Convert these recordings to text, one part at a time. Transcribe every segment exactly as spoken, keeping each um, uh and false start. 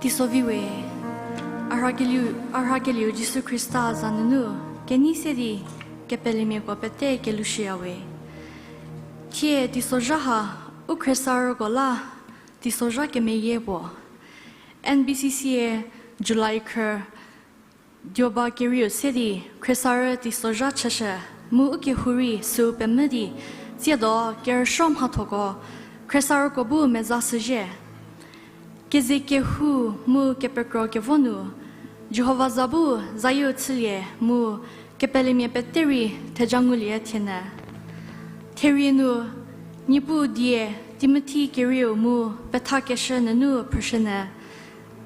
Teisovi we, a rhakelieu, a rhakelieu Jisu Khrista za nunu kenei se di kepelemiako pete kelushüya we. Thie teisozha ha u khriesarüko la teisozha kemeyie puo. N B C C a July khrü, dioba kerieu se di khriesarü teisozha chüshü, mu u kehou rei süu pemvü di tsiedo kerüsuo mhathoko khriesarüko bu meza shüzhie. Keze kehou mu kepekro kevo nu Jihova za bu zayieu chülie mu kepelemia pete rei theja ngulie thienyü. Therie nu Niepuu die Timothi kerieu mu pethakeshü nunu phrüshünyü,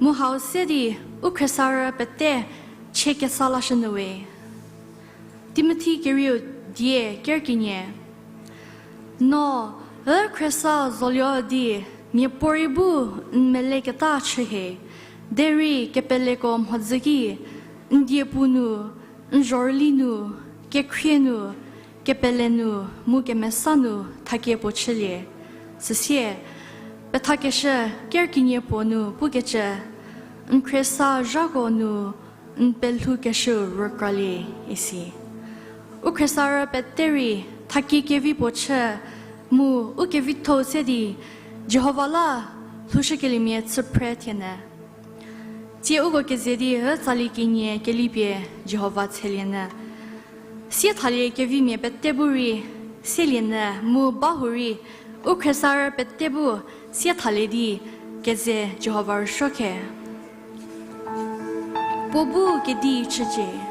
mu hau se di u khriesarü pete chie kesa lashünyü we. Timothi kerieu die kerkenie. No, ü khriesa zolio di miapuorei bu n meleketa chü hie, derei kepeleko mhodzü ki, n diepu nu, n zhorüli nu, kekhrie nu, kepele nu, mu kemesa nu thakie puo chülie. Süsie, pethakeshü kerkenie puo nu pukecü, n khriesa zhako nu n pelhoukeshüu rükralie isi. U khriesarü pete rei thakie kevi puo chü mu u kevitho-u se di Jihova la lhoushükeliemia chü phre thienyü. Tsie uko keze di ü tsali kenie kelipie Jihova tselienyü. Sie thalie kevimia pete bu rei selienyü mu bahurei u khriesarü pete bu sie thalie di keze Jihova rüsuo khe. Puo bu kedi chücie.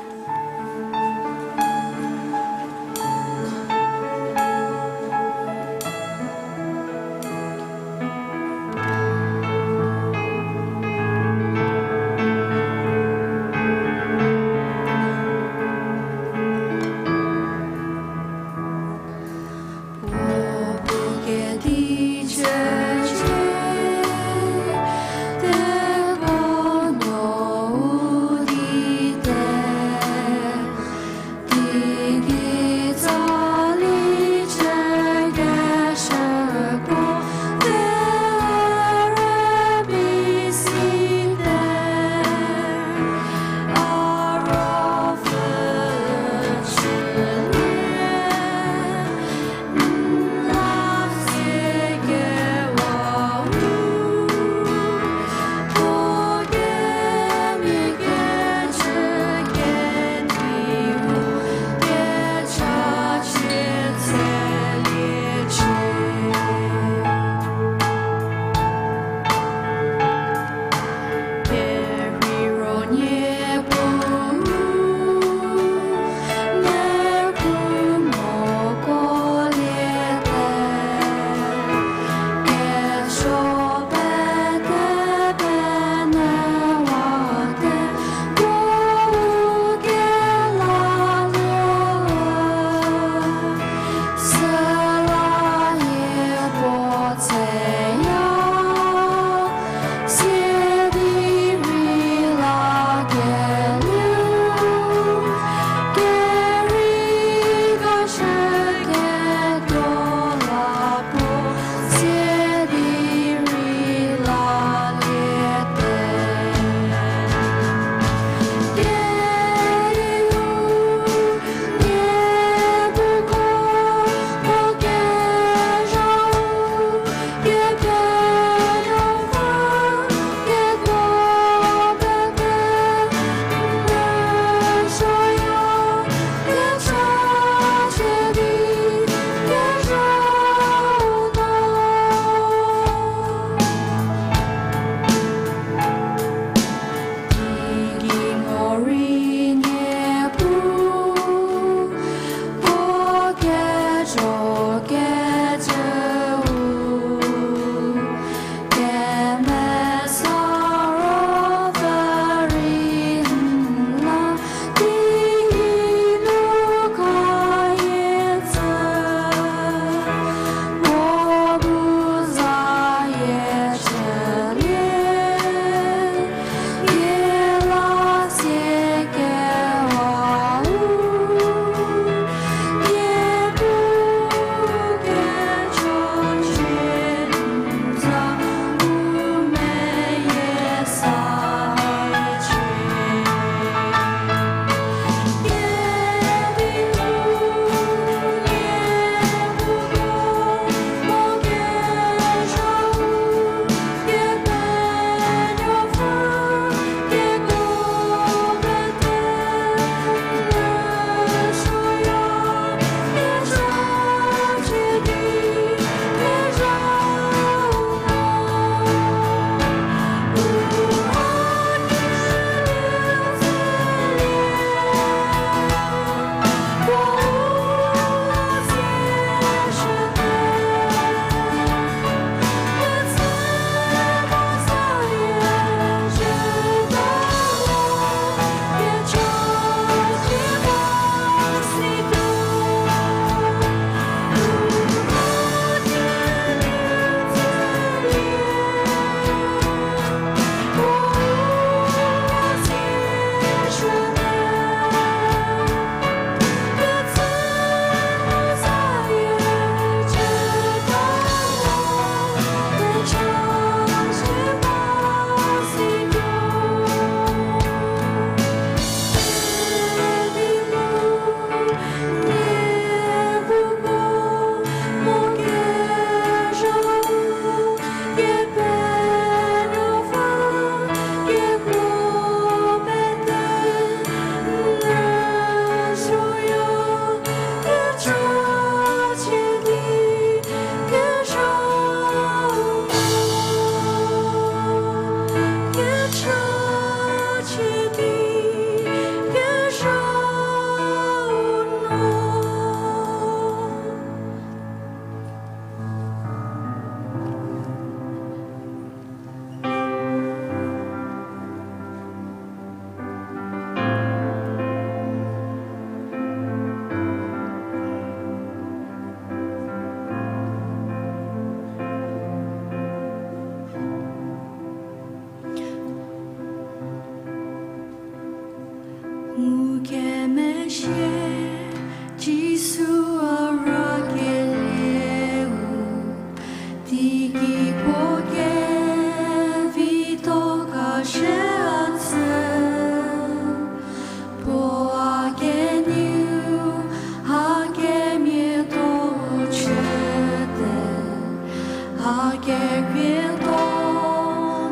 Kekrietho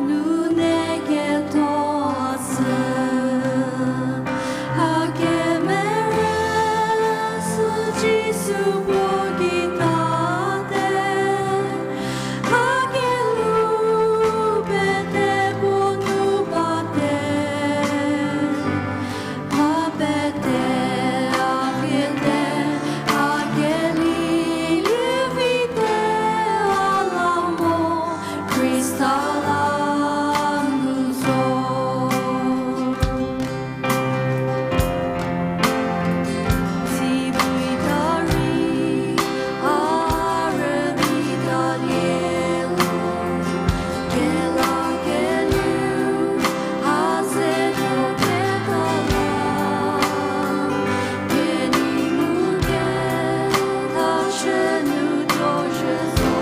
nu ne ketho sü, a kemere sü Jisu puo ki tate, a kelhou pete puo nu bate. A pete, a viete, a kelilie vite, a la mo, Khrista la nu zo. Sipui ta rei, a rübei ta lieu, kela kelieu, a ze tuo keta la, keni mu keta chü nu tuo zhü zo.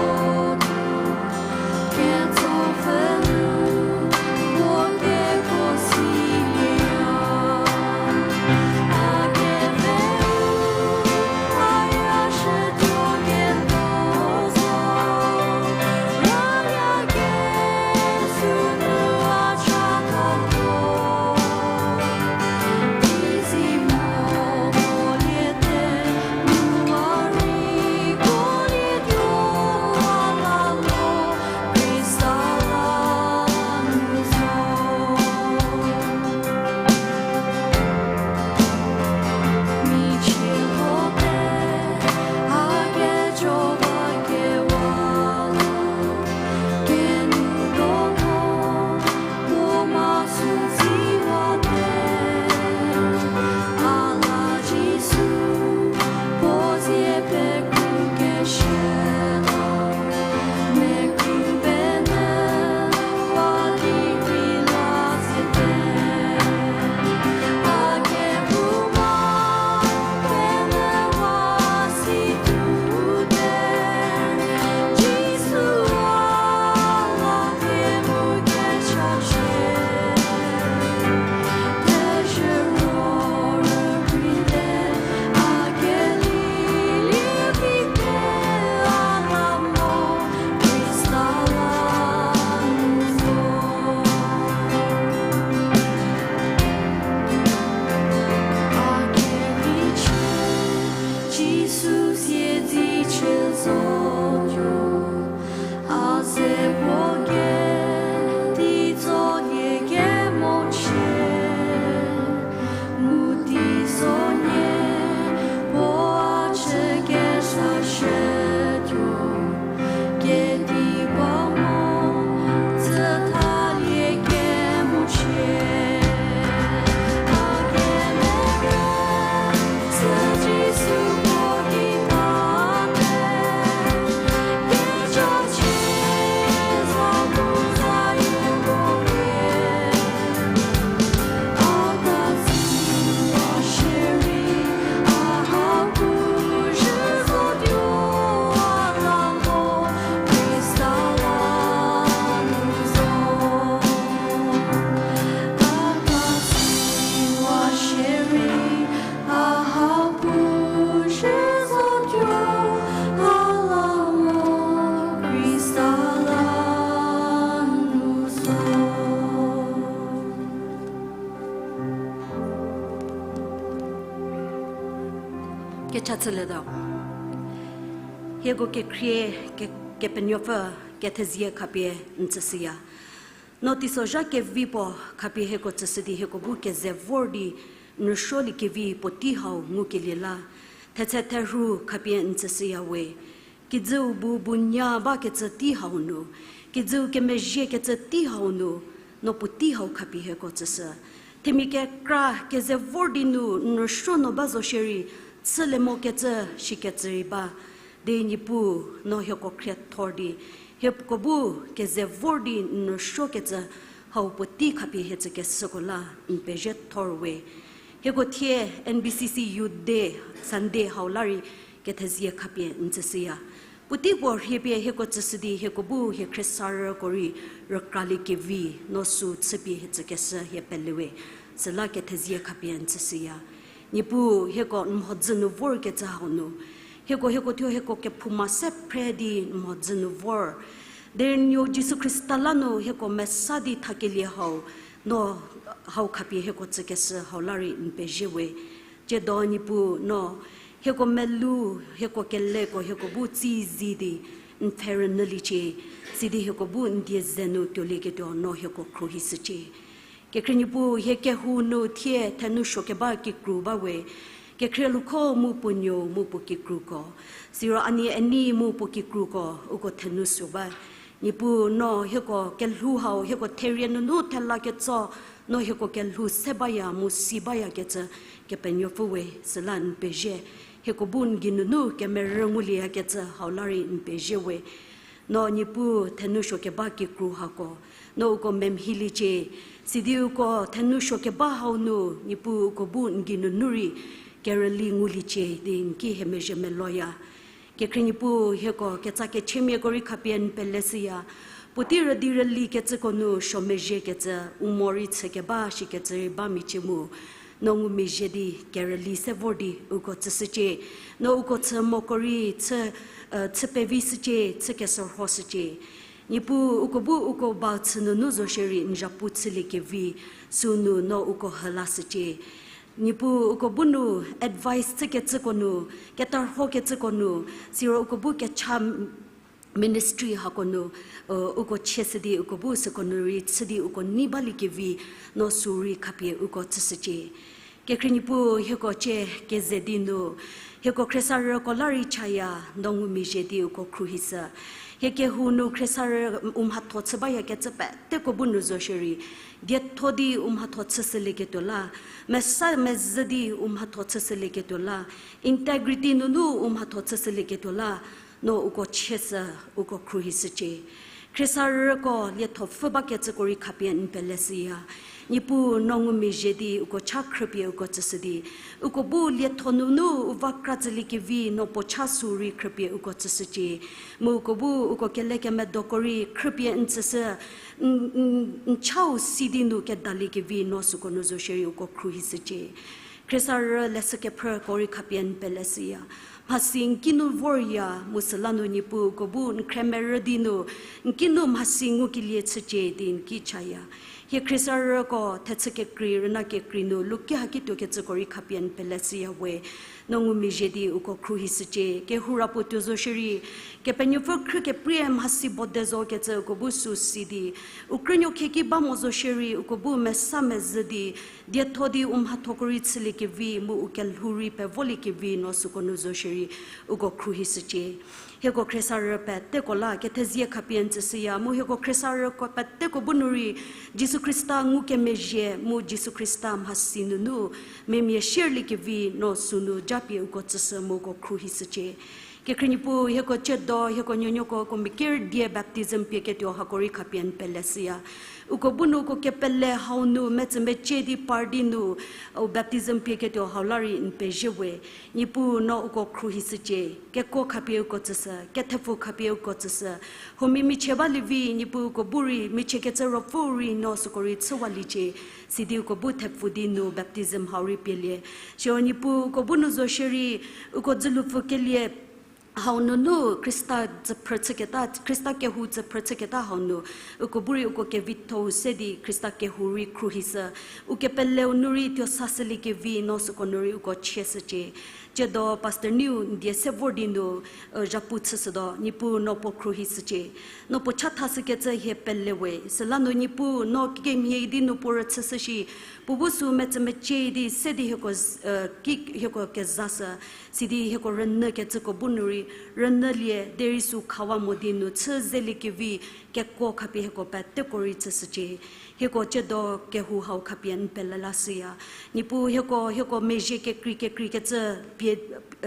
Jisu siedzi chü zotuo, a ze puo kedi tsolie kemo chie, mu teisonhie puo a chü kesa shütuo, kedi ba mo, tsüthalie kemo chie. Kecha chülie do. Hieko kekhrie, ke-, Kepenuopfü kethezie khapie n tsüshüya. No teisozha kevi puo khapie hieko tsüshü di hieko bu keze vor di n rüsuoliekevi puotei hau ngukelie la. Thetse therhu khapie n tsüshüya we. Kijüu bu bu nya bakecü tei hau nu, kijüu kemezhiekecü tei hau nu, no puotei hau khapie hieko tsüshü. Themia kekra keze vor di nu n rüsuo no ba zo shierei, chülie mokecü shikecü rei ba. Di Niepuu, no hieko khriethor di, hieko bu keze vor di n rüsuokecü hau puotei khapie hie tsükeshüko la n pezhiethor we. Hieko thie N B C C Youth Day, Sunday hau la rei kethezie khapie n tsüshüya. Puotei puo rhie pie hieko tsüshü di hieko bu hie khriesarüko rei rükraliekevi no sü chüpie hie tsükeshü hie pele we. Süla kethezie khapie n tsüshüya. Niepuu, hieko n mhodzü nu vorkecü hau nu, hieko, hieko thuo hieko kephouma se phre di n mhodzü nu vor. Derei nuo Jisu Khrista la nu hieko mesa di thakelie hau, no hau khapie hieko tsükeshü hau la rei n pezie we. Tsiedo Niepuu no hieko melou, hieko keleko hieko bu tsei zi di n pfhe rünyüliecie, sidi hieko bu n die ze nu tuolieketuo no hieko khruohishücie. Kekhrie Niepuu, hie kehou nu thie thenou suo keba kikru ba we. Kekhrie lhoukho mu puo nuo mu puo kikruko, siro a nie a nei mu puo kikruko uko thenou suo ba. Niepuu no hieko kelhou hau hieko therie nunu thela ketso, no hieko kelhou se baya mu si bayakecü Kepenuopfü we, süla n pezie. Hieko bu n geinunu kemerü ngulieyakecü hau la rei n pezie we. No Niepuu thenou suo keba kikru hako, no uko memhiliecie, sidi uko thenou suo keba hau nu Niepuu uko bu n geinunu rei kerüli nguliecie di n ki hie mezhie meloya. Kekhrie Niepuu hieko ketsa kechümiako rei khapie n peleshüya. Puotei rüdi rüli kecüko nu suo mezhiekecü, u mo rei chü keba shikecü rei ba michie mu, no ngumezhie di kerüli se vor di uko tsüshücie. No uko chü moko rei chü, chü pevishücie, chü kesorhoshücie. Niepuu uko bu uko ba chü nunu zo shierei n zhapu chüliekevi, sünu no uko hü lashücie. Niepuu uko bu nu advice chükecüko nu, ketarhokecüko nu, siro uko bu kecha ministry hako nu, uko chieshü di uko bu süko nu rei chü di uko nei baliekevi, no sü rei khapie uko tsüshücie. Kekhrie Niepuu hieko cie keze di nu, hieko khriesarüko la rei chaya, no ngumezhie di uko khruohishü. Hie kehou nu khriesarü u mhatho chü bayakecü peteko bu nu zo shierei, dietho di u mhatho chüshülieketuo la, mesa mezhü di u mhatho chüshülieketuo la, integrity nunu u mhatho chüshülieketuo la, no uko chieshü, uko khruohishücie. Khriesarüko lietho pfhü bakecüko rei khapie n peleshüya. Niepuu no ngumezhie di uko cha khrüpie uko tsüshü di, uko bu lietho nunu u va kra tsüliekevi no puo cha sü rei khrüpie uko tsüshücie. Mu uko bu uko kelekemedoko rei khrüpie n tsüshü, n, n, n chau si di nu kedaliekevi no süko nu zo shierei uko khruohishücie. Khriesarü leshü kephrüko rei khapie n peleshüya. Mhasi n ki nu vorya, mu süla nu Niepuu uko bu n khremerü di nu, n ki nu mhasi ngukelie chücie di n ki chaya. Hie khriesarüko thechü kekrei, rüna kekrei nu luki haki tuokecüko rei khapie n peleshüya we. No ngumezhie di uko khruohishücie, kehou ra puo tuo zo shierei, Kepenuopfü khrü keprie mhasi bode zokecü uko bu sü si di, u krünuo khieki ba mo zo shierei uko bu mesa mezhü di, dietho di u mhathoko rei chüliekevi mu u kelhou rei pevoliekevi no süko nu zo shierei uko khruohishücie. Hieko khriesarü peteko la kethezie khapie n tsüshüya mu hieko khriesarüko peteko bu nu rei Jisu Khrista ngukemezhie mu Jisu Khrista mhasi nunu memia shierliekevi no sünu japie uko tsüshü mu uko khruohishücie. Kekhrie Niepuu hieko tsiedo hieko nuonuoko uko mia ker die baptism pieketuo hako rei khapie n peleshüya. Uko bu nu uko kepele hau nu metsümecie di par di nu u baptism pieketuo hau la rei n pezie we. Niepuu no uko khruohishücie, kekuo khapie uko tsüshü, kethepfu khapie uko tsüshü. Huomia michie balievi Niepuu uko bu rei michiekecü ruopfü rei no süko rei chüwaliecie, sidi uko bu thepfu di nu baptism hau rei pielie. Siro Niepuu uko bu nu zo shierei, uko dzülupfü kelie hau nunu Khrista dzüphrü chüketa, Khrista kehou dzüphrü chüketa hau nu, uko bu rei uko kevitho-u se di Khrista kehou rei khruohishü, u kepeleu nu rei tuo sashüliekevi no süko nu rei uko chieshücie. Tsiedo Pastor Niu n die se vor di nu, zhapu chüshütuo, Niepuu no puo khruohishücie. No puo chathashükecü hie pele we, süla nu Niepuu no kikemhie di nu puo rüchüshü shi, puo bu sü metsümecie di se di hieko, ki hieko kezashü, sidi hieko rünyükecüko bu nu rei rünyülie, derei sü khawa mo di nu chü zeliekevi, kekuo khapie hieko peteko rei tsüshücie. Hieko tsiedo kehou hau khapie n pele lashüya. Niepuu hieko, hieko mezhie kekrei kekreikecü pie,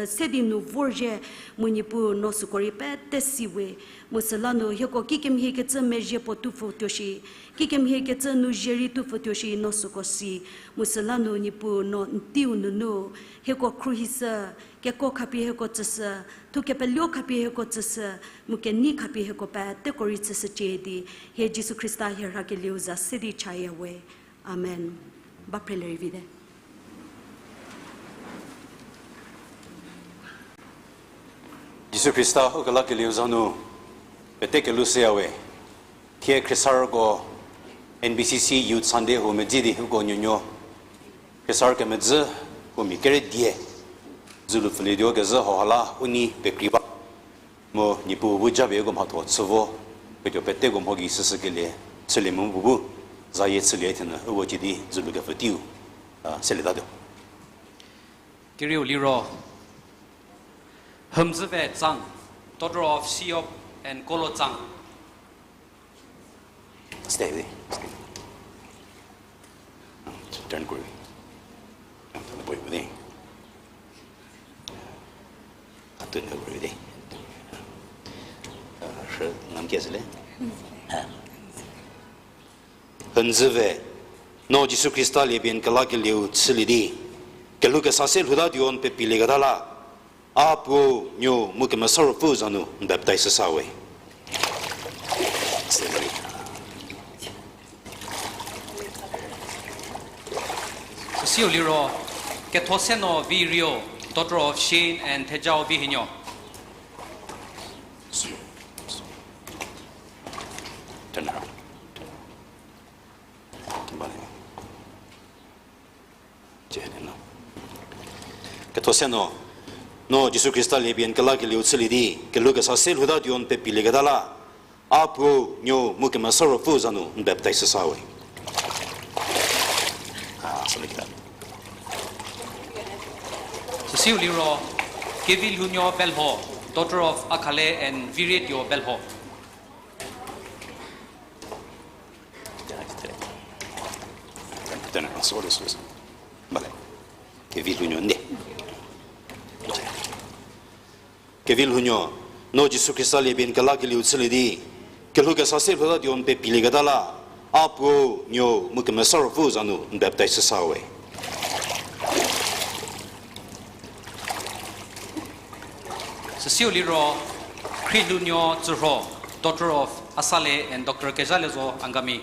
se di nu vorzhie, mu Niepuu no süko rei pete si we. Mu süla nu hieko kikemhiekecü mezhie puo tupfü tuo shi, kikemhiekecü nu zie rei tupfü tuo shi no süko si. Mu süla nu Niepuu no n teiu nunu, hieko khruohishü, kekuo khapie hieko tsüshü, thu kepelio khapie hieko tsüshü, mu kenei khapie hieko peteko rei tsüshücie di, hie Jisu Khrista hie rhakelieu za se di chaya we. Amen. Ba phrelie rei vite. Jisu Khrista ukelakelieu za nu, Pete kelhou shüya we. Thie Khrisarko N B C C Youth Sunday hu medzi di uko nuonuo Khrisar kemedzü hu mia kere die dzülu pfülietuo kezhü hauha la u nei pekrei ba. Mu Niepuu bu japie uko mhatho chü vo, ketuo peteko mho gei süsü kelie chülie mu bu bu zayie chülie thenyü uko cidi dzülu kepfü teiu, a, selietatuo. Kerieu liro, Hümzüve Tsang, daughter of Siyop and Kolo Tsang. Stay, stay. Turn kori. Turn kori. Atun kori. Shü ngam kesüle. Hünzüve, no Jisu Khrista liepie n kelakelieu chülie di, kelhou kesa se lhoutatuo n pepilieketa la, A Puo, Nuou mu Kemesa Ruopfü za nu n baptaiz shüsa we. Süsiu liro, Kethoseno Virio, daughter of Shane and Thejao Vihinuo. Kethoseno, no Jisu Khrista liepie n kelakelieu chülie di, kelhou kesa se lhoutatuo n pepilieketa la, A Puo, Nuou mu Kemesa Ruopfü za nu n baptaiz shüsa we. Süsiu liro, Kevilhounuo Belho, daughter of Akhale and Virietuo Belho. Kevilhounuo, no Jisu Khrista liepie n kelakelieu chülie di, kelhou kesa se lhoutatuo n pepilieketa la, A Puo, Nuou mu Kemesa Ruopfü za nu n baptaiz shüsa we. Süsiu liro, Khrielhounuo Tsürho, daughter of Asale and Doctor Kezhaliezo Angami.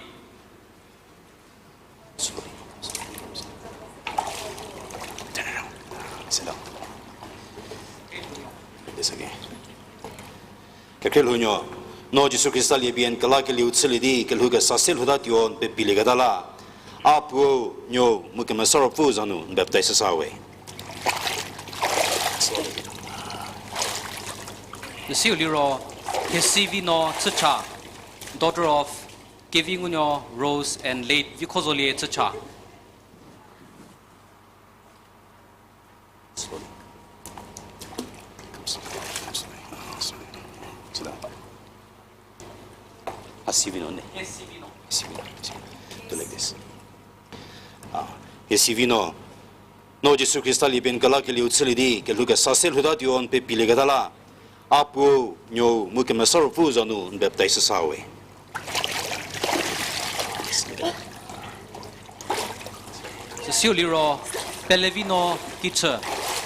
Kekhrielhounuo, no Jisu Khrista liepie n kelakelieu chülie di, kelhou kesa se lhoutatuo n pepilieketa la, A Puo, Nuou mu Kemesa Ruopfü za nu n baptaiz shüsa we. Süsiu liro, Hesivino Chücha, daughter of Kevingunuo Rose and late Vikhozolie Chücha. Hesivino. Do like this. Hesivino, no Jisu Khrista liepie n kelakelieu chülie di, kelhou kesa se lhoutatuo n pepilieketa la, A Puo, Nuou mu Kemesa Ruopfü za nu n baptaiz shüsa we. Süsiu liro, Pelevino Kichü,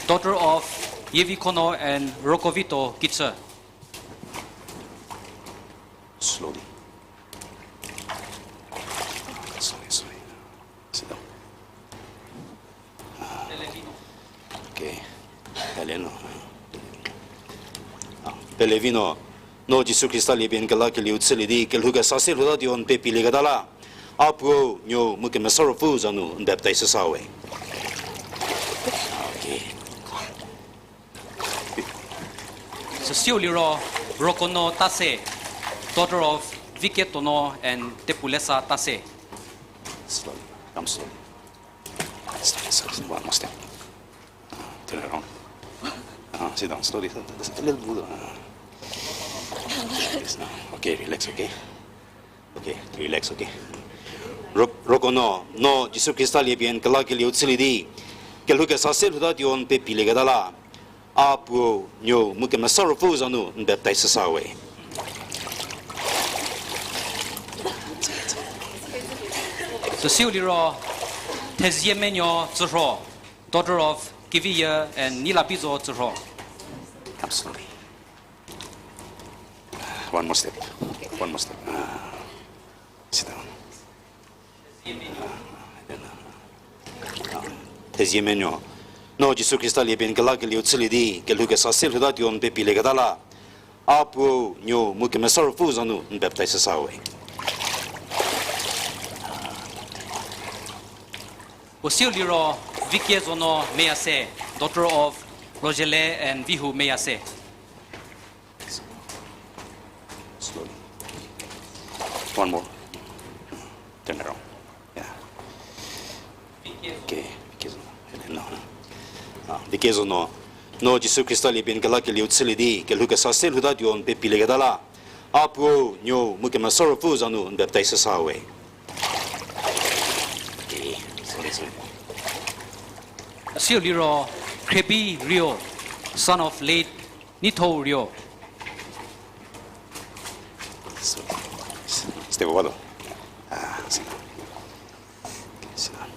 daughter of Yevikhono and Rokovito Kichü. Slowly. Sorry, sorry. Sit down. Pelevino, no Jisu Khrista liepie n kelakelieu chülie di, kelhou kesa se lhoutatuo n pepilieketa la, A Puo, Nuou mu Kemesa Ruopfü za nu n baptaiz shüsa we. Süsiu liro, Rokono Tase, daughter of Viketono and Tepulesa Tase. Slowly, come slowly. Slowly, slowly, one more step. Turn around. Sit down slowly, just a little bit. Okay, relax, okay? Okay, relax, okay? Rokono, no Jisu Khrista liepie n kelakelieu chülie di, kelhou kesa se lhoutatuo n pepilieketa la, A Puo, Nuou mu Kemesa Ruopfü za nu n baptaiz shüsa we. Süsiu liro, Theziemenuo Tsürho, daughter of Keviye and Nilabizo Tsürho. Come slowly. One more step. One more step. Sit down. Theziemenuo, no Jisu Khrista liepie n kelakelieu chülie di, kelhou kesa se lhoutatuo n pepilieketa la, A Puo, Nuo, mu Kemesa Ruopfü za nu n baptize sa we. Puo siu liro Vikezonuo Meyase, daughter of Rojele and Vihu Meyase. Slowly. One more. Turn around. Yeah. Okay. Vikezonuo. No. No, Jisu Khrista lie pie n kelakelieu chülie di, kelhou kesa se lhoutatuo n pepilieketa la. A Puo, Nuo, mu Kemesa Ruopfü za nu n baptize sa we. Okay. Sorry, sorry. Siu liro Khrebi Rio, son of late Nithou Rio. Stay over lo. Ah, sit down. Okay, sit down.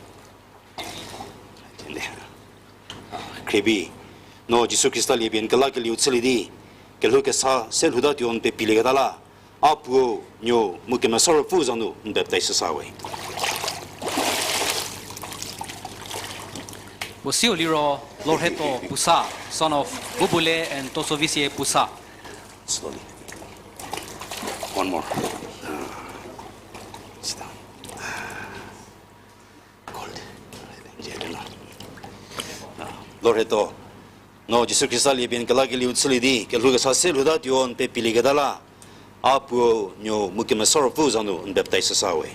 Khrebi, no Jisu Khrista lie pie n kelakelieu chülie di, kelhou kesa se lhoutatuo n pepilieketa la. A Puo, Nuo, mu Kemesa Ruopfü za nu n baptize sa we. Puo siu liro Lorheto Pusa, son of Bubule and Tosovisie Pusa. Slowly. One more. Sit down. Cold. Lorheto, no Jisu Khrista lie pie n kelakelieu chülie di, kelhou kesa se lhoutatuo n pepilieketa la. A Puo, Nuo, mu Kemesa Ruopfü za nu n baptize sa we.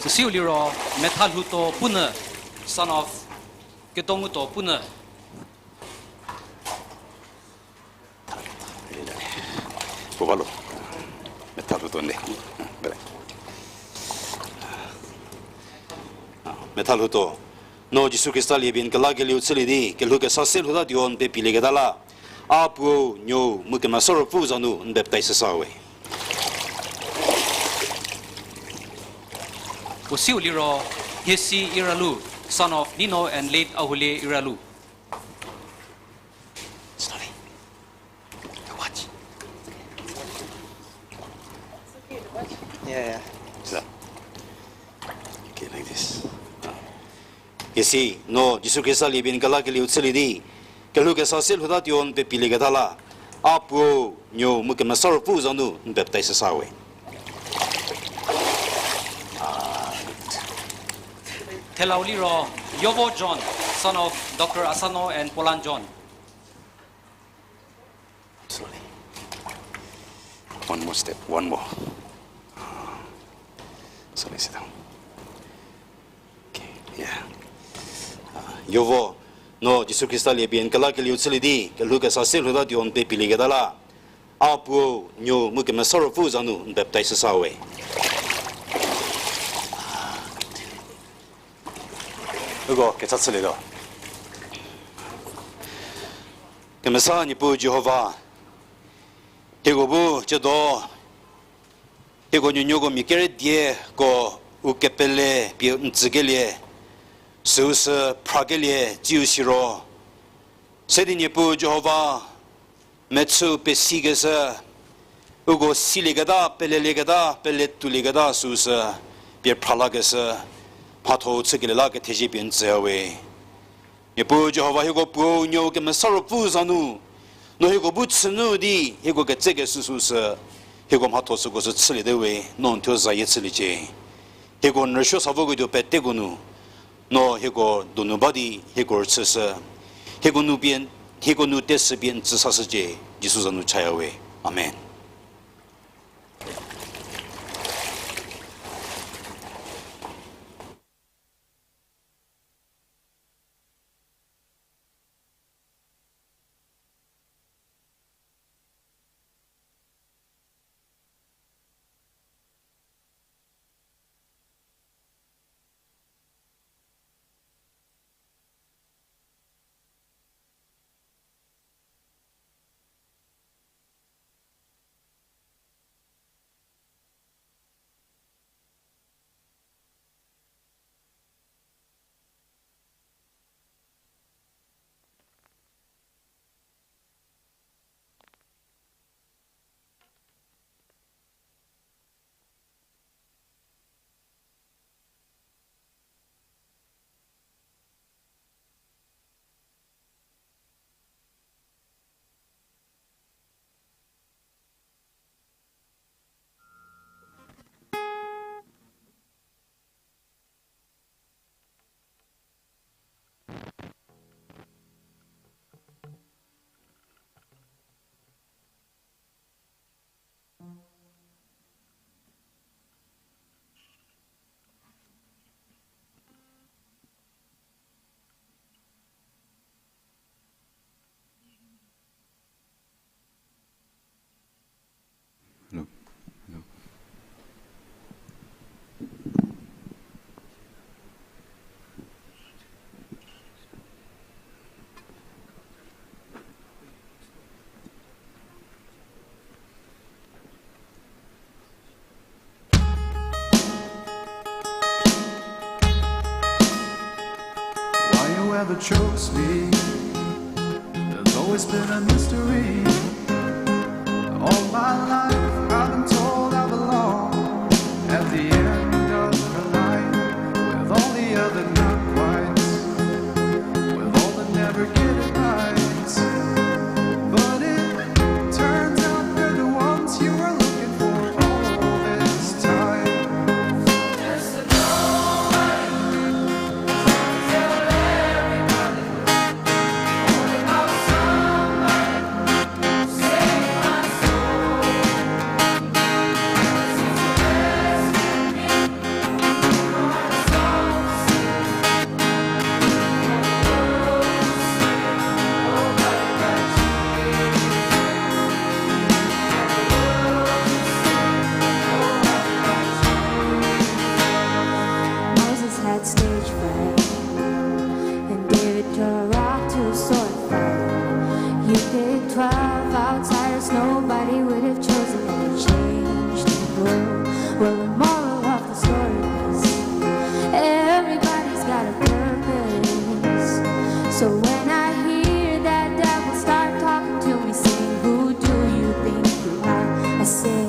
Süsiu liro Methalhuto Punyü, son of Ketonguto Punyü. Puo ba lo. Methalhuto nde. Methalhuto, no Jisu Khrista lie pie n kelakelieu chülie di, kelhou kesa se lhoutatuo n pepilieketa la. A Puo, Nuo, mu Kemesa Ruopfü za nu n baptize sa we. Puo siu liro Hiesi Iralu, son of Nino and late Ahulie Iralu. Sorry. Watch. Yeah, yeah. So, okay, like this. Hiesi, no Jisu Khrista lie pie n kelakelieu chülie di, kelhou kesa se lhoutatuo n pepilieketa la. A Puo, Nuo, mu Kemesa Ruopfü za nu n baptize sa we. Thelau liro Yovo John, son of Doctor Asano and Polan John. Sorry. One more step, one more. Sorry, sit down. Okay, yeah. Yovo, no Jisu Khrista lie pie n kelakelieu chülie di, kelhou kesa se lhoutatuo n pepilieketa la. A Puo, Nuo, mu Kemesa Ruopfü za nu n baptize sa we. Uko kecha chülietuo. Kemesa Niepuu Jihova, hieko bu ciedo hieko nuonuoko mia kerüdieko u kepele pie n tsükelie, süu sü phrakelie tsiu siro, se di Niepuu Jihova, mechü pesikeshü, uko silieketa, pelelieketa, pele toulieketa süu sü pie phra lakeshü mhatho chükelie la kethezie pie n tsüya we. Niepuu Jihova, hieko Puo, Nuo, Kemesa Ruopfü za nu, no hieko bu chünu di hieko ketsekeshü süu sü hieko mhatho süko sü chüliete we, no n thuo zayie chüliecie. Hieko n rüsuo sa voketuo peteko nu no hieko donu ba di hieko rüchüshü, hieko nu pie, hieko nu tesü pie n tsü sashücie. Jisu za nu chaya we. Amen. chokes me. There's always been a mystery. All my life I've been told I belong at the end of the line, with all the other not quite, with all the never get it right. But it turns out they're the ones you were looking for all this time. Moses had stage fright, and David threw a rock to a sword fight. You pick twelve outsiders nobody would have chosen, and they changed the world. Well, the moral of the story is, everybody's got a purpose. So when I hear that devil start talking to me, saying, "Who do you think you are?" I say,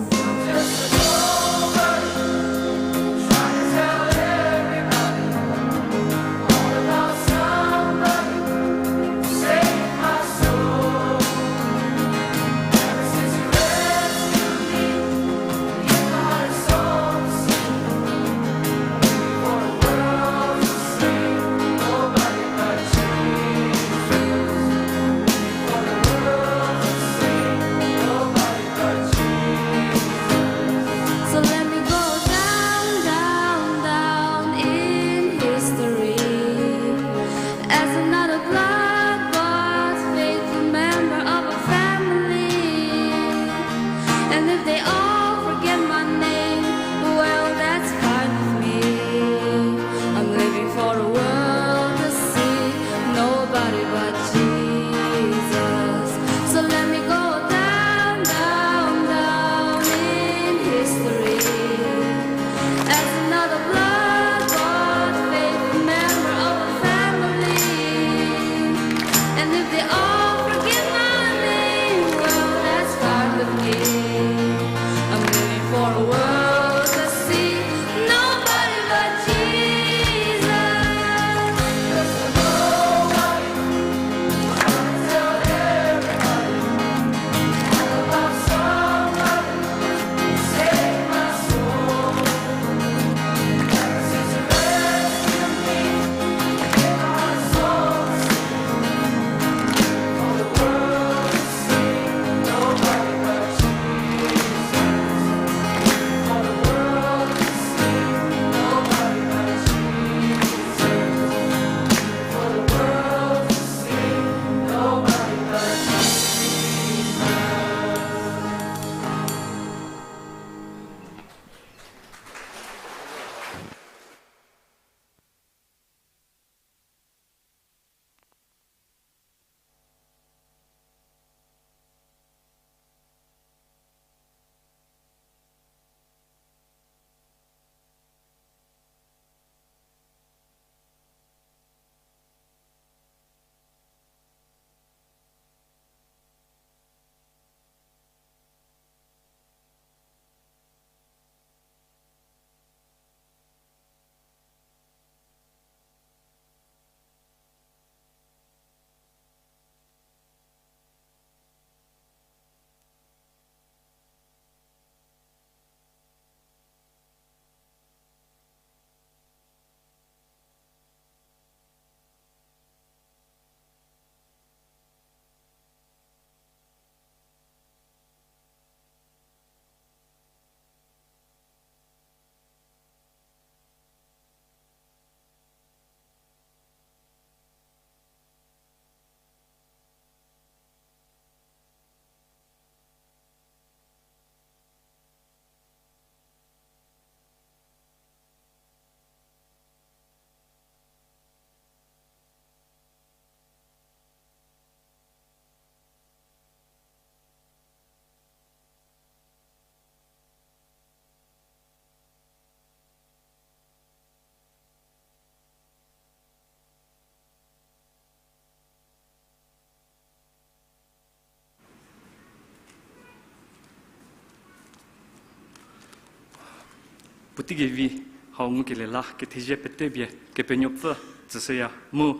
Puotei kevi hau ngukelie la kethezie pete pie Kepenuopfü tsüshüya. Mu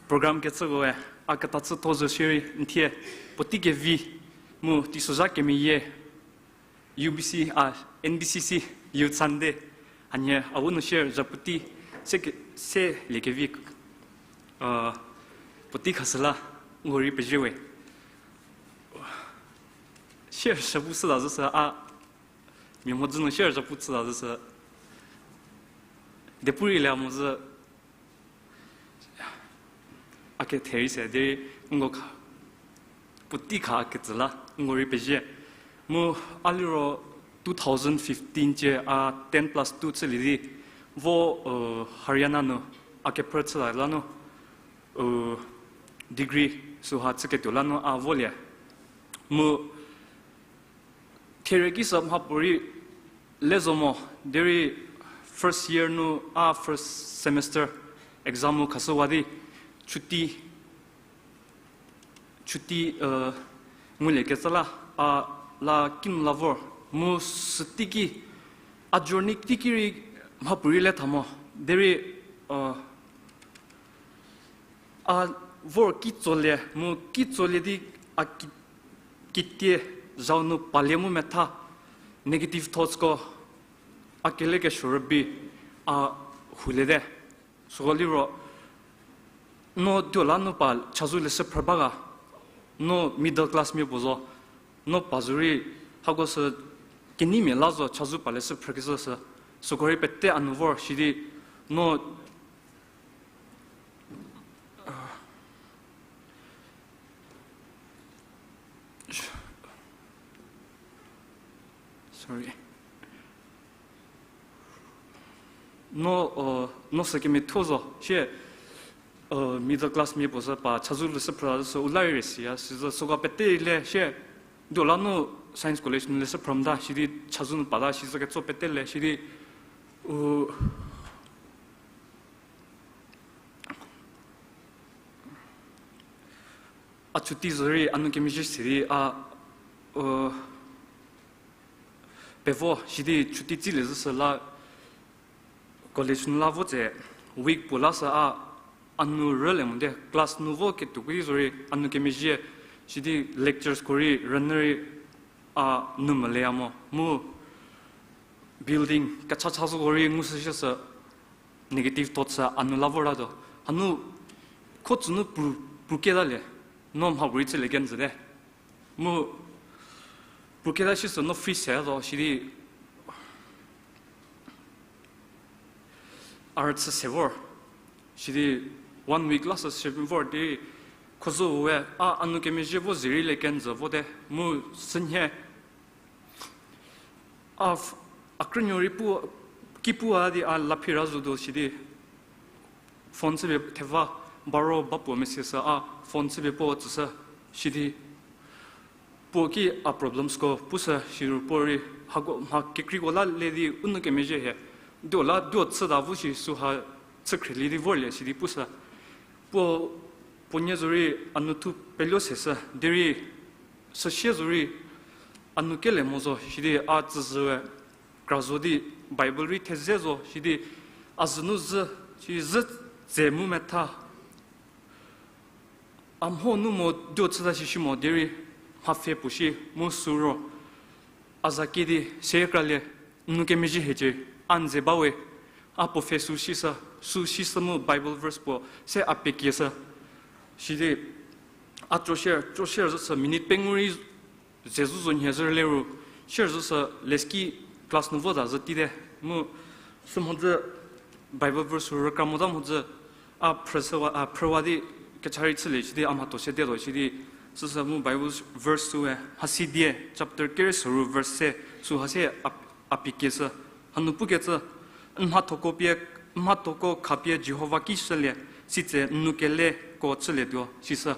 program kecükoe a ketachütho zo shierei n thie puotei kevi mu teisozha kemeyie U B C, a, N B C C Youth Sunday, hanie a u nu share zhapuotei se ke-, se liekevi, a, puotei khashü la nko rei pezhie we. Share zhapu shüta zhüshü a, mia mhodzü nu share zhapu chüta zhüshü. Depurei le mhodzü a kethe rei se derei nko kha, puotei kha a ketsü la nko rei pezhie. Mu a liro two thousand fifteen cie a ten plus two chülie di vo, uh, Haryana nu a kephrü chüta la nu, uh, degree süha chüketuo la nu a volie. Mu thie rei ki sü mhapuorei le zo mo, derei first year nu a first semester exam-u khashüwa di chuti, chuti, uh, nguliekecü la, a la kinu la vor, mu süteiki, a journey teiki rei mhapuorei le tha mo, derei, uh, a vor kitsolie, mu kitsolie di a ki-, kitie zhau nu palie mu metha negative thoughtsko a kelekesuo rübei a huliete. Süko liro, no tuo la nu pa chazou leshü phrü ba ga, no middle class mia puo zo, no pa zorei hako sü keneimia la zo chazou pa leshü phrükecü sü, süko rei pete a nu vor sidi, no Sorry. No, uh, no sü kemiatho zo, sie, uh, middle class mia puo sü pa chazou leshü phrü sü u la rei siya, sizü süko pete le sie, tuo la nu Science College nu leshü phrü mota, sidi chazou nu pata, sizü ketso pete le, sidi, u, a chuti zorei, a nu kemezhie sidi, a, uh, pevo, sidi chuti tsilie zhüshü la, college nu la vo tse, week puo la sü a, a nu rüle mote, class nu vo ketuo ki zorei, a nu kemezhie, sidi lecturesko rei, rünyü rei, a nu meleya mo, mu building kecha cha zoko rei ngushü shie sü negative thought sü a nu la vortatuo. Hanu kho tsünu pru-, prukietalie, no mhapuorei chülie kenjüte. Mu prukieta shi sü no free se zo, sidi a rüchü se vor. Sidi one week la sü se vor di, khozo we, a, a nu kemezhie vo zirei le kenjü vote, mu sünhie a, a krünuo rei pu, ki pu a di a laphira zotuo sidi, phone chüpie theva baro ba puo message sü a phone chüpie puo tsüshü, sidi puo ki a problemsko pushü, siro puo rei hako mha kekreiko la le di u nu kemezhie hie, tuo la tuo chüta vo shi süha chü khrielie di vorlie sidi pushü. Puo, puo nie zorei a nu thu peluo seshü, derei süsie zorei a nu kele mo zo, sidi a tsüzhüe kra zo di Bible rei theze zo, sidi a zünu zhü, si zhü tse mu metha. A mho nu mo tuo chüta shi shi mo derei mhapfhe puo shi mu sü ro a za ki di se kralie, n nu kemezhie hiecie, a n ze bawe, a puo pfhe sü shisü, sü shisü mu Bible verse puo se a pekieshü. Sidi a tso share, tso share zhüshü minute pengou rei ze zu zo nhie zhü rüle ru, share zhüshü leski class nu vota zhü tite. Mu sü mhodzü Bible verse rükra mota mhodzü a phrüshüwa, a phrüwa di kecha rei chülie sidi a mhatho se dietuo sidi, süsü mu Bible verse süe Hasidie chapter kerei soru verse se süha se a, a pekieshü. Hanu pukecü, n mhathoko pie, n mhathoko khapie Jihova ki shülie, sitse n nou keleko chülietuo, sisü.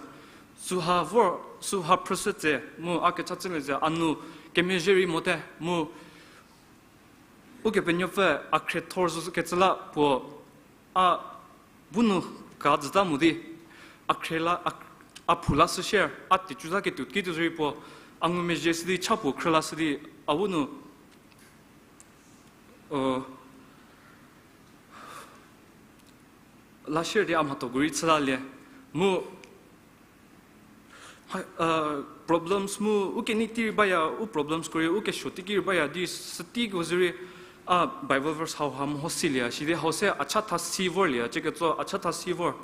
Süha vor, süha phrüshü tse mu a kecha chülie tse a nu kemezhie rei mote mu Ukepenuopfü a khriethor zokecü la puo a bu nu ka züta mo di, a khrie la, a, a phu la share, a ticu za ketuo ki tuo zorei puo, a ngumezhie shü di cha puo khrü lashü di, a bu nu O, last year di a mhatho guri chülalie. Mu, ha, problems mu, u kenei tei rei baya, u problems ko rei, u kesuo teiki rei baya, di sütei ko zorei, a Bible verse hauha meho silie, sidi hau se a cha tha si vorlie, cieketso a cha tha si vor.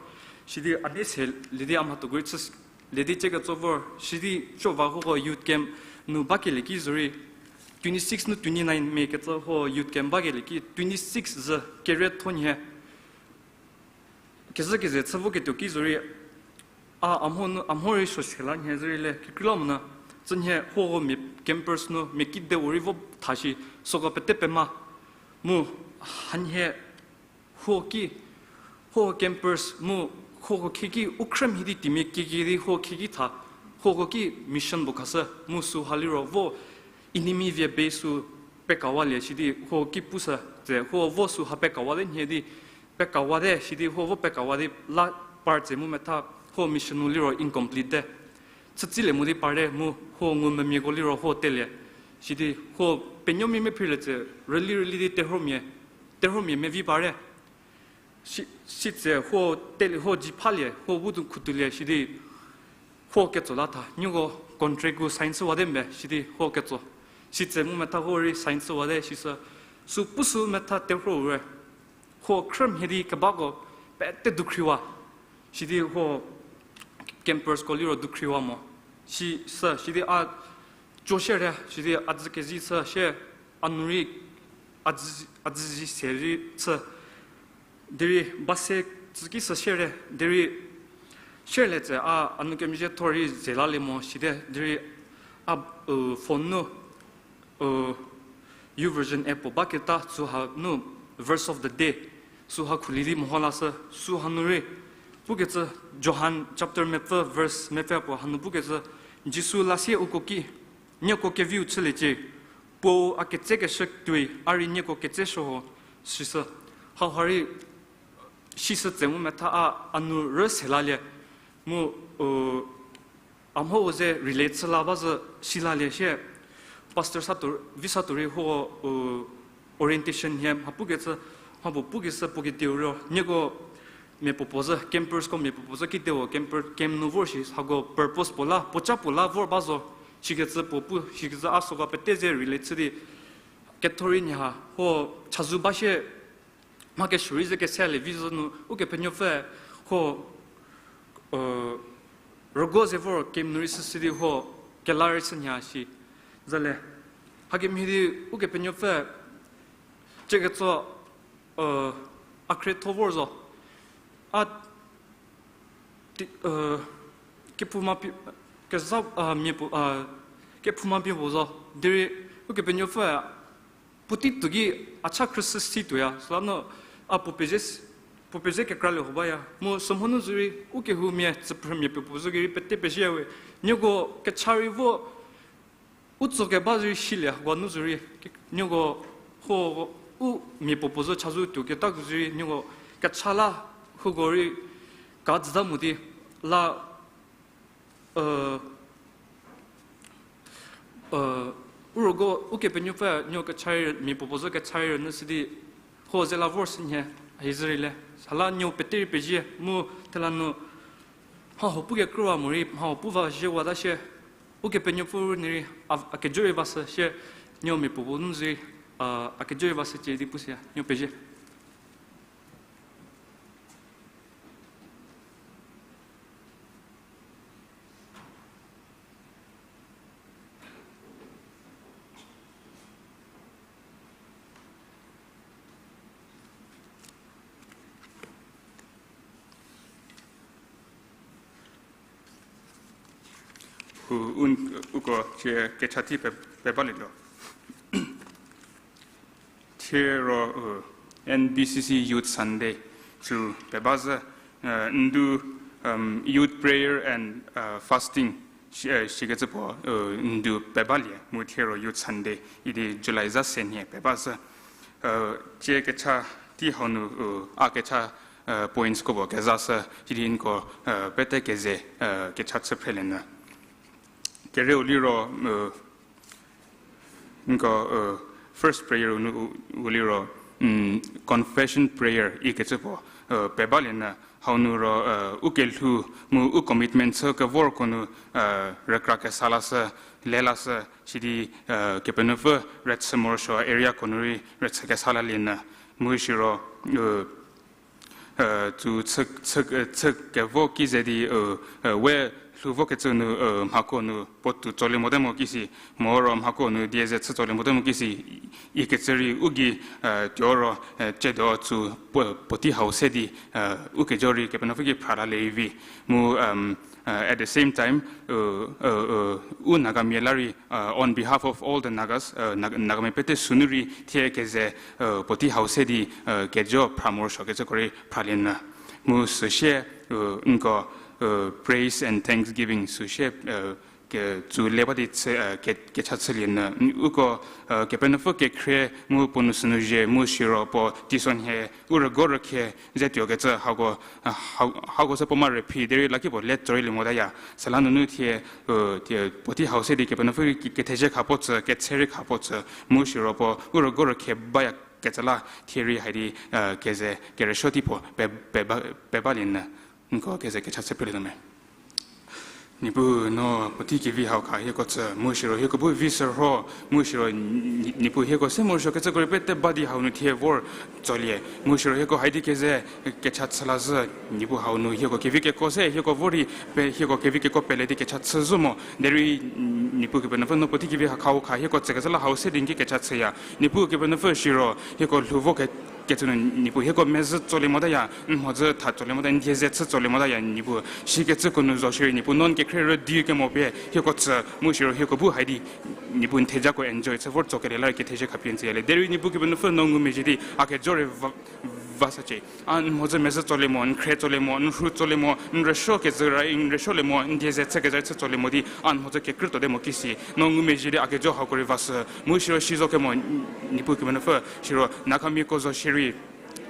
Sidi a nei se, lidi a mhatho guri chü, lidi cieketso vor, sidi cho va huko youth camp nu bakelie ki zorei, twenty six nu twenty nine May kecü ho youth camp bakelie ki twenty six zü kerietho nhie. Kezhü keze chü voketuo ki zorei, a, a mho nu, a mho rei suo se la nhie zorei le, kekreilamonyü, no, tsünhie huo mia campers nu, mia kide u rei vo tha shi, süko pete pema. Mu, hanhie, huo ki, huo campers mu, huoko khieki, u khrü mhie di timia kieki di huo khieki tha, huoko ki mission puo khashü, mu süha liro vo, enemy vie base sü pekawalie, sidi huo ki pushü, tse huo vo süha pekawate nhie di, pekawate, sidi huo vo pekawa di la par tse mu metha, huo mission nu liro incomplete te. Chütsilie mo di parte mu huo ngu memiako liro huo telie. Sidi huo penuomia mephrülie tse rüli rüli di terhuomia, terhuomia mevi pare. Si, sitse huo telie huo ji phalie, huo bu du khutulie, sidi huo ketso la tha, nieko contract gu sign chüwate mbe, sidi huo ketso. Sitse mu metha huo rei sign chüwate, sisü, sü pushü metha terhuo re. Huo khrü mhie di kebako pete dukhriwa. Sidi huo campersko liro dukhriwa mo. Sisü, sidi a cho shierei, sidi a dzü kezi chü shie, a nu rei a dzü, a dzü zi se rei chü. Derei ba se tsüki sü shierei, derei shierei tse a, a nu kemezhie tho rei ze lalie mo site, derei a, phone nu, YouVersion app puo baketa süha nu verse of the day, süha khulie di meho lashü, süha nu rei, pukecü Johan chapter mepfü verse mepfü puo hanu pukecü, Jisu lasie uko ki, nieko keviu chüliecie, Puo a ketsekeshü tuoi, a rei nieko ketseshü ho, sisü. Hauha rei, sisü tse mu metha a, a nu rüse lalie, mu, a mho u ze relate chü la ba zhü si lalie shie, pastor sa tuo, vi sa tuo rei huo, orientation hie mha pukecü, mha puo pukeshü puo kediu ro, nieko mia puo puo zhü, campersko mia puo puo zhü kediu camper, camp nu vor shi, hako purpose puo la, puoca puo la vor ba zo, shikecü puo pu, shikecü a süko pete ze relate chü di, ketho rei nyi ha, huo chazou ba shie, mha kesuo rei ze keselie vi zhü nu, Ukepenuopfü, huo, rüguo ze vor camp nu rei shüshü di huo, kela rei shü nyi ha shi, zale. Hakemhie di Ukepenuopfü, cieketso, a khrietho vor zo. A, ti, kephouma pie, keza, mia puo, kephouma pie puo zo. Derei Ukepenuopfü, puotei tuo ki a cha khrüshü si tuoya. Süla no, a puo pezie, puo pezie kekralie ho baya. Mu sümhonu zorei, ukehoumia, tsüphrümia pie puo zo ki rei pete pezieya we. Nieko kecha rei vo, u tso keba zorei silie, hako nu zorei, nieko huo, u mia puo puo zo chazou tuo keta zorei, nieko kecha la, huko rei, ka züta mo di, la, u rüguo, Ukepenuopfü, nieko kecha rei, mia puo puo zo kecha rei rünyü si di, huo ze la vor shü nyi ha, hi zhü rei le. Süla nieko pete rei pezie, mu thela nu, mha huo pu kekrüwa morei, mha huo pu va zhiewata shie, Ukepenuopfü rünyü rei, a, a kejo rei va shü shie, nieko mia puo puo nu zorei, a, a kejo rei va shücie di pushüya, nieko pezie. Hu, un, uko cie kecha tei pe, pebalietuo. Thiero, N B C C Youth Sunday sü peba zhü, ndu, Youth Prayer and Fasting, shi, shikecü puo, ndu pebalie mu thiero Youth Sunday idi July za se nhie peba zhü. Cie kecha tei hau nu, a kecha, pointsko puo kezashü, sidi nko, pete keze, kecha chü phrelie nyü. Kerieu liro, nko, first prayer u nu u, u liro, confession prayer ikecü puo, pebalie nyü, hau nu ro, u kelhou, mu u commitment chü kevorko nu, rükra kesa lashü, le lashü, sidi, Kepenuopfü rüchü morosuo areako nu rei rüchü kesa lalie nyü, mu siro, tsu chü, chü, chü kevo ki ze di, we lhou vokecü nu, mhako nu puotou tsolie mote mo kisi, moro mhako nu die ze chü tsolie mote mo kisi, ikecü rei u gei, tuo ro, tsiedo tsu puotei hau se di, u kejo rei Kepenuopfü ki phra lalie vi. Mu, at the same time, u Nagamia la rei, on behalf of all the Nagas, Nag-, Nagamia pete sünu rei thie keze, puotei hau se di, kejo phra morosuokecüko rei phralie nyü. Mu süsie, nko, praise and thanksgiving süsie, ke, tsu le ba di chü, ke, kecha chülie nyü. Uko, Kepenuopfü kekhrie mu puo nou sünu zhie mu siro puo teisonhie u rügo rükhe ze tuokecü hako, hako sü puo ma rüphi derei lakipuo le tsoreilie motaya. Süla nunu thie, thie puotei hau se di Kepenuopfü ki kethezie kha puo tsü, ketse rei kha puo tsü, mu siro puo u rügo rükhe bayakecü la thie rei hai di, keze kerüsuo tei puo pe, pe ba, pebalie nyü. Nko keze kecha chü pelietuo me. Niepuu no puotei kevi hau kha hieko tsü, mu siro hieko bu vi shürho, mu siro Ni-, Niepuu hieko se morosuokecüko rei pete ba di hau nu thie vor tsolie, mu siro hieko hai di keze kecha chü la zhü, Niepuu hau nu hieko kevi keko se hieko vor di pe, hieko kevi keko pele di kecha chü zhü mo derei, Niepuu Kepenuopfü no puotei kevi ha khau kha hieko tsükecü la hau se di n ki kecha chüya. Niepuu Kepenuopfü siro hieko lhou vo ke, kecü nu Niepuu hieko mezhü tsolie motaya, n mhodzü tha tsolie mota, n die ze chü tsolie motaya Niepuu. Sikecüko nu zo shierei Niepuu no n kekhrie rüdi kemo pie hieko tsü, mu siro hieko bu hai di Niepuu n thejako enjoy chü vor tsokelie la rei kethezie khapie n tsüya le. Derei Niepuu Kepenuopfü no ngumezhie di a kejo rei va, va sacie. A n mhodzü mezhü tsolie mo, n khrie tsolie mo, n rhu tsolie mo, n rüsuo kezü ra n rüsuolie mo, n die ze chü kezü chü tsolie mo di a n mhodzü kekrütuo te mo kisi. No ngumezhie di a kejo hako rei vashü, mu siro si zo kemo, Niepuu Kepenuopfü siro Nagamiako zo shierei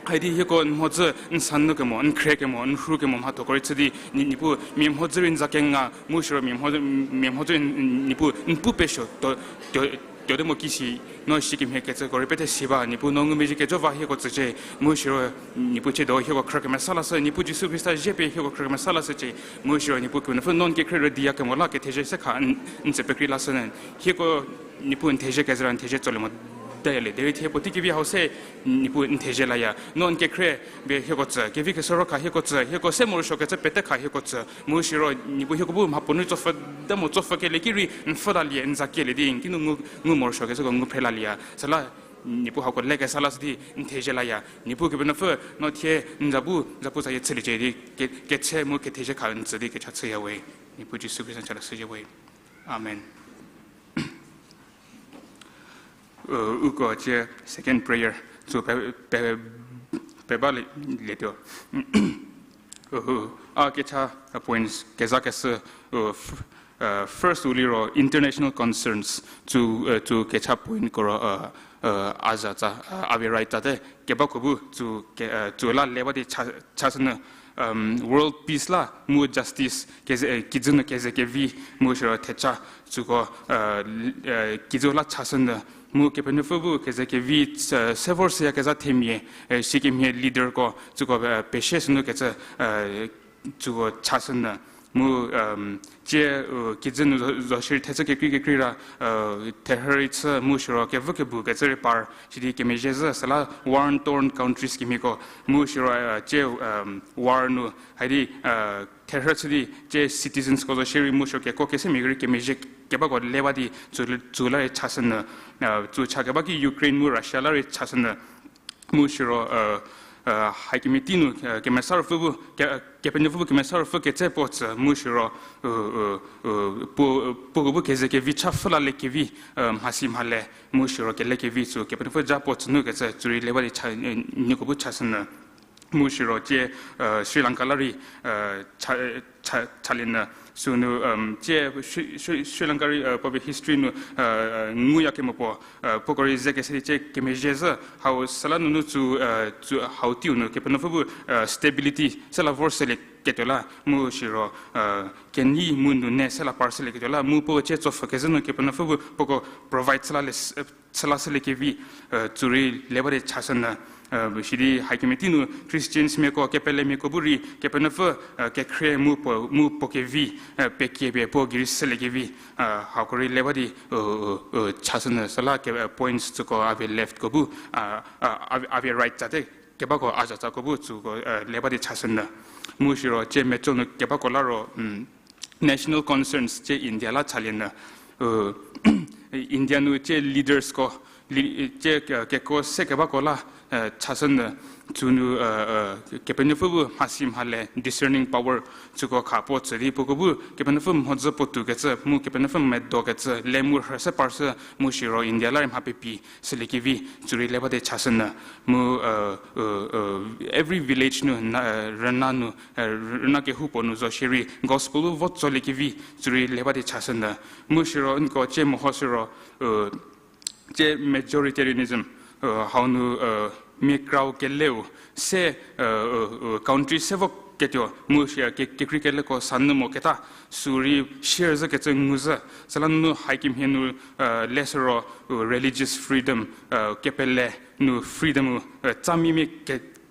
hai di hieko n mhodzü n sa nu kemo, n khrie kemo, n rhu kemo mhathoko rei chü di, Niepuu mia mhodzü rei n za kenga, mu siro mia mhodzü, mia mhodzü rei Niepuu n pu pesuo tuo, tuo, tuote mo kisi, no sikemhie kecüko rei pete si ba, Niepuu no ngumezhie kejo va hieko tsücie, mu siro Niepuu tsiedo hieko khrü kemesa lashü, Niepuu Jisu Khrista zie pie hieko khrü kemesa lashücie, mu siro Niepuu Kepenuopfü no n kekhrie rüdiya kemo la kethezie se kha n, n tsü pekrei lashü nyü. Hieko Niepuu n thezie kezü ra n thezie tsolie mo daya le. Derei thie puotei kevi hau se Niepuu n thezie laya. No n kekhrie pie hieko tsü, kevi keshürho kha hieko tsü, hieko se morosuokecü pete kha hieko tsü. Mu siro Niepuu hieko bu mhapuo nu tsopfü de mo tsopfü kelie ki rei n pfhü lalie, n za kielie di n kinu ngu, ngu morosuokecüko ngu phre lalieya. Süla Niepuu hako lekesa lashü di n thezie laya. Niepuu Kepenuopfü no thie n za bu, za bu zayie chüliecie di ke, ketse mu kethezie kha n tsü di kecha chüya we. Niepuu Jisu Khrista cha la shüzhie we. Amen. Uko cie second prayer tsü pe, pe, peba le, lietuo. A kecha points kezakeshü, first u liro international concerns, tsü, tsü kecha pointko ro, a zatsa, a very right tate kebako bu tsü ke, tsü la le ba di cha, chashünyü, world peace la mu justice keze, kijü nu keze kevi mu siro thecha tsüko, kijü la chashünyü mu Kepenuopfü bu keze kevi, se vor seyakezha themia, sikemhie leaderko tsüko peshie sünu kecü, tsüko chashünyü mu, cie, kijü nu zo, zo shierei thechü kekrei kekrei ra, therhü rei chü mu siro kevü kebu kecü rei par sidi kemezhie zhü süla war-torn countries kemhieko mu siro, cie, war nu hai di, therhü chü di cie citizensko zo shierei mu siro keko kesemia rei kemezhie kebako le ba di tsü, tsü la rei chashünyü, tsü cha keba ki Ukraine mu Russia la rei chashünyü. Mu siro, hai kemhie tei nu, Kemesa Ruopfü bu, ke, Kepenuopfü bu Kemesa Ruopfü ketse puo tsü mu siro, puo, puo bu keze kevi cha pfhü la le kevi, mhasi mhale mu siro kele kevi tsü Kepenuopfü ja puo tsünu kecü tsü rei le ba di cha, nieko bu chashünyü. Mu siro cie, Sri Lanka la rei, cha, cha, chalie nyü sünu, cie Sri, Sri, Sri Lanka rei, puo pie history nu, nguya kemo puo, puoko rei ze kese di cie kemezhie zhü hau süla nunu tsü, tsü hau teiu nu Kepenuopfü bu, stability se la vor selie ketuo la, mu siro, kenei mu nune se la par shülieketuo la, mu puo cie tsopfhü kezhü nu Kepenuopfü bu puoko provide chüla le, chüla shüliekevi, tsuri le ba di chashünyü. Sidi hakemhie tei nu Christians miako, kepelemiako bu rei Kepenuopfü kekhrie mu puo, mu puo kevi, pekiepie puo gei rei shüliekevi, hako rei le ba di chashünyü. Süla ke, points tsüko avie leftko bu, avie right tsate kebako a zatako bu tsüko le ba di chashünyü. Mu siro cie meco nu kebako la ro, national concerns cie India la chalienyü. India nu cie leadersko, cie keko se kebako la chashünyü. Tsünu Kepenuopfü bu mhasi mhale discerning power tsüko kha puo tsü di puoko bu Kepenuopfü mhodzü puo toukecü mu Kepenuopfü medokecü le mu rhü se parshü, mu siro India la rei mha pepi shüliekevi tsuri le ba di chashünyü. Mu every village nu, rüna nu, rüna kehoupuo nu zo shierei gospel bu vo tsoliekevi tsuri le ba di chashünyü. Mu siro nko cie mehoshü ro, cie majoritarianism, hau nu mia krau keleu se, country se vo ketuo mu shi, kekreikeleko sanyü moketa sürei share zhükecü nguzhü. Süla nu hakemhie nu leshü ro religious freedom, kepele nu freedom, tsamimia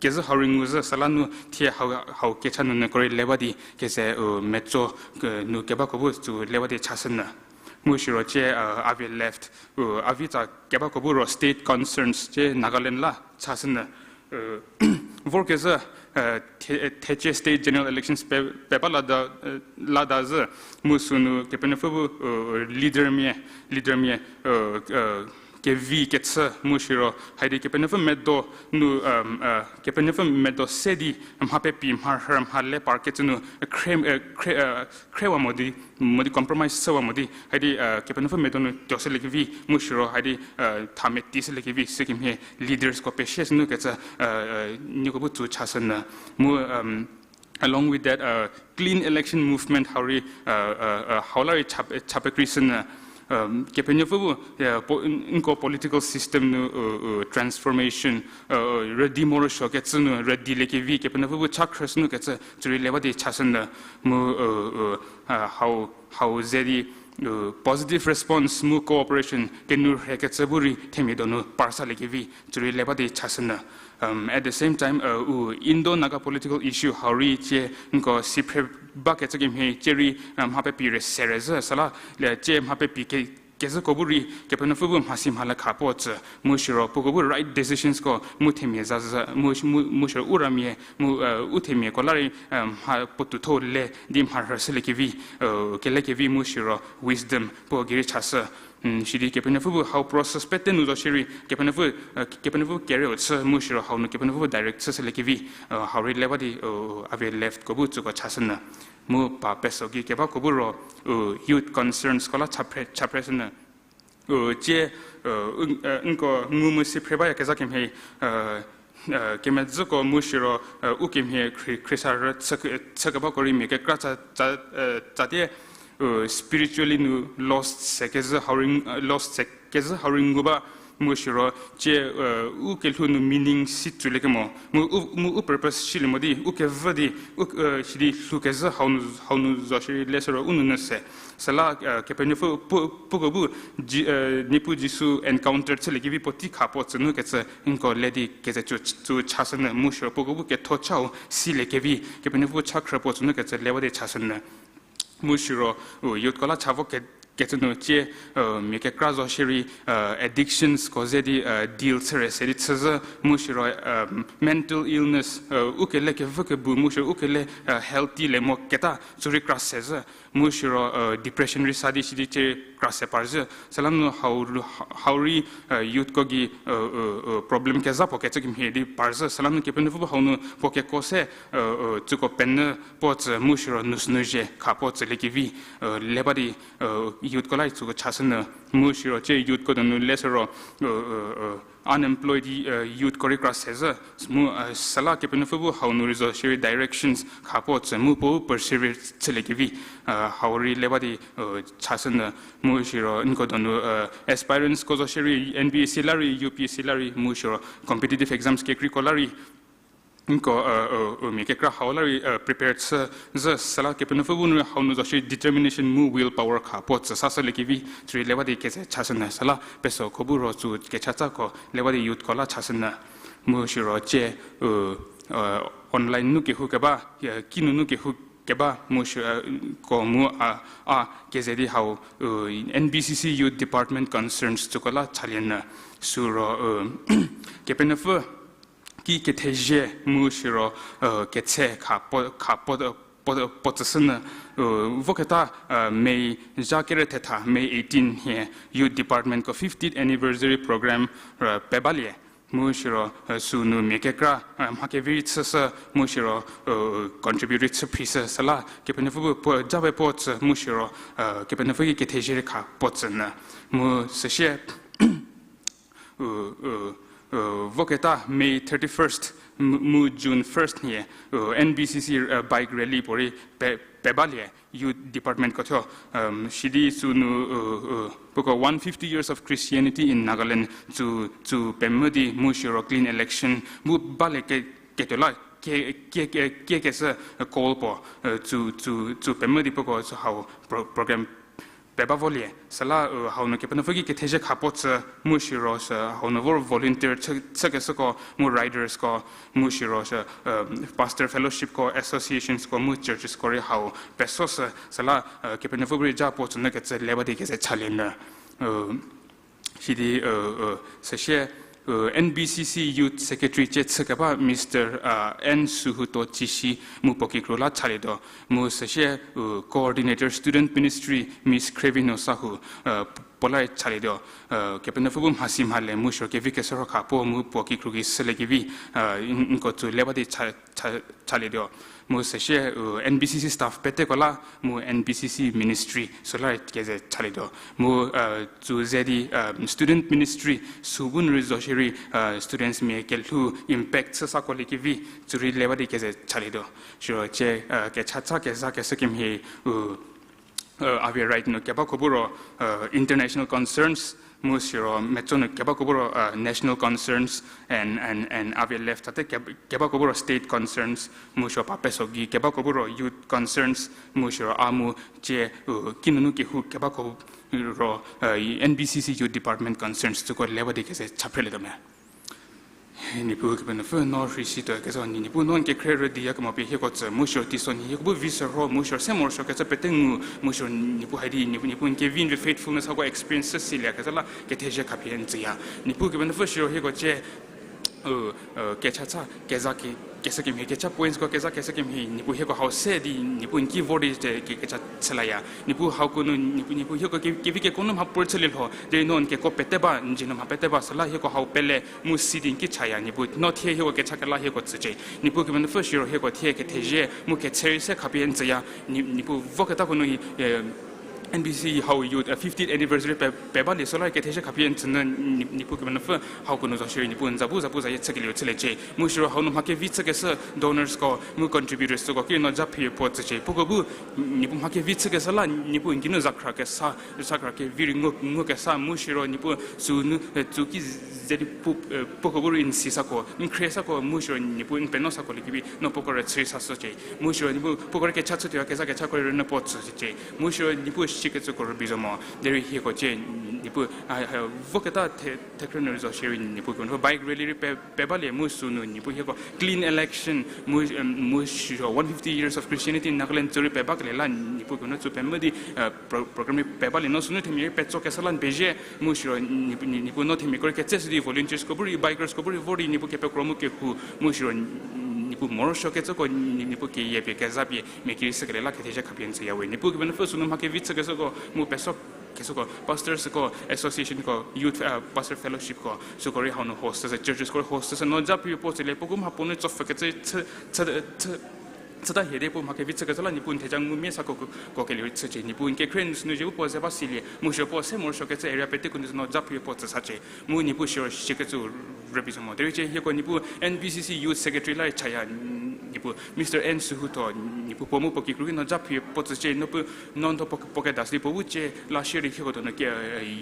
kezhü hau rei nguzhü. Süla nu thie hau, hau kecha nunu ko rei le ba di keze meco nu kebako bu tsü le ba di chashünyü. Mu siro cie avie left, avie tsa kebako bu ro state concerns cie Nagaland la chashünyü. Vorkezhü, thecie state general elections pe, pe ba lata, lata zhü, mu sünu Kepenuopfü bu leadermia, leadermia kevi kechü mu siro haidi Kepenuopfü medo nu, Kepenuopfü medo se di mha pepi mha rhü mha le parkecü nu khre, khre, khrewa mo di, mo di compromise chüwa mo di haidi Kepenuopfü medo nu tuoshüliekevi mu siro haidi tha meti shüliekevi sükemhie leadersko pesie sünu kecü nieko bu tsü chashünyü. Mu along with that, clean election movement hau rei, hau la rei cha, cha pekreishünyü. Kepenuopfü bu nko political system nu transformation rüdi morosuokecü nu rüdiliekevi Kepenuopfü bu cha khrüshünyü kecü tsü rei le ba di chashünyü. Mu hau, hau ze di positive response mu cooperation kenu rhekecü bu rei themia donu parsaliekevi tsü rei le ba di chashünyü. At the same time, u Indo-Naga political issue hau rei cie nko siphre bakecü kemhie cie rei mha pepi re sere zhü, süla le cie mha pepi ke, kezhüko bu rei Kepenuopfü bu mhasi mhale kha puo tsü, mu siro puoko bu right decisionsko mu themia za zhü, mu, mu, mu siro u ramia, mu u themiako la rei mha puotoutho le di mha rhüshüliekevi, kelekevi mu siro wisdom puo gei rei chashü. Sidi Kepenuopfü bu hau process pete nu zo shierei Kepenuopfü, Kepenuopfü kerieu chü mu siro hau nu Kepenuopfü bu direct chüshüliekevi, hau rei le ba di avie leftko bu tsüko chashünyü. Mu pa peso gei kebako bu ro youth concernsko la cha phre, cha phreshünyü. Cie nko ngu mu siphre bayakezha kemhie, kemedzüko mu siro u kemhie khri, khriesarü chü, chükebako rei mia kekra tsa, tsa, tsatie spiritually nu lost se kezhü hau rei, lost se kezhü hau rei ngu ba, mu siro cie u kelhou nu meaning si tsüliekemo mu u, mu u purpose silie mo di u kevü di u, sidi lhou kezhü hau nu, hau nu zo shierei leshü ro u nunu se. Süla Kepenuopfü pu, puoko bu Ji, Niepuu Jisu encounter chüliekevi puotei kha puo tsünu kecü nko le di keze tsü, tsü chashünyü mu siro puoko bu ketho chau siliekevi, Kepenuopfü cha khrü puo tsünu kecü le ba di chashünyü. Mu siro youthko la cha vo ke, kecü nu cie mia kekra zo shierei addictionsko ze di deal chüre se di chüzhü, mu siro mental illness, u kele kevü kebu mu siro u kele healthy le mo keta tsü rei kra sezhü, mu siro depression rei sa di sidi cie kra se parzhü. Süla nu hau, hau rei youthko gei problem kezha puo kecü kemhie di parzhü. Süla nu Kepenuopfü bu hau nu puo keko se tsüko penyü puo tsü mu siro nusünuzhie kha puo tsüliekevi le ba di youthko la tsüko chashünyü. Mu siro cie youthko donu leshü ro unemployed youthko rei kra sezhü. Mu süla Kepenuopfü bu hau nu rei zo shierei directions kha puo tsü mu puo persevere chüliekevi hau rei le ba di chashünyü. Mu siro nko donu aspirantsko zo shierei N P S C la rei, U P S C la rei, mu siro competitive exams kekreiko la rei Nko, u mia kekra hau la rei prepare chü zü süla Kepenuopfü bu nu rei hau nu zo shierei determination mu will power kha puo tsü sashülie kevi, sirei le ba di keze chashünyü süla peso kho bu ro sü kechatsako le ba di youthko la chashünyü. Mu siro cie, u online nu kehou keba, kinunu kehou keba mu siko mu a, a keze di hau, u N B C C Youth Department concerns tsüko la chalienyü. Siro, u Kepenuopfü ki kethezie mu siro, u ketse kha puo, kha puo, puo, puo tsüshünyü, u voketa, u May zha kere thetha, May eighteen hie Youth Departmentko fiftieth anniversary program, u pe balie. Mu siro, u sünu mia kekra, u mha kevi rei chüshü, mu siro, u contribute rei chü phrishü süla Kepenuopfü bu puo ja pe puo tsü, mu siro, u Kepenuopfü ki kethezie rei kha puo tsünyü. Mu süsie, u, u, u voketa May thirty-first, mu, mu June first nhie, u N B C C, u bike rally puorei pe, pe balie Youth Departmentko thuo, sidi sünu, u, u puoko one fifty years of Christianity in Nagaland tsü, tsü pemvü di mu siro clean election bu balie ke, ketuo la, ke, ke, ke, ke, kesü call puo, u tsü, tsü, tsü pemvü di puoko sü hau pro, program pe ba volie. Süla, u hau nu Kepenuopfü ki kethezie kha puo tsü, mu siro sü hau nu vor volunteer chü, chükeshüko, mu ridersko, mu siro sü, u pastor fellowshipko, associationsko, mu churchesko rei hau pesoshü, süla, u Kepenuopfü bu rei ja puo tsünyü kecü le ba di keze chalienyü. U sidi, u, u, süsie, u N B C C Youth Secretary cie chü keba Mister, u, N Suhuto Cishi mu puo kikru la chalietuo. Mu süsie, u coordinator Student Ministry Miss Krevino Sahu, u puo la chalietuo. U Kepenuopfü bu mhasi mhale mu siro kevi keshürho kha puo mu puo kikru ki shülie kevi, u n, nko tsü le ba di cha, cha, chalietuo. Mu süsie, u N B C C staff peteko la, mu N B C C ministry sü la keze chalietuo. Mu, u tsü ze di, u student ministry sü bu nu rei zo shierei, u studentsmia kelhou impact chü sako lie kevi, tsü rei le ba di keze chalietuo. Siro cie, u kechatsa kezha keshü kemhie, u, u avie right nu kebako bu ro, u international concerns, mu siro metso nu kebako bu ro, u national concerns, and, and, and avie left tate ke, kebako bu ro state concerns, mu siro pa peso gei kebako bu ro youth concerns, mu siro a mu cie, u kinunu kehou kebako ro, u N B C C Youth Department concerns tsüko le ba di keze cha phrelietuo me. Niepuu Kepenuopfü no rhei situo kezha nyi, Niepuu no n kekhrie rüdi ya kemo pie hieko tsü, mu siro teisonhie hieko bu vi shürho, mu siro se morosuo kecü pete ngu, mu siro Niepuu hai di, Niepuu, Niepuu n kevi n vie faithfulness hako experience chü silie kezha la kethezie khapie n tsüya. Niepuu Kepenuopfü siro hieko cie, u, u kechatsa kezha ke, keshü kemhie, kecha pointsko kezha keshü kemhie, Niepuu hieko hau se di, Niepuu n ki vor di te ke, kecha chülaya. Niepuu hauko nu, Niepuu, Niepuu hieko ke, kevi kekuo nu mha puorei chülie lho, derei no n kekuo pete ba, n dzie nu mha pete ba, süla hieko hau pele, mu si di n ki chaya, Niepuu no thie hieko kecha kela hieko tsücie. Niepuu Kepenuopfü siro hieko thie kethezie, mu kethezie se khapie n tsüya, Nie, Niepuu voketako nu hi, e, N B C hau youth, e, fiftieth anniversary pe, pe balie süla kethezie khapie n tsünyü, Nie, Niepuu Kepenuopfü hauko nu zo shierei Niepuu n za bu, za bu zayie chükelieu chüliecie. Mu siro hau nu mha kevi chükeshü donorsko, mu contributorsko, ki no ja phie puo tsücie. Puoko bu, Niepuu mha kevi chükeshü la, Niepuu n geinu zakhra kesa, zakhra kevi rei ngu, ngu kesa, mu siro Niepuu sünu, e, tsü ki ze di pu, e, puoko bu rei n si sako, n khrie sako, mu siro Niepuu n penuo sako liekevi, no puoko rei chü rei sashücie. Mu siro Niepuu puoko rei kecha chütuoya kezha kechako rei rünyü puo tsücie. Mu siro Niepuu sikecüko rübei zo mo. Derei hieko cie, Niepuu, a, a, voketa the, thekrü nu rei zo shierei Niepuu Kepenuopfü bike rally rei pe, pe balie mu sünu Niepuu hieko clean election, mu, e, mu siro one fifty years of Christianity in Nagaland tsü rei pe bakelie la Niepuu Kepenuopfü tsü pemvü di, e, pro, program rei pe balie no sünu themia rei petso kesa la n pezie, mu siro Niepuu, Nie, Niepuu no themiako rei ketseshü di volunteersko bu rei, bikersko bu rei vor di Niepuu kepekro mu kehou, mu siro Niepuu morosuo kecüko Nie, Niepuu keyie pie, kezha pie, mia ki rei shükelie la kethezie khapie n tsüya we. Niepuu Kepenuopfü sünu mha kevi chükeshüko, mu peso keshüko, pastorsko, associationko, youth, e, pastor fellowshipko, süko rei hau nu host chüshü, churchesko rei host chüshü, no ja phie puo tsülie, puoko mha puo nu tsofü kecü chü, chü, chü chüta hie di puo mha kevi chükecü la Niepuu n theja ngumia sako ko, ko kelie rei chücie. Niepuu n kekhrie n sünu zie bu puo ze ba silie, mu siro puo se morosuo kecü area peteko nu sü no ja phie puo tsü sacie. Mu Niepuu siro sikecü rübei zo mo. Derei cie hieko Niepuu N B C C Youth Secretary la rei chaya, n, Niepuu, Mister N Sühutho, Niepuu puo mu puo kikru ki no japie puo tsücie, no pu, no ntho puo, puo kedasi puo bu cie, la shierei hieko donu ke,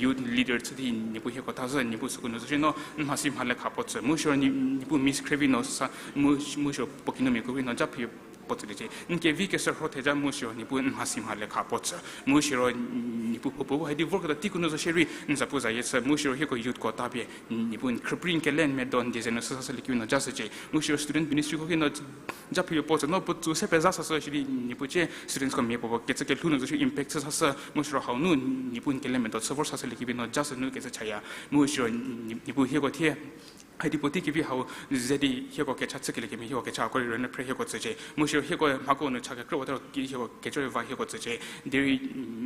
youth leader chü di Niepuu hieko thazhü, Niepuu süko nu zo shie no n mhasi mhale kha puo tsü. Mu siro Niepuu Miss Khrevi no sa, mu, mu siro puo kinumia kikru ki no japie puo tsüliecie. N kevi keshürho theja mu siro Niepuu n mhasi mhale kha puo tsü. Mu siro Niepuu puo, puo bu hai di vorketuo teiko nu zo shierei n zapu zayie chü. Mu siro hieko youthko tapie Niepuu n khrüprei n kele n medo n die ze nu sü sashülie ki no ja shücie. Mu siro student ministryko ki no japie puo tsü no puo tsü se pezha sashü shidi Niepuu cie studentsko mia puo puo kecü kelhou nu zo shie impact chü sashü. Mu siro hau nu Niepuu n kele medo chü vor sashülie ki no ja shü nu kecü chaya. Mu siro Niepuu hieko thie hai di puotei kevi hau ze di hieko kecha chükelie kemhie hieko kecha ko rei rünyü phre hieko tsücie. Mu siro hieko mhako nu cha kekrüwate ki hieko kejo rei va hieko tsücie. Derei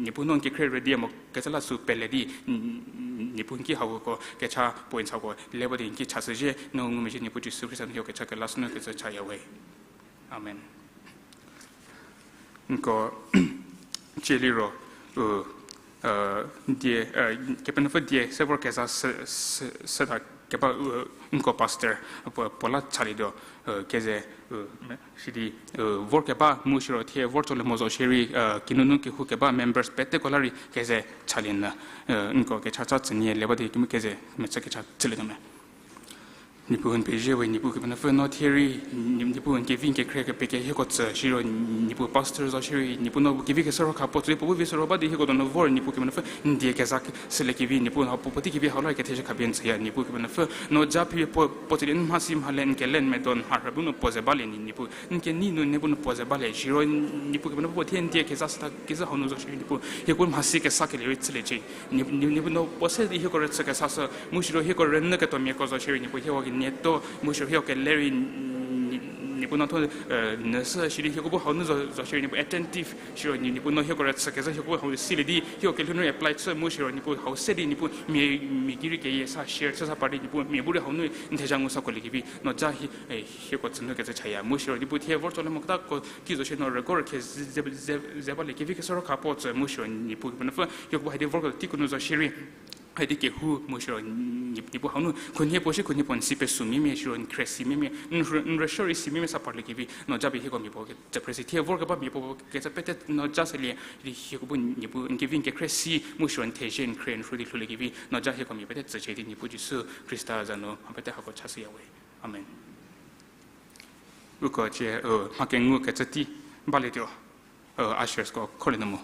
Niepuu no n kekhrie rüdi mo kecü la sü pele di Niepuu n ki hauko kecha points hako le ba di n ki cha shüzhie no ngumezhie Niepuu Jisu Khrista nu hieko kecha kela sünu kecü chaya we. Amen. Nko cie liro u die, Kepenuopfü die se vor keza süta keba nko pastor puo la chalietuo keze sidi vor keba mu siro thie vor tsolie mo zo shierei kinunu kehou keba members peteko la rei keze chalie nyü nko kecha cha tsünie le ba di kemu keze mechü kecha chülietuo me. Niepuu n pezie we, Niepuu Kepenuopfü no thie rei Niepuu n kevi n kekhrie kepekehie hieko tsü shiro Niepuu pastor zo shierei Niepuu no kevi keshürho kha puo tsü di puo bu vi shürho ba di hieko donu vor Niepuu Kepenuopfü n die keza sülie kevi Niepuu hau puo puotei kevi hau la kethezie khapie n tsüya. Niepuu Kepenuopfü no japie puo tsü di n mhasi mhale n kele n medo n mharhü bu nu puo ze balie Niepuu n kenei nu n bu nu puo ze balie shiro Niepuu Kepenuopfü puo thie n die keza süta kezhü hau nu zo shierei Niepuu hieko mhasi kesa kelie rei chüliecie. Niepuu no puo se di hieko rüchü kesashü mu siro hieko rünyü ketuomiako zo shierei Niepuu hieko kenietuo mu siro hieko kele rei Niepuu no tho nyü sü shidi hieko bu hau nu zo shierei Niepuu attentive shiro Niepuu no hieko rüchü kezhü hieko bu hau silie di hieko kelhou nu apply chü mu siro Niepuu hau se di Niepuu mia, mia gei rei keyie sa share chü sa par di Niepuu mia bu rei hau nu n theja ngu sa kolie kevi no ja hieko tsü nu kecü chaya. Mu siro Niepuu thie vor tsolie mo ketako ki zo shie no rügo rükhe ze balie kevi keshürho kha puo tsü mu siro Niepuu Kepenuopfü hieko bu hai di vorketuo teiko nu zo shierei hai di kehou mu siro Niepuu hau nu khunhie puo shi khunhie puo n si pesu mimia shiro n khrie si mimia n rüsuo rei si mimia sa parlie kevi no japie hieko mia puo kecü phre si thie vor keba mia puo kecü pete no ja shülie di hieko bu Niepuu n kevi n kekhrie si mu siro n thezie n khrie n rüsuo di lhoulie kevi no ja hieko mia pete tsücie di Niepuu Jisu Khrista za nu mha pete hako chashüya we. Amen. Uko cie mha kengu kecü tei balietuo, ushersko kholie nu mo.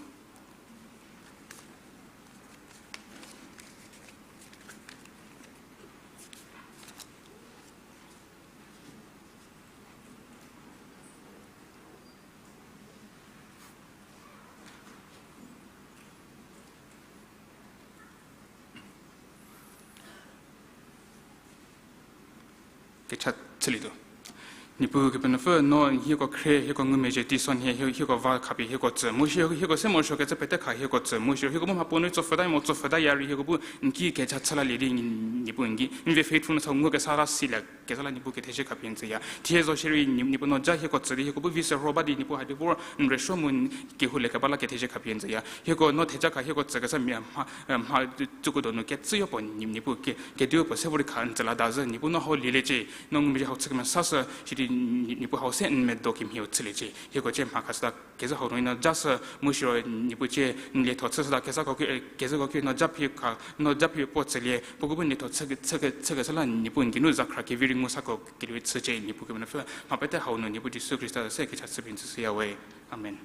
Kecha chülietuo. Niepuu Kepenuopfü no hieko khrie hieko ngumezhie teisonhie hieko va khapie hieko tsü mu hieko se morosuo kecü pete kha hieko tsü mu siro hieko bu mhapuo nu tsopfhüta mo tsopfhütaya rei hieko bu n ki kecha chü lalie di Niepuu n ki n vie faithfulness hau ngukesa la silie kezha la Niepuu kethezie khapie n tsüya. Thie zo shierei Niepuu no ja hieko tsü di hieko bu vi shürho ba di Niepuu hai di vor n rüsuo mu kehoulie keba la kethezie khapie n tsüya. Hieko no theja kha hieko tsü kesa mia mha tsüko donu kecüyo puo Niepuu kediu puo se vor di kha n tsü la da zhü Niepuu no hau lieliecie. No ngumezhie hau chü kemesashü shidi Niepuu hau se n medo kemhieu chüliecie. Hieko cie mha khashüta kezhü hau nu no ja shü mu siro Niepuu cie n lietho chüshüta kezhüko ki no japie kha no japie puo tsülie puoko bu n lietho chü keshü la Niepuu n geinu zakhra kevi rei ngu sako kelie chücie. Niepuu Kepenuopfü mha pete hau nu Niepuu Jisu Khrista se kecha chüpie n tsüshüya we. Amen.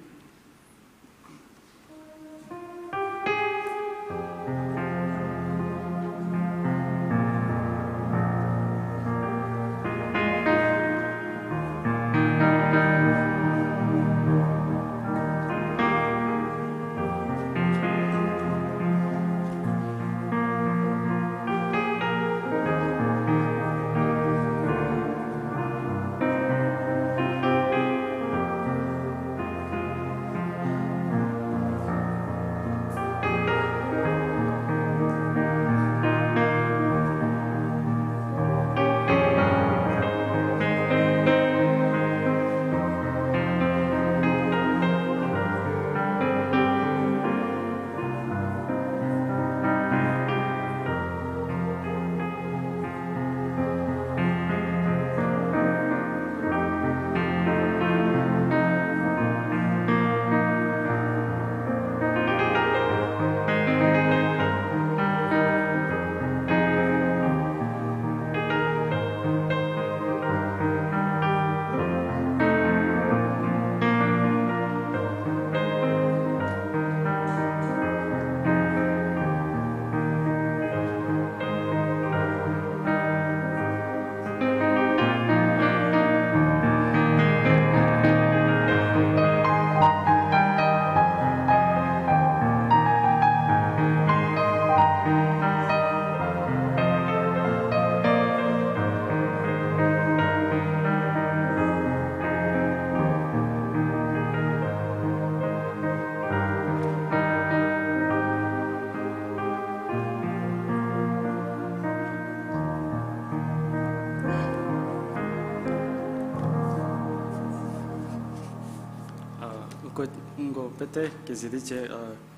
Pete kezei di cie,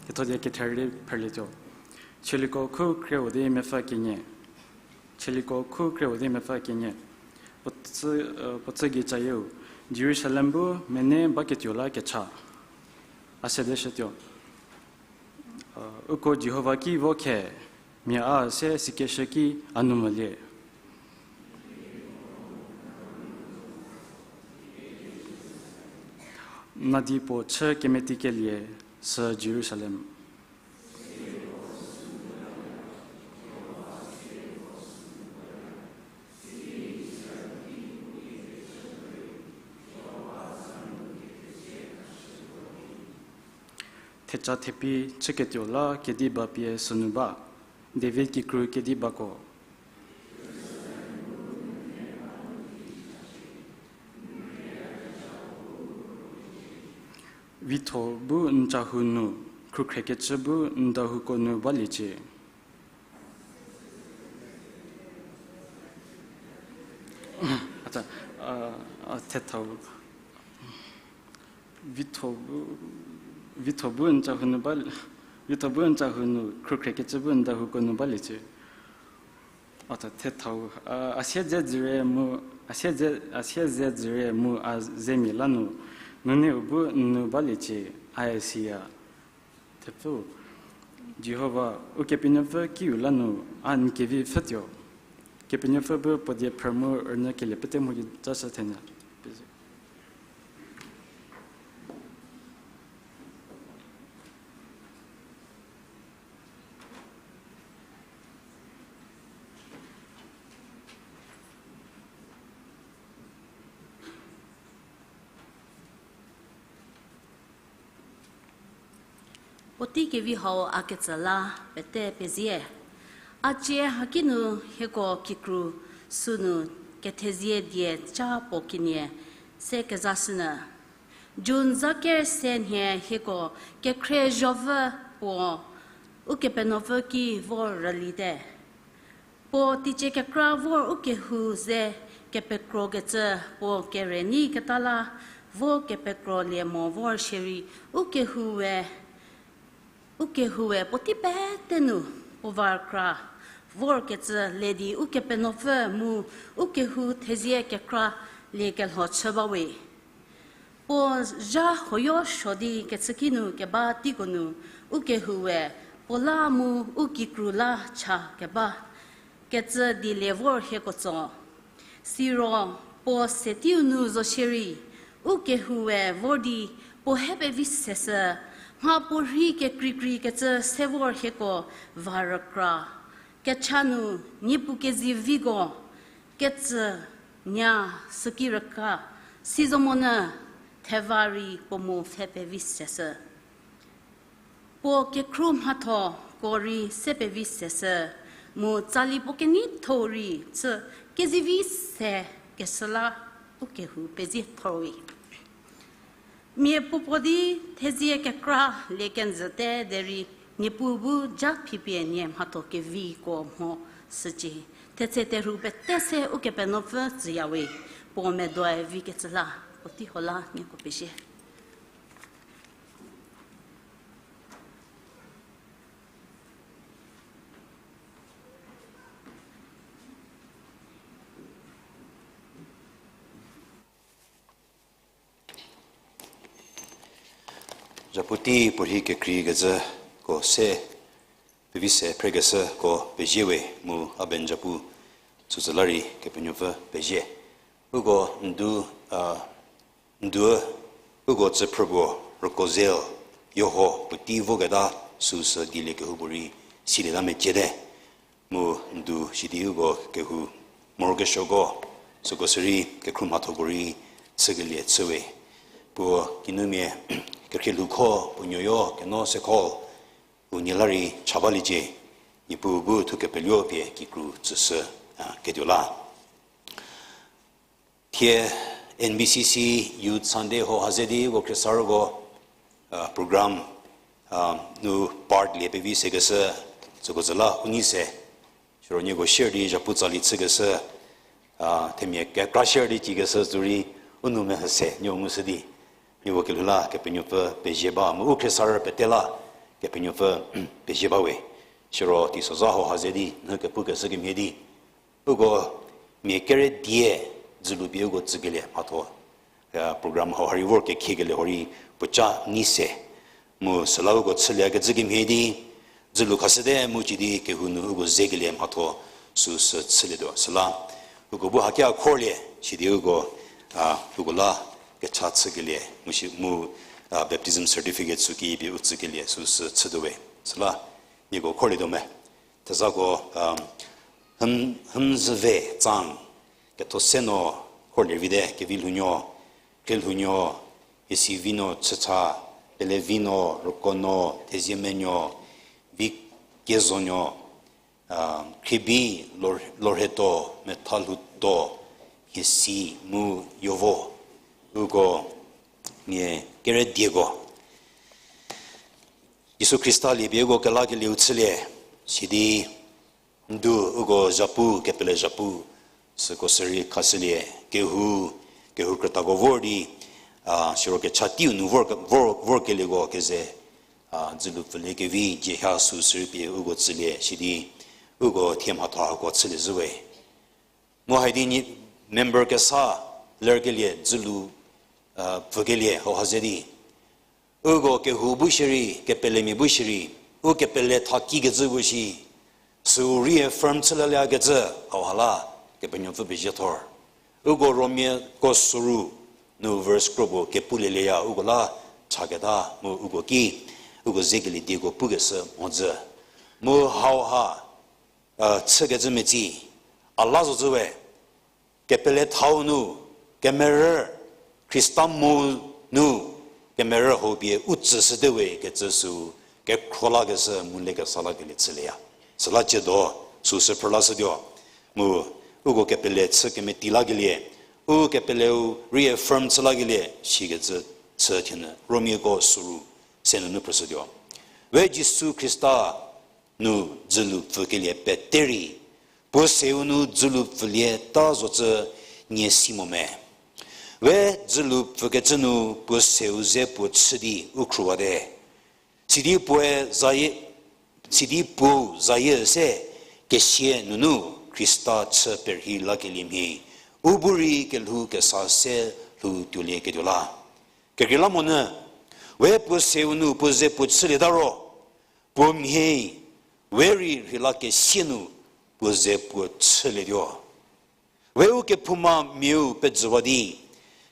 ketho die kether di phrülietuo. Chieliko khu kreu di mepfü kenie. Chieliko khu kreu di mepfü kenie. Puo chü, puo chü gei cayieu, Jerusalem bu mene baketuo la kecha. A sedeshütuo. Uko Jihova ki vo khe, mia a se sikeshü ki a nu molie. Nadi puo chü kemetikelie sü Jerusalem. Theca thepi chüketuo la kediba pie sünu ba, David kikru kedibako. Vitho bu n cahou nu, khrükhrekecü bu n dahouko nu baliecie. Thetha, vitho bu, vitho bu n cahou nu ba, vitho bu n cahou nu, khrükhrekecü bu n dahouko nu baliecie. Thetha, a siedze dzüre mu, a siedze, a siedze dzüre mu a zemia la nu, nuneu bu n nu baliecie, a siya. Thepfü, Jihova, Ukepenuopfü kiu la nu, a n kevi pfhütuo. Kepenuopfü bu puo die phrü mu rünyükelie pete mho gei cashü thenyü. Puotei kevi hau a ketsü la pete pezie. A cie haki nu hieko kikru sünu kethezie die ca puo kenie se kezashünyü. June zaker se nhie hieko kekhrie zhovü puo Ukepenuopfü ki vor rülite. Puo teicie kekra vor ukehou ze kepekrokecü puo kere nei keta la vo kepekrolie mo vor shierei ukehou we, ukehoue puotei pete nu puo va kra vorkecü le di Ukepenuopfü mu ukehou thezie kekra liekelho chü bawe. Puo zha huoyo suo di kechüki nu keba teiko nu ukehoue puo la mu u kikru la cha keba kecü dielie vor hieko tso. Siro puo se teiu nu zo shierei, ukehoue vor di puo he pevi seshü, mha puo rhei kekreikrei kecü se vor hieko va rükra. Kecha nu Niepuu keziviko ketsü nya süki rükra, sizomonyü theva rei puo mu pfhe pevi seshü. Puo kekhruo mhathoko rei se pevi seshü, mu tsali puo keneitho rei chü kezivi se keshü la ukehou pezie thorwe. Mia puopuo di thezie kekra lie kenjüte derei Niepuu bu ja phipie nie mhatho keviko mho shücie. Thetse terhu pete se Ukepenuopfü tsüyawe, puo medoe vi kecü la puotei ho la nieko pezie. Zhapu tei puorhi kekreikecüko se, pevi se phrekeshüko pezie we mu a ben zhapu süsü la rei Kepenuopfü pezie. Uko ndu, a, ndu, uko tsüphrü puo rüko ze yoho puotei voketa süsü dieliekehoupuorei silieta meciete. Mu ndu sidi uko kehou morokesuoko, süko sürei kekhruo mhathoko rei chükelie chüwe. Puo kinumia kekhrie lhoukho puo nuoyo keno sekho, unie la rei cha baliecie, Niepuu bu thu kepeluo pie kikru tsüshü, a, ketuo la. Thie N B C C Youth Sunday ho ha ze di uko khriesarüko, a, program, a, nu part lie pevi sekeshü, süko zü la u nei se. Siro nieko share di zhapu tsali chükeshü, a, themia kekra share di cükeshü zorei u nou mehü se nieko ngushü di. Nieko kelhou la Kepenuopfü pezie ba, mu u khriesarü pete la Kepenuopfü pezie bawe. Siro teisozha hauha ze di, n kepukeshü kemhie di, uko mia kere die dzülu pie uko tsükelie mhatho, program hauha rei vor kekhiekelie hurei puoca nei se. Mu süla uko chülieyakecü kemhie di, dzülu khashüte mu cidi kehou nu uko zekelie mhatho süsü chülietuo. Süla uko bu hakia khorlie, sidi uko, a, uko la kecha chükelie, mu shi, mu, a, baptism certificate sü ki pie u tsükelie süsü chütuowe. Süla nieko khorlietuo me. Thezako, a, Hymzüve Tsang, ketho se no khorlie vite, Kevilhounuo, Krilhounuo, Isivino Chücha, Pelevino, Rükonuo, Theziemenuo, Vikiezonuo, a, Khribi, Lor-, Lorhetuo, Methalhoutuo, Hiesi mu Yovo, uko mia kere dieko Jisu Khrista lie pie uko kelakelieu chülie, sidi ndu uko zhapu, kepele zhapu, süko sürei khashülie, kehou, kehou krütako vor di, a, siro kecha teiu nu vor, vor, vorkelieko keze, a, dzülu pfülie kevi, jieha süsürei pie uko tsülie, sidi uko thie mhatho hako chülie zhüwe. Mu haidi nyi member kesa lerkelie, dzülu, a, pfükelie hauha ze di, uko kehou bu shierei, kepelemia bu shierei, u kepele tha kikecü bu shi, süu reaffirm chülalieyakecü hauha la Kepenuopfü pezie thor. Uko Romiako süru nu verse kropuo kepulelieya uko la chaketa mu uko ki, uko zekelie dieko pukeshü mhodzü. Mu hauha, a, chükecü metsi, a la zocü we, kepele thau nu, kemerü, Khrista mo nu, kemerü hau pie u tsüshüte we kecü süu, kekhro lakeshü mu lekesa lakelie chülieya. Süla ciedo, süsü phrü lashütuo. Mu, uko kepele chü kemeti lakelie, u kepeleu reaffirm chü lakelie, shikecü chü thienyü, Romiako süru, se nunu phrüshütuo. We Jisu Khrista nu dzülu pfükelie pete rei, puo seu nu dzülu pfülieta zocü nie si mo me. We dzülu pfükecü nu puo seu ze puo chü di u khruwate. Sidi puoe zayie, sidi puou zayie se kesia nunu Khrista chü perhei lakelie mhie, u bu rei kelhou kesa se lhou tuolieketuo la. Kekreilamonyü, we puo seu nu puo ze puo chülieta ro, puo mhie we rei rheila kesia nu puo ze puo chülietuo. We u kephouma miau pejüwa di,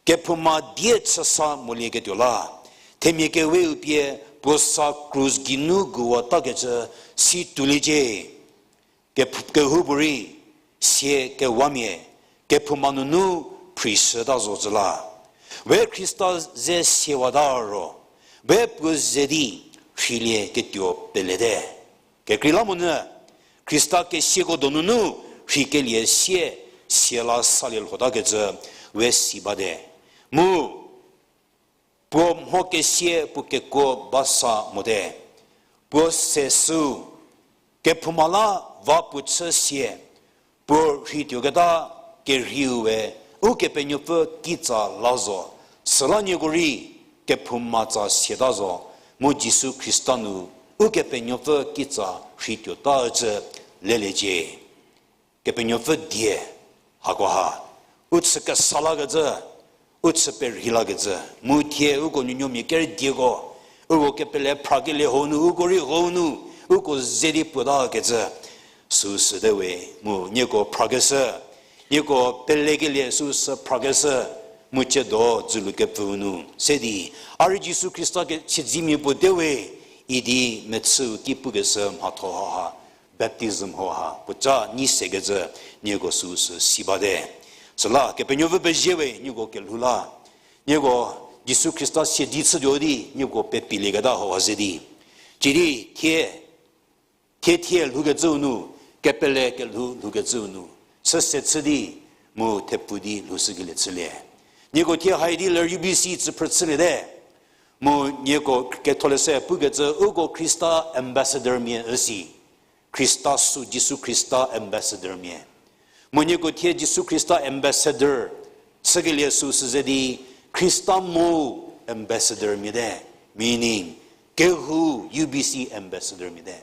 kephouma die chüsa molieketuo la, themia keweu pie puo sa krus geinu guwatakecü si tuoliecie. Keph-, kehoupuorei, sie kewamia, kephouma nunu phrishüta zocü la. We Khrista ze siawata ro, we puo ze di rheilieketuo pelete. Kekreilamonyü, Khrista kesiako donunu rheikelie sie, siala salie lhotakecü we si bate. Mu, puo mho kesie puo kekuo ba sa mote. Puo se sü, kephouma la va puo chü sie, puo rheituoketa kerheiu we, Ukepenuopfü kitsa la zo, süla nieko rei kephouma tsa siata zo, mu Jisu Khrista nu Ukepenuopfü kitsa rheituota ücü leliecie. Kepenuopfü die hakoha, u chü kesa lakecü, u chü perhei lakecü, mu thie uko nuonuomia kerü dieko, uko kepele phrakelie hau nu, uko rei hau nu, uko ze di puotakecü, süsüte we, mu nieko phrakeshü, nieko pelekelie süsü phrakeshü, mu ciedo dzülu kepfüu nu se di, a rei Jisu Khrista ke siedzimia puo te we, idi mechüu ki pukeshü mhatho haha, baptism hauha puoca nyi sekecü nieko süsü si bate. Süla Kepenuopfü pezie we nieko kelhou la, nieko Jisu Khrista siedi chütuo di nieko pepilieketa hauha ze di, cidi thie, thie thie lhoukecüu nu, kepele kelhou lhoukecüu nu, chüse chü di, mu thepfu di lhoushükelie chülie. Nieko thie hai di ler U B C tsüphrü chüliete. Mu nieko ketholeshü pukecü uko Khrista ambassadormia üsi. Khrista sü Jisu Khrista ambassadormia. Mu nieko thie Jisu Khrista ambassador chükelie süsü ze di Khrista mu ambassador mia te, meaning, kehou U B C ambassador mia te.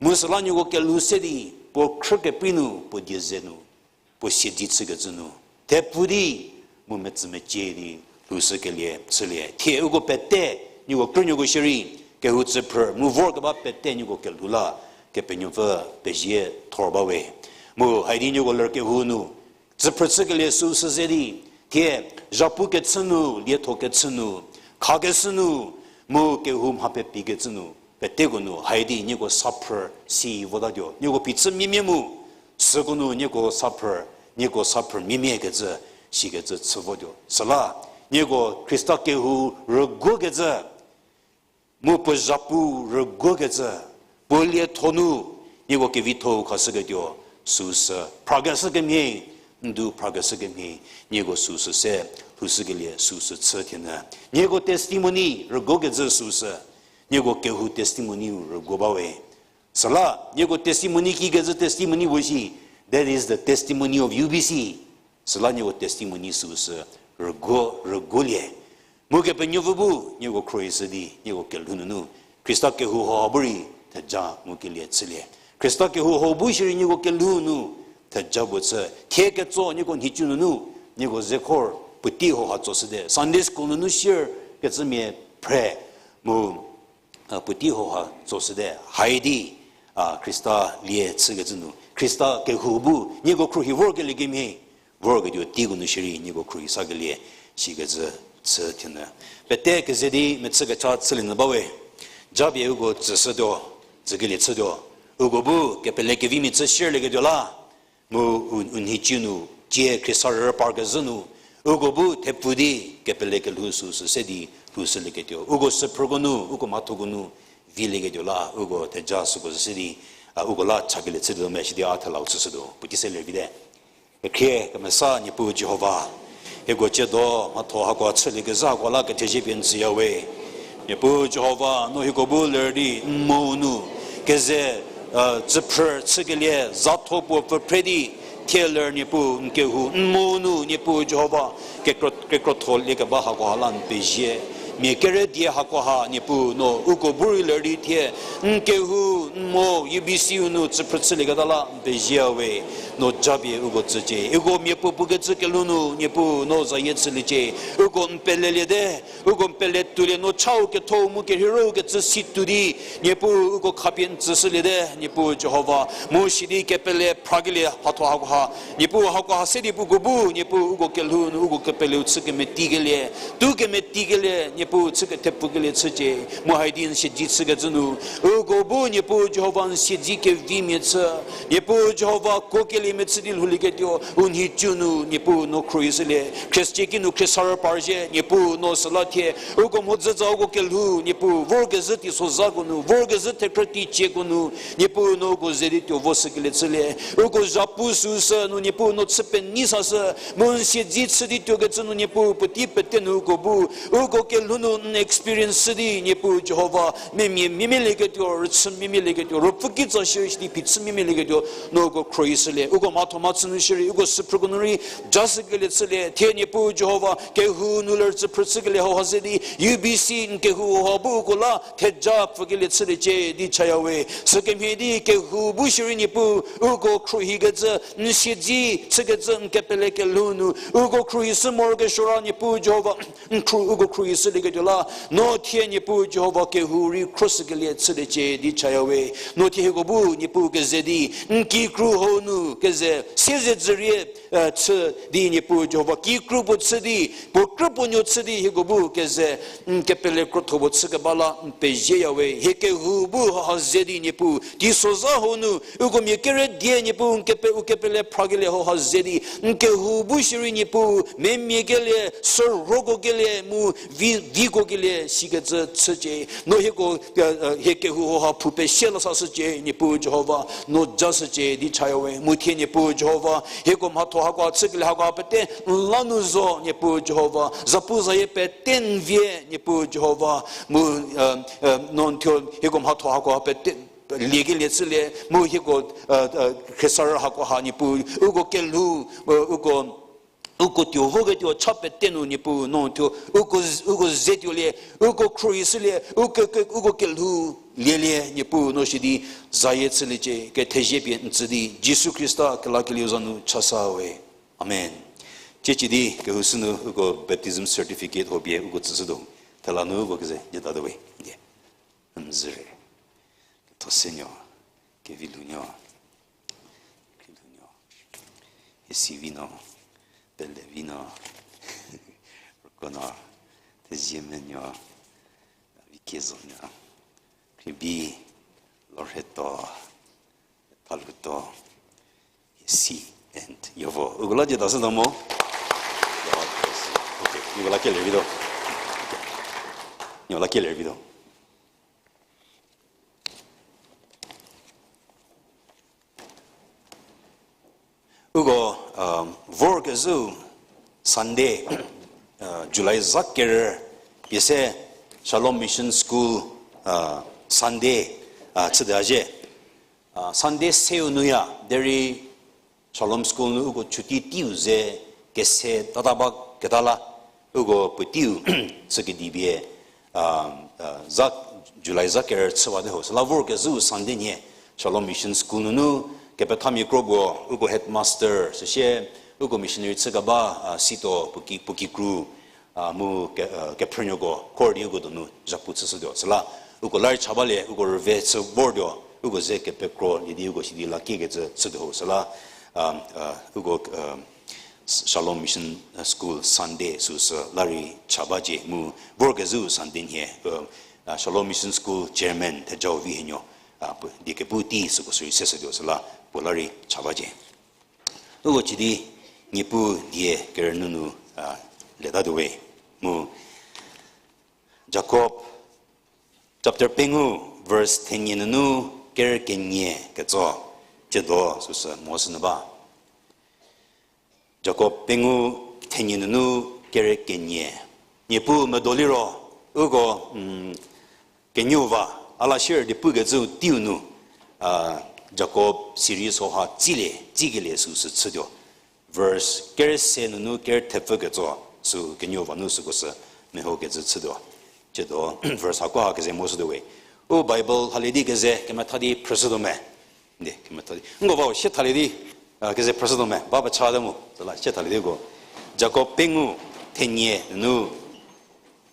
Mu süla nieko kelhou se di, puo khrü keprei nu, puo die ze nu, puo siedzi chükecü nu, thepfu di, mu metsümecie di, lhoushükelie chülie. Thie uko pete, nieko krünuoko shierei, kehou tsüphrü, mu vorkeba pete nieko kelhou la, Kepenuopfü pezie thor bawe. Mu haidi nieko ler kehou nu, tsüphrü chükelie süu sü ze di, thie, zhapu kechü nu, lietho kechü nu, khakeshü nu, mu kehou mha pepi kecü nu, peteko nu, haidi nieko saphrü si votatuo. Nieko phichü miemie mu, süko nu nieko saphrü, nieko saphrü miemie kecü, sikecü chü votuo. Süla, nieko Khrista kehou rüguokecü, mu puo zhapu rüguokecü, puo lietho nu, nieko kevitho-u khashüketuo, süu sü phrakeshü kemhie, ndu phrakeshü kemhie, nieko süu sü se, lhoushükelie süu sü chü thienyü. Nieko testimony rüguokecü süu sü, nieko kehou testimony-u rüguo bawe. Süla, nieko testimony kikecü testimony puo shi, that is the testimony of U B C. Süla nieko testimony süu sü rüguo, rüguolie. Mu Kepenuopfü bu, nieko khruohishü di, nieko kelhou nunu, Khrista kehou hauha bu rei, theja ngukelie chülie. Khrista kehou hau bu shierei nieko kelhou nu, theja puo chü, thie ketso nieko nhicu nunu, nieko zekhor, puotei hauha tsoshüte, Sunday school nunu share kecümia phre, mu, a, puotei hauha tsoshüte, haidi, a, Khrista lie chükecü nu, Khrista kehou bu, nieko khruohi vorkelie kemhie, vorketuo teiko nu shierei nieko khruohi sakelie, sikecü chü thienyü. Pete keze di mechü kecha chülie nyü bawe, japie uko tsüshütuo, tsükelie chütuo, uko bu kepele kevimia chü sharelieketuo la, mu u, u nhicu nu, tie Khrista rüparkezhü nu, uko bu thepfu di kepele kelhou süu sü se di lhoushülieketuo. Uko süphrüko nu, uko mhathoko nu, vilieketuo la, uko theja süko sü se di, a, uko la chakelie chütuo me shi di a thelau chüshütuo. Puotei se ler vite. Kekhrie kemesa Niepuu Jihova, hieko tsiedo mhatho hako chüliekezhü hako la kethezie pie n tsüya we. Niepuu Jihova, no hieko bu ler di n mou nu, keze, e, tsüphrü chükelie zatho puo pfüphre di, thie ler Niepuu n kehou n mou nu, Niepuu Jihova, kekro, kekrotholiekeba hakoha la n pezie. Mia kere die hakoha Niepuu no uko bu rei ler di thie, n kehou n mou U B C-u nu tsüphrü chülieketa la n pezie we. No japie uko tsücie. Uko miapuo pukecü kelhou nu Niepuu no zayie chüliecie. Uko n peleliete, uko n pele tuolie no chau ketho mu kerheiro kecü si tuo di, Niepuu uko khapie n tsüshüliete, Niepuu Jihova. Mu sidi kepele phrakelie mhatho hakoha, Niepuu hakoha se di puko bu, Niepuu uko kelhou nu uko kepeleu chü kemetikelie, tu kemetikelie, Niepuu chü kethepfukelie chücie, mu haidi n siedzi chükecü nu, uko bu Niepuu Jihova n siedzi kevimia chü, Niepuu Jihova kuokeliemia chü di lhoulieketuo, u nhicu nu, Niepuu no khruohishülie, khriestie ki nu khriesarü parzhie, Niepuu no süla thie, uko mhodzü za uko kelhou, Niepuu vorkezhü teisozhako nu, vorkezhü thekhrü teicieko nu, Niepuu no uko ze di tuo voshükelie chülie, uko zhapu süu sü nu Niepuu no chü penei sashü, mu n siedzi chü di tuokecü nu Niepuu puotei pete nu uko bu, uko kelhou nu n experience chü di Niepuu Jihova, memia miemialieketuo, rüchü miemialieketuo, ruopfü kitsa shierei sidi phichü miemialieketuo, no uko khruohishülie, uko mhatho mhachü nu shierei, uko süphrüko nu rei, jashükelie chülie, thie Niepuu Jihova, kehou nu ler tsüphrü chükelie hauha ze di, U B C n kehou hauha bu uko la, theja pfükelie chüliecie di chaya we, sükemhie di kehou bu shierei Niepuu, uko khruohikecü, n siedzi chükecü n kepele kelhou nu, uko khruohishü morokesuo ra Niepuu Jihova, n khru, uko khruohishülieketuo la, no thie Niepuu Jihova kehou rei khruoshükelie chüliecie di chaya we, no thie hieko bu Niepuu keze di, n kikru hau nu keze, siezedzürie, e, chü di Niepuu Jihova kikru puo chü di, puo krü puo nuo chü di hieko bu keze, n kepele krotho puo chükeba la n pezieya we, hie kehou bu hauha ze di Niepuu, teisozha hau nu, uko mia kere die Niepuu, n kepe, u kepele phrakelie hauha ze di, n kehou bu shierei Niepuu, memia kelie, sürhoko kelie, mu vi, viko kelie, sikecü chücie, no hieko, e, e, hie kehou hauha phou pesie la sashücie, Niepuu Jihova, no jashücie di chaya we, mu thie Niepuu Jihova, hieko mhatho hakoha chükelie hakoha pete, n la nu zo, Niepuu Jihova, zapu zayie pete n vie, Niepuu Jihova, mu, e, e, no n thuo hieko mhatho hakoha pete, liekelie chülie, mu hieko, e, e, khriesarü hakoha Niepuu, uko kelhou, e, uko Uko tuo voketuo cha pete nu Niepuu no thuo, uko, uko ze tuolie, uko khruohishülie, uko, uko kelhou lielie Niepuu no shi di zayie chüliecie, kethezie pie n tsü di Jisu Khrista kelakelieu za nu chasa we. Amen. Ciecidi kehou sünu uko baptism certificate ho pie uko tsüshütuo. Thela nu uko keze dietatuo we. N zü re. Ketho senuo, kevi lhounuo, kri lhounuo, hie si vi no, pele vi no, rüko no, thezie menuo, vi kie zonuo, kri bi, lorheto, thalhuto, hie si, and yovo. Uko la dietashütuo mo? Okay, uko la kelie vituo. Uko la kelie vituo. Uko, um, vorkezhüu Sunday, uh, July za kerü pie se Shalom Mission School, uh, Sunday, uh, chütuo zhie. Uh, Sunday seu nuya, derei Shalom School nu uko chuti teiu ze kese tata ba keta la, uko puoteiu chü kedi pie, uh, uh, za, July za kerü chüwate ho. Süla vorkezhüu Sunday nhie Shalom Mission School nunu kepethamia kro puo, uko headmaster, süsie uko missionary chü keba, uh, Sito puo ki, puo kikru, uh, mu ke, uh, kephrünuoko, kor di uko donu zhapu chüshütuo. Süla uko la rei cha balie, uko rüve chü vortuo, uko ze kepekro lie di uko sidi la kiekecü chütuo ho. Süla, um, uh, uko, um, Shalom Mission School Sunday süsü la rei cha bacie mu vorkezhüu Sunday nhie, uh, uh, Shalom Mission School Chairman Thejau Vihenuo, uh, puo die kepu tei süko sürei seshütuo süla puo la rei cha bacie. Uko cidi Niepuu die kerünyü nu, uh, letatuo we. Mu Jakob chapter pengou verse thenie nunu kerü kenie ketso, ciedo süsü mo sünyü ba. Jakob pengou thenie nunu kerü kenie. Niepuu medo liro, uko, mm, kenuo va, a la sier di pukecü teiu nu, a, Jakob series hauha tsilie, tsikelie süsü chütuo. Verse kerü se nunu kerü thepfü ketso, sü kenuo va nu süko sü mehokecü chütuo. Ciedo, verse hakoha keze mo sütuo we. U Bible halie di keze kemetha di phrüshütuo me. Di, kemetha di. Nko ba u sie thalie di, a, keze phrüshütuo me, ba pecha te mu, süla sie thalie di ko. Jakob pengou thenie nunu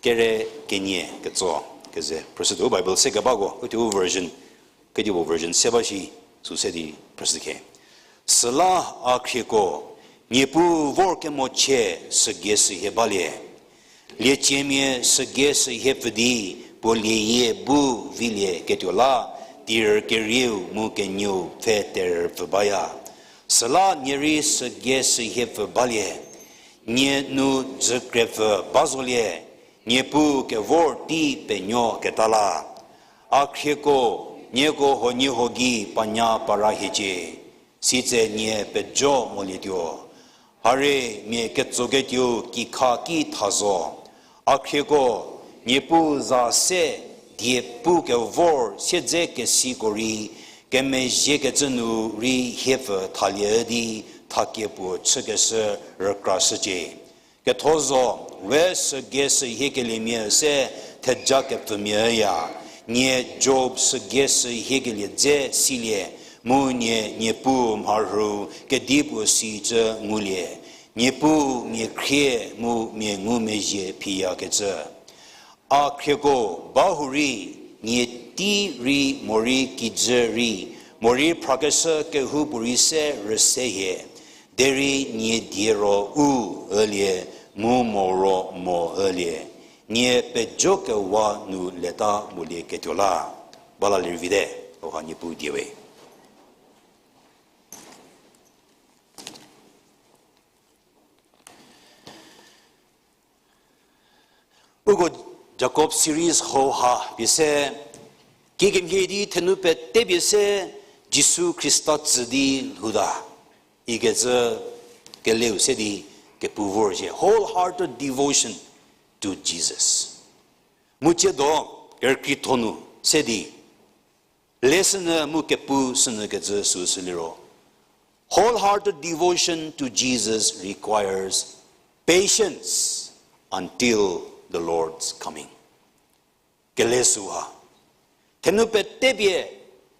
kerü kenie ketso, keze phrüshütuo. Bible se kebako, u tuo version, kedipuo version se ba shi, sü se di phrüshü khe. Süla a khrieko, Niepuu vor kemochie sügei sühie balie. Lieciemia sügei sühie pfü di puo lieyie bu vilieketuo la, tir kerieu mu kenuo pfhe terü pfü baya. Süla nie rei sügei sühie pfü balie. Nie nu dzükrepfü ba zolie, Niepuu kevor tei penuoketa la. A khrieko, nieko huoniehuo gei panya para hiecie, sitse nie pejo molietuo. Harie mia ketsoketuou kikha ki tha zo. A khrieko, Niepuu za se die pu kevor siedzekesiko rei, kemezhiekecü nu rei hiepfü thalie di thakie puo chükeshü rükrashücie. Ketho zo, we sügei sühiekeliemia se theja kepfümia üya. Nie Job sügei sühiekelie dze silie, mu nie Niepuu mharhü kedipuo sicü ngulie. Niepuu mia khrie mu mia ngumezhie phiyakecü. A khrieko, bahurei, nie tei rei morei kijü rei, morei phrakeshü kehoupuorei se rüse hie, derei nie die ro u ülie, mu mo ro mo ülie, nie pejokewa nu leta molieketuo la. Ba la lervite, hauha Niepuu die we. Uko Jakob series hauha pie se, kikemhie di thenu pete pie se, Jisu Khrista tsü di lhouta, ikecü keleu se di kepu vorzhie, wholehearted devotion to Jesus. Mu ciedo, kerükrietho nu se di, lesson mu kepu sünyü kecü süsü liro, wholehearted devotion to Jesus requires Patience until the Lord's coming. Kele süha. Thenu pete pie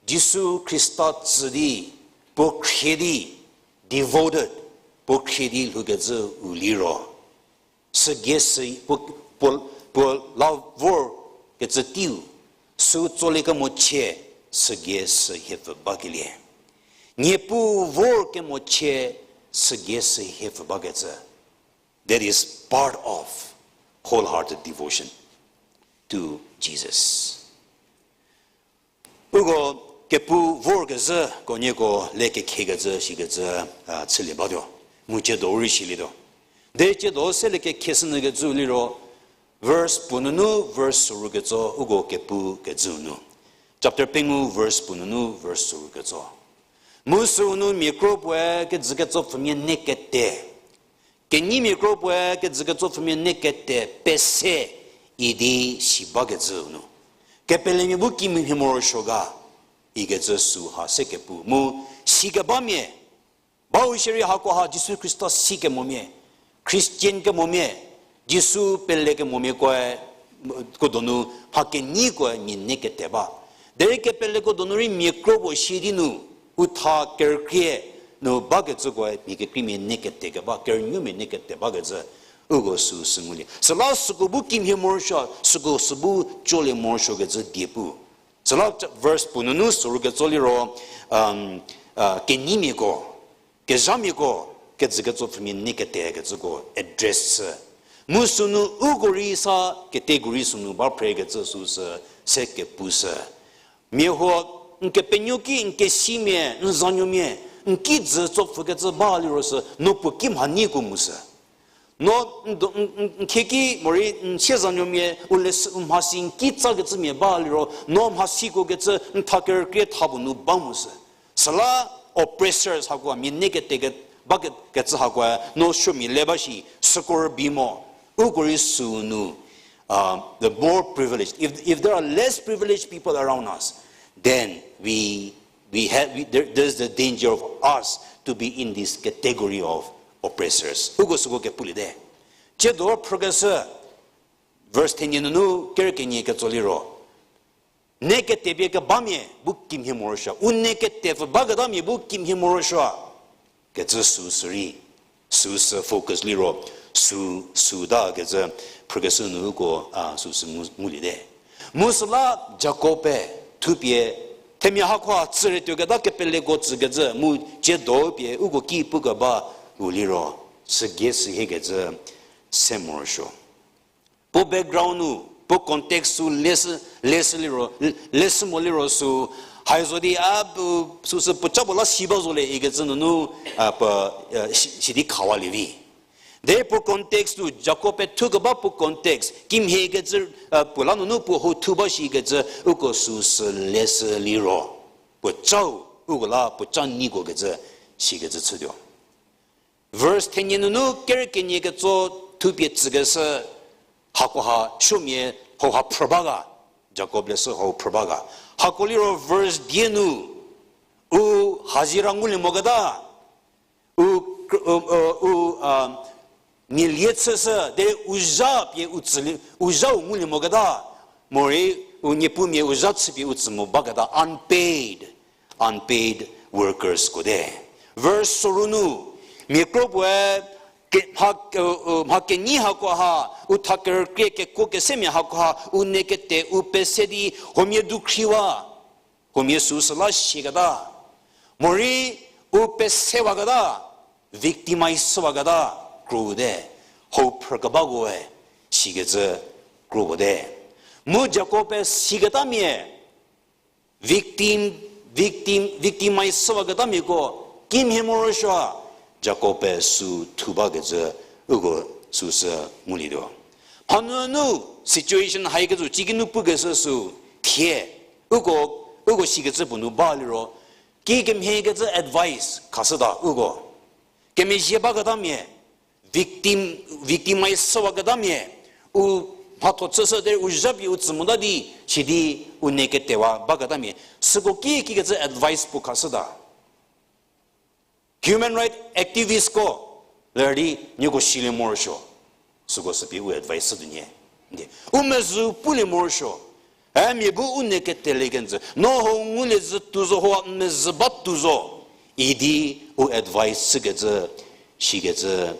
Jisu Khrista tsü di, puo khrie di, devoted, puo khrie di lhoukecü u liro. Sügei sü, puo, puo, puo la vor kecü teiu, sü tsolie kemochie, sügei sü hiepfü bakelie. Niepuu vor kemochie, sügei sü hiepfü bakecü. That is part of wholehearted devotion to Jesus. Uko kepu vorkezhü ko nieko le kekhiekecü shikecü, a, chülie batuo. Mu ciedo rei shilietuo. Derei ciedo se le kekhieshünyükecü liro, verse puo nunu verse soru ketso uko kepu kecüu nu. Chapter pengou verse puo nunu verse soru ketso. Mu süu nu mia kro puoe kejü ketsopfümia ne kete. Kenyimia kro puoe kejü ketsopfümia ne kete pese idi si bakecüu nu. Kepelemia bu kimhie morosuo ga, ikecü süha se kepu. Mu sikebamia, bau shierei hakoha Jisu Khrista sikemomia, Christian kemomia, Jisu pelekemomia koe, ko donu mha kenyikoe mia ne kete ba. Derei kepeleko donu rei mia kro puo si di nu, u tha kerükrie nu bakecükoe mia kekreimia ne kete keba, kerünuomia ne kete bakecü, uko süu sü ngulie. Süla süko bu kimhie morosuo, süko sü bu colie morosuo kecü die pu. Süla verse puo nunu soru ketso liro, kenyimiako, kezhamiako, kejü ketsopfümia ne kete kecüko address chü. Mu sünu uko rei sa category sünu ba phrekecü süu sü se kepu sü. Mia huo, n kepenuo ki n kesimia, n zanuomia, n kijü tsopfükecü ba liro sü, no puo kimhaniko mu sü. No n do, n, n, n khieki morei n siezanuomia, u leshü, u mhasi n ki tsakecümia ba liro, no mhasiko kecü n tha kerükrie tha puo nu ba mu sü. Süla oppressors hakoe, mia ne kete ke, ba ke, kecü hakoe, no suomia le ba shi, süko rübei mo, uko rei süu nu, the more privileged, if, if there are less privileged people around us, then we, we have, we, there, there's the danger of us to be in this category of oppressors. Uko süko kepulie te. Ciedo phrükeshü, verse thenie nunu kerü kenie ketso liro. Ne kete pie kebamia bu kimhie morosuo. U ne kete pfü baketamia bu kimhie morosuo. Kecü süu sü rei, süu sü focus liro, süu, süu ta kecü phrükeshü nu uko, a, süu sü ngu, ngulie te. Mu süla Jakob-e thupie, themia hakoha tsüre tuoketa kepeleko tsükecü, mu ciedo pie uko ki pukeba u liro, sügei sü hiekecü se morosuo. Puo background nu, puo context sü leshü, leshü liro, leshü mo liro sü, hai zo di a, süu sü puoca puo la si ba zo le ikecü nunu, a, puo, a, si, sidi khawalie vi. Derei puo context nu, Jakob-e thukeba puo context, kimhie kecü, a, puo la nunu puo hou thu ba shikecü, uko süu sü leshü liro. Puocau, uko la puoca niko kecü, sikecü chütuo. Verse thenie nunu kerü kenie ketso thupie tsükeshü hakoha suomia hauha phrü ba ga, Jakob leshü hau phrü ba ga. Hako liro verse die nu, u hazira ngulie moketa, u, u, u, u, a, mia lie chüshü, derei u zha pie u tsülie, u zhau ngulie moketa, morei u niepumia u zha chüpie u tsü mo baketa, unpaid, unpaid workers ko te. Verse soru nu, mia kro puoe, ke, mha, mha kenyi hakoha, u tha kerükrie kekuo kesemia hakoha, u ne kete u pese di, huomia dukhriwa, huomia süu sü la siaketa. Morei u pesewaketa, victimize chüwaketa, kro te, hau phrü kebakoe, sikecü kro te. Mu Jakob-e siketamia, victim, victim, victimize chüwaketamiako, kimhie morosuo, Jakob-e sü thu bakecü, uko süu sü ngulietuo. Mhanunu situation haikecü, cikinu pukeshü sü, thie, uko, uko sikecü puo nu ba liro, kikemhiekecü advice khashüta uko. Kemezhie baketamia, victim, victimize chüwaketamia, u mhatho chüshü derei u zha pie u tsü mota di, sidi u ne ketewa baketamia, süko ki, kikecü advice puo khashüta. Human right activistko, Ler di nieko silie morosuo. Süko sü pie u advice chütuo nyie. Di, u mezhü pulie morosuo. E mia bu u ne ketelie kenjü. No ho ngulie zhü tuo zo, ho n mezhü ba tuo zo. Idi u advice chükecü, sikecü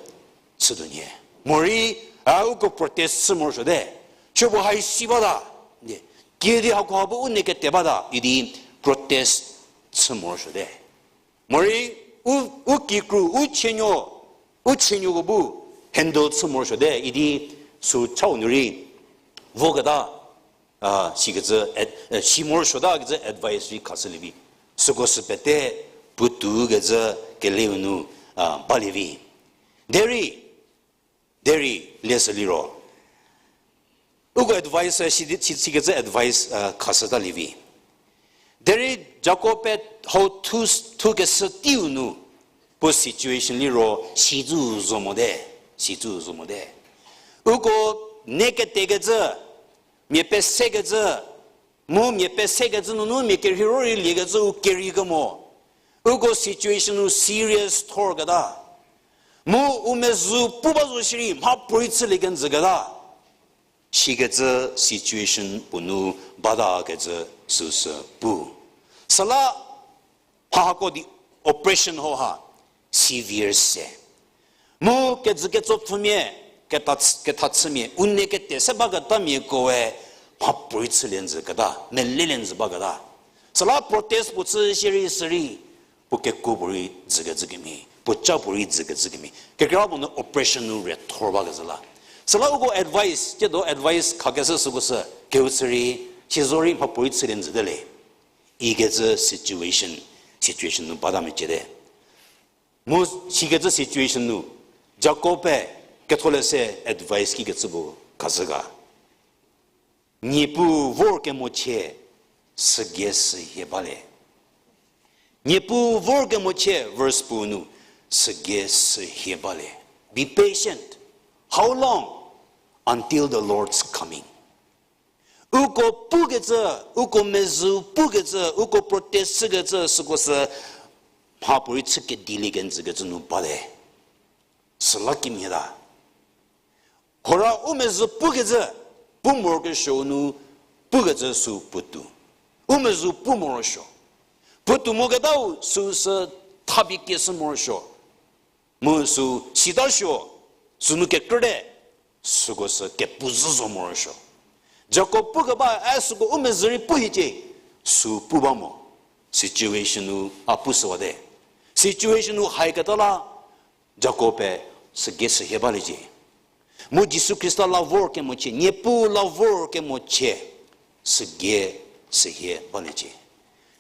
chütuo nyie. Morei, a uko protest chü morosuote. Supuo hai si bata. Di, kiüdi hakoha bu u ne kete bata. Idi protest chü morosuote. Morei, u, u kikru, u chienuo, u chienuoko bu handle chü morosuote, idi sü chau nu rei voketa, a, sikecü, ad-, a, si morosuota kecü advice rei khashülie vi. Süko sü pete puotou kecü keleu nu, a, balie vi. Derei, derei, lesü liro. Uko advice, si, si, sikecü advice, a, khashütalie vi. Derei Jakob-e hau thu, thukeshü teiu nu, puo situation liro si zü zo mote, si zü zo mote. Uko ne ketekecü, mia pesekecü, mu mia pesekecü nunu mia kerheiro rei liekecü u kerei kemo. Uko situation u serious thorketa. Mu u mezhü pu ba zo shierei mhapuorei chülie kenjüketa. Sikecü situation puo nu bata kecü süsü pu. Süla mha hako di oppression hauha severe se. Mu kejü ketsopfümia, ketha-, kethachümia, u ne kete se baketamiakoe mhapuorei chülie njüketa, melelie njü baketa. Süla protest puo chü shierei sürei, puo kekuo puorei dzükecü kemhie, puo ca puorei dzükecü kemhie. Kekreilamonyü oppression nu rethor bakecü la. Süla uko advice, tiedo advice khakeshü süko sü, kehou chü rei, si zorei mhapuorei chülie njüte le. Ikecü situation, situation nu bata meciete. Mu sikecü situation nu, Jakob-e ketholeshü advice kikecü puo khashü ga. Niepuu vorkemochie, sügei sü hie balie. Niepuu vorkemochie, verse puo nu, sügei sü hie balie. Be patient. How long? Until the Lord's coming. Uko pukecü, uko mezhü pukecü, uko protest chükecü, süko sü mhapuorei chü kedilie kenjükecü nu bate. Süla kimhie ta. Hora u mezhü pukecü, pu morokesuo nu pukecü sü puotou. U mezhü pu morosuo. Puotou moketau süsü thabi kieshü morosuo. Mu sü sitasuo, sünu kekrüte, süko sü kepu zhü zo morosuo. Jakob pukeba, e süko u mezhü rei pu hiecie, sü pu ba mo. Situation nu a pushüwate. Situation nu haiketa la, Jakob-e sügei sü hie baliecie. Mu Jisu Khrista la vorkemochie, Niepuu la vorkemochie, sügei sü hie baliecie.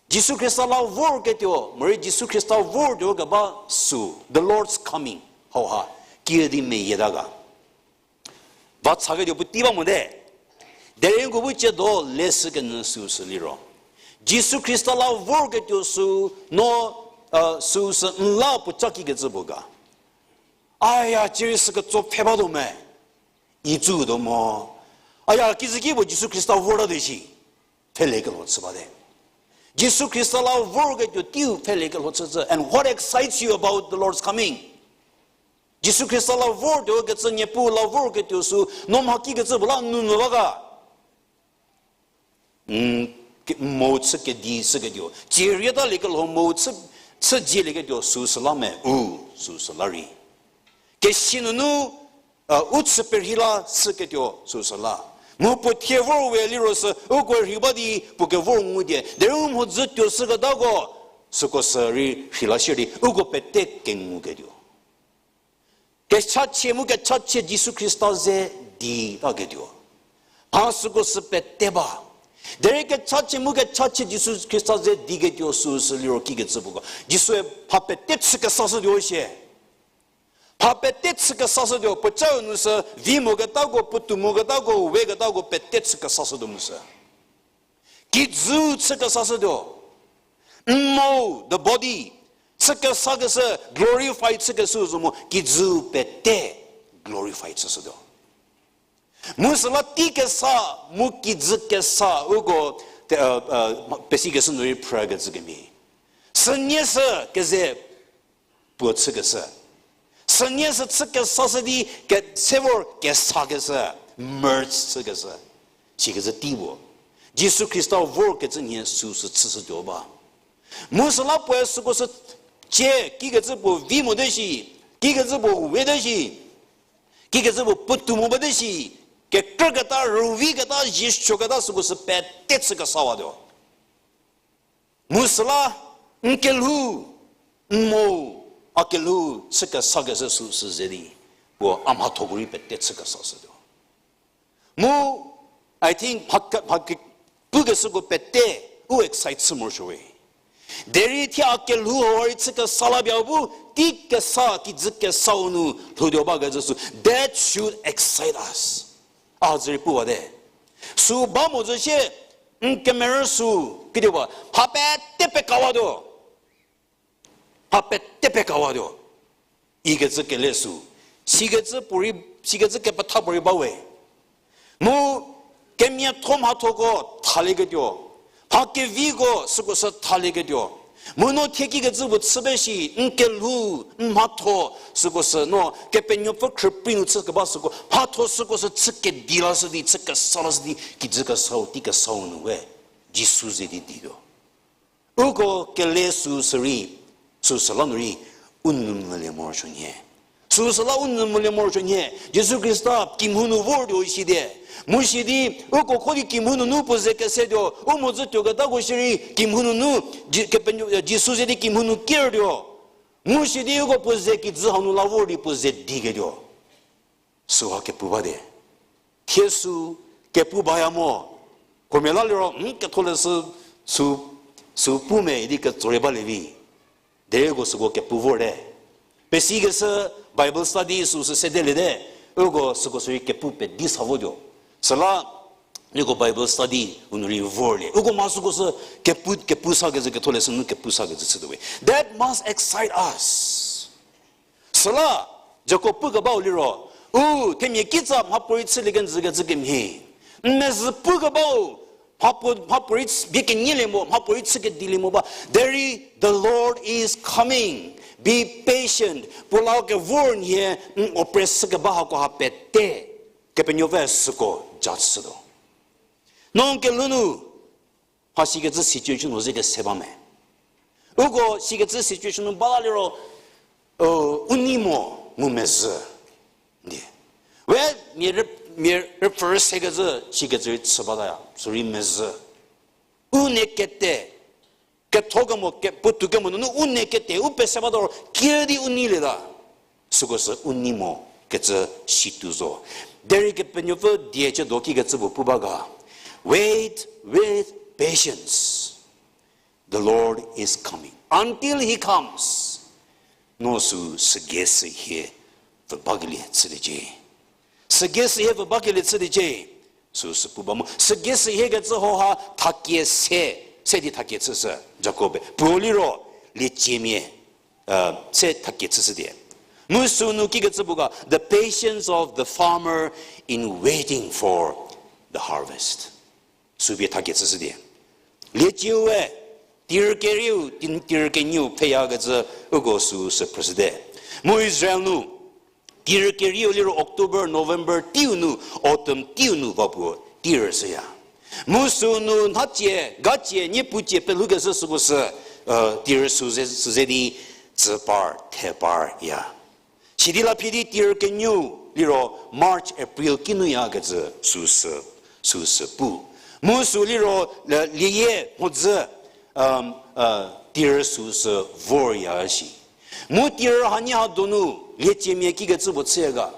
Jisu Khrista la vorketuo, morei Jisu Khrista vortuo keba sü, the Lord's coming, hauha, kiüdi meyieta ga. Va chaketuo puotei ba mote. Derei nko bu ciedo leshükenyü süsü liro, Jisu Khrista la vorketuo sü, no, süsü n la puo ca kikecü puo ga. Aya, cierei sü ketso pfhe batuo me. Icütuo mo. Aya, kizüki puo Jisu Khrista vortatuo shi. Pfhelekelho chü bate. Jisu Khrista la vorketuo teiu pfhelekelho chücü. And what excites you about the Lord's coming? Jisu Khrista la vortuo kecü, Niepuu la vorketuo sü, no mha kikecü puo la nunu ba ga. Mo chü kedi shüketuo, cierietaliekelho mo chü, chü dzielieketuo süsü la me, u, süsü la rei. Kesi nunu, u chü perhei la shüketuo süsü la. Mu puo thie vor we liro sü, uko rhei ba di puo kevor ngutie. Derei u mhodzü tuo shüketako, süko sü rei rhei la shierei, uko pete kenguketuo. Kechachie mu kechachie Jisu Khrista ze di taketuo. Mha süko sü pete ba. Derei kechachie mu kechachie Jisu Khrista ze diketuo süsü liro kikecü puoko. Jisue mha pete chü kesashütuo shie. Mha pete chü kesashütuo, puocau nu sü vi moketako, puotou moketako, weketako pete chü kesashütuo mu sü. Kijü chü kesashütuo. N mo, the body, chü kesakeshü, glorify chükeshü zo mo, kijü pete glorify chüshütuo. Mu süla tei kesa, mu kijü kesa, uko, te, pesikeshü nu rei phrükecü kemhie. Sünie sü keze puo chükeshü. Chünie sü chü kesashü di, ke, se vor kesakeshü, merge chükeshü. Sikecü tei puo. Jisu Khrista vorkecü nhie süu sü chüshütuo ba. Mu süla puoe süko sü cie, kikecü puo vi mote shi, kikecü puo wete shi, kikecü puo puotou mo bate shi, kekrüketa, rüviketa, ziesuoketa süko sü pete chü kesawatuo. Mu süla, n kelhou, n mo, a kelhou chü kesakeshü süu sü ze di, puo a mhathoko rei pete chü kesashütuo. Mu, I think, mha ke, mha ke, pukeshüko pete, u excite chü morosuowe. Derei thie a kelhou hau rei chü kesa la pie a bu, tei kesa, kijü kesau nu lhoutuo bakecü sü, that should excite us. A zürei puwate. Sü ba mo zü shie, n kemerü sü, kituo ba, mha pete pekawatuo. Mha pete pekawatuo. Ikecü kele sü. Sikecü puorei, sikecü kepetha puorei bawe. Mu kemiatho mhathoko thalieketuo. Mha keviko süko sü thalieketuo. Mu no thie kikecü puo chü ba shi, n kelhou, n mhatho, süko sü no, Kepenuopfü khrüprei nu chü keba süko, mhatho süko sü chü kedi lashü di, chü kesa lashü di, kijü kesau, tei kesau nu we, Jisu ze di dituo. Uko kele sü sürei, sü süla nu rei, u nou mülie morosuo nhie. Sü süla u nou mülie morosuo nhie. Jisu Khrista kimhou nu vortuo isi di. Mu shi di, uko kho di kimhou nunu puo ze kesetuo, u mhodzü tuoketako shierei, kimhou nunu, Ji-, Kepenuo-, Jisu ze di kimhou nu kertuo. Mu shi di uko puo ze kijü hanu la vor di puo ze diketuo. Süha kepu ba di. Thie sü kepu baya mo. Huomia la liro, hmm, ketholeshü sü, sü pu me idi ketso rei balie vi. Derei uko süko kepu vorte. Pesikeshü Bible study süu sü sedeliete. Uko süko sü rei kepu pedi sa votuo. Süla, nieko Bible study u nu rei vorlie. Uko mha süko sü kepu, kepu sakecü ketholeshü nu kepu sakecü chütuo we. That must excite us. Süla, Jakob pukebau liro, u, themia kitsa mhapuorei chülie kenjü kecü kemhie. N mezhü pukebau, mhapuo, mhapuorei ch-, bie kenielie mo, mhapuorei chü kedilie mo ba. Derei, the Lord is coming. Be patient. Puo la kevor nhie, n operate shü keba hako ha pete. Kepenuopfü süko judge shütuo. No n kelhou nu, mha sikecü situation ho ze kese ba me. Uko sikecü situation nu bala liro, u nei mo mu mezhü. Di. We, mia re-, mia refer sekecü sikecü rei chü bataya, sürei mezhü. U nei kete, ketho kemo, ke-, puotou kemo nunu u nei kete, u pese bata ro, kiüdi u neilieta. Süko sü u nei mo kecü situo zo. Derei Kepenuopfü die chü do kikecü puo pu ba ga. Wait with patience. The Lord is coming. Until he comes, no sü sügei sü hie pfü bakelie chüliecie. Sügei sü hie pfü bakelie chüliecie. Süu sü pu ba mu. Sügei sü hie kecü hoha thakie se, se di thakie chüshü Jakob-e. Puo liro, lieciemia, se thakie chüshü die. Mu sünu kikecü puo ga, the patience of the farmer in waiting for the harvest. Sü pie thakie chüshü die. Liecieu we, tirü kerieu, ti-, tirü kenieu pheyakecü uko süu sü phrüshüte. Mu Israel nu, tirü kerieu liro October, November teiu nu, autumn teiu nu va puo tirü shüya. Mu sünu nhacie, gacie, niepucie pelhoukeshü süko sü, tirü sü ze, sü ze di tsü par, the parya. Sidi la phi di tirü kenieu liro March, April kinuyakecü süu sü, süu sü pu. Mu sü liro, lieyie mhodzü, tirü süu sü vorya shi. Mu tirü hanie ha donu lieciemia kikecü puo chüya ga.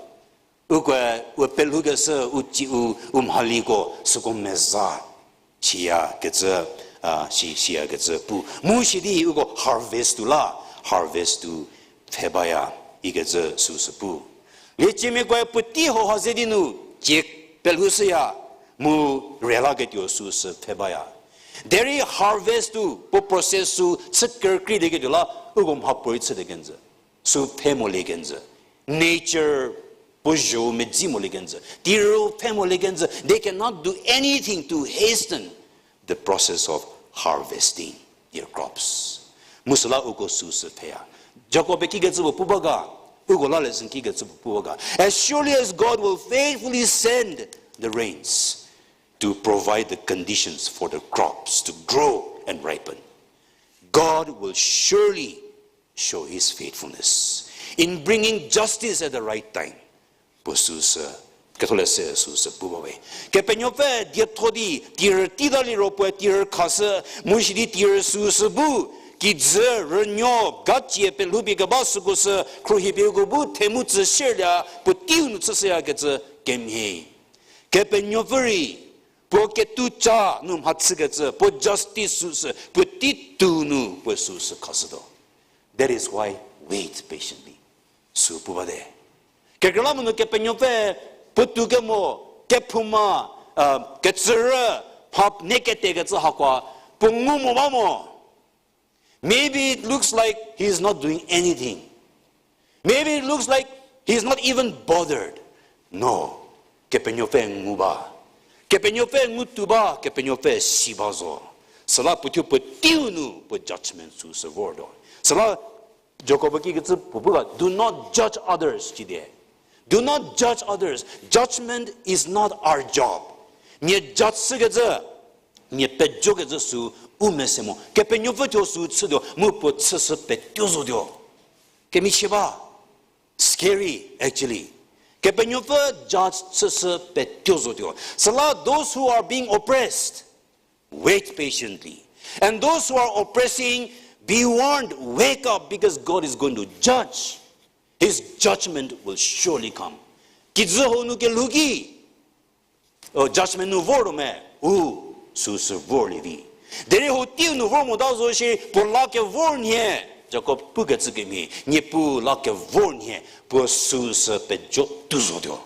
Ukoe, u pelhoukeshü, u tsie u, u mhaliko, süko meza. Siyakecü, si, siyakecü pu. Mu sidi uko harvest-u la, harvest-u pfhe baya, ikecü süu sü pu. Lieciemiakoe puotei hoha ze di nu, tsie pelhoushüya, mu relaketuo süu sü pfhe baya. Derei harvest-u, puo process-u, chü kerükrielieketuo la, uko mhapuorei chülie kenjü. Sü pfhe molie kenjü. Nature puo zho medzi molie kenjü. Tirü pfhe molie kenjü. They cannot do anything to hasten the process of harvesting their crops. Mu süla uko süu sü pfheya. Jakob-e kikecü puo pu ba ga. Uko la le züki kecü puo pu ga. As surely as God will faithfully send the rains to provide the conditions for the crops to grow and ripen, God will surely show his faithfulness in bringing justice at the right time. Puo süsü, ketholeshü süsü pu ba we. Kepenuopfü dietho di, tirü tita liro puoe tirü khashü, mu shi di tirü süsü bu, kijü, rünuo, gacie pelhoupie keba süko sü, khruohipie uko bu, themu tsü sierlia, puo teiu nu chüshüyakecü kemhie. Kepenuopfü rei, puo ketuca nu mhachükecü, puo justice süsü, puo teiu nu puo süsü khashütuo. That is why wait patiently. Sü pu bate. Kekreilamonyü Kepenuopfü puotou kemo, kephouma, kecürü, mha ne ketekecü hakoa, puo ngu mo ba mo. Maybe it looks like he is not doing anything. Maybe it looks like he is not even bothered. No. Kepenuopfü ngu ba. Kepenuopfü ngutuo ba, Kepenuopfü si ba zo. Süla puo thuo puo teiu nu puo judgment süsü vortuo. Süla Jakob kikecü puo pu ga, do not judge others, cidi. Do not judge others. Judgment is not our job. Mia judge chükecü, mia pejokecü sü u mese mo. Kepenuopfü thuo sü chütuo, mu puo chüshü petuo zotuo. Kemichie ba. Scary, actually. Kepenuopfü judge chüshü petuo zotuo. Süla those who are being oppressed, wait patiently. And those who are oppressing, be warned, wake up, because God is going to judge. His judgment will surely come. Kijü hau nu kelhou ki, judgment nu vortuo me, u, süsü vorlie vi. Derei hau teiu nu vor mota zo shie, puo la kevor nhie, Jakob pukecü kemhie, Niepuu la kevor nhie, puo süsü pejo tuo zotuo.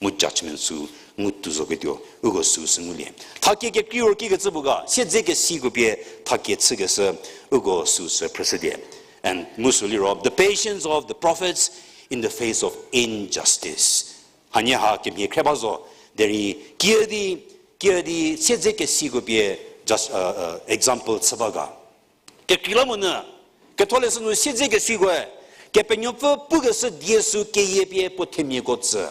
Mu judgment sü ngutuo zoketuo, uko süsü ngulie. Thakie kekrei ro kikecü puo ga, siedzekesiko pie thakie chükeshü, uko süsü phrüshülie. And mu sü liro, the patience of the prophets in the face of injustice. Hanie ha kemhie khre ba zo, derei kiüdi, kiüdi siedzekesiko pie just, example chü ba ga. Kekreilamonyü, ketholeshü nu siedzekesikoe, Kepenuopfü pukeshü die sü keyie pie puo themiako tsü.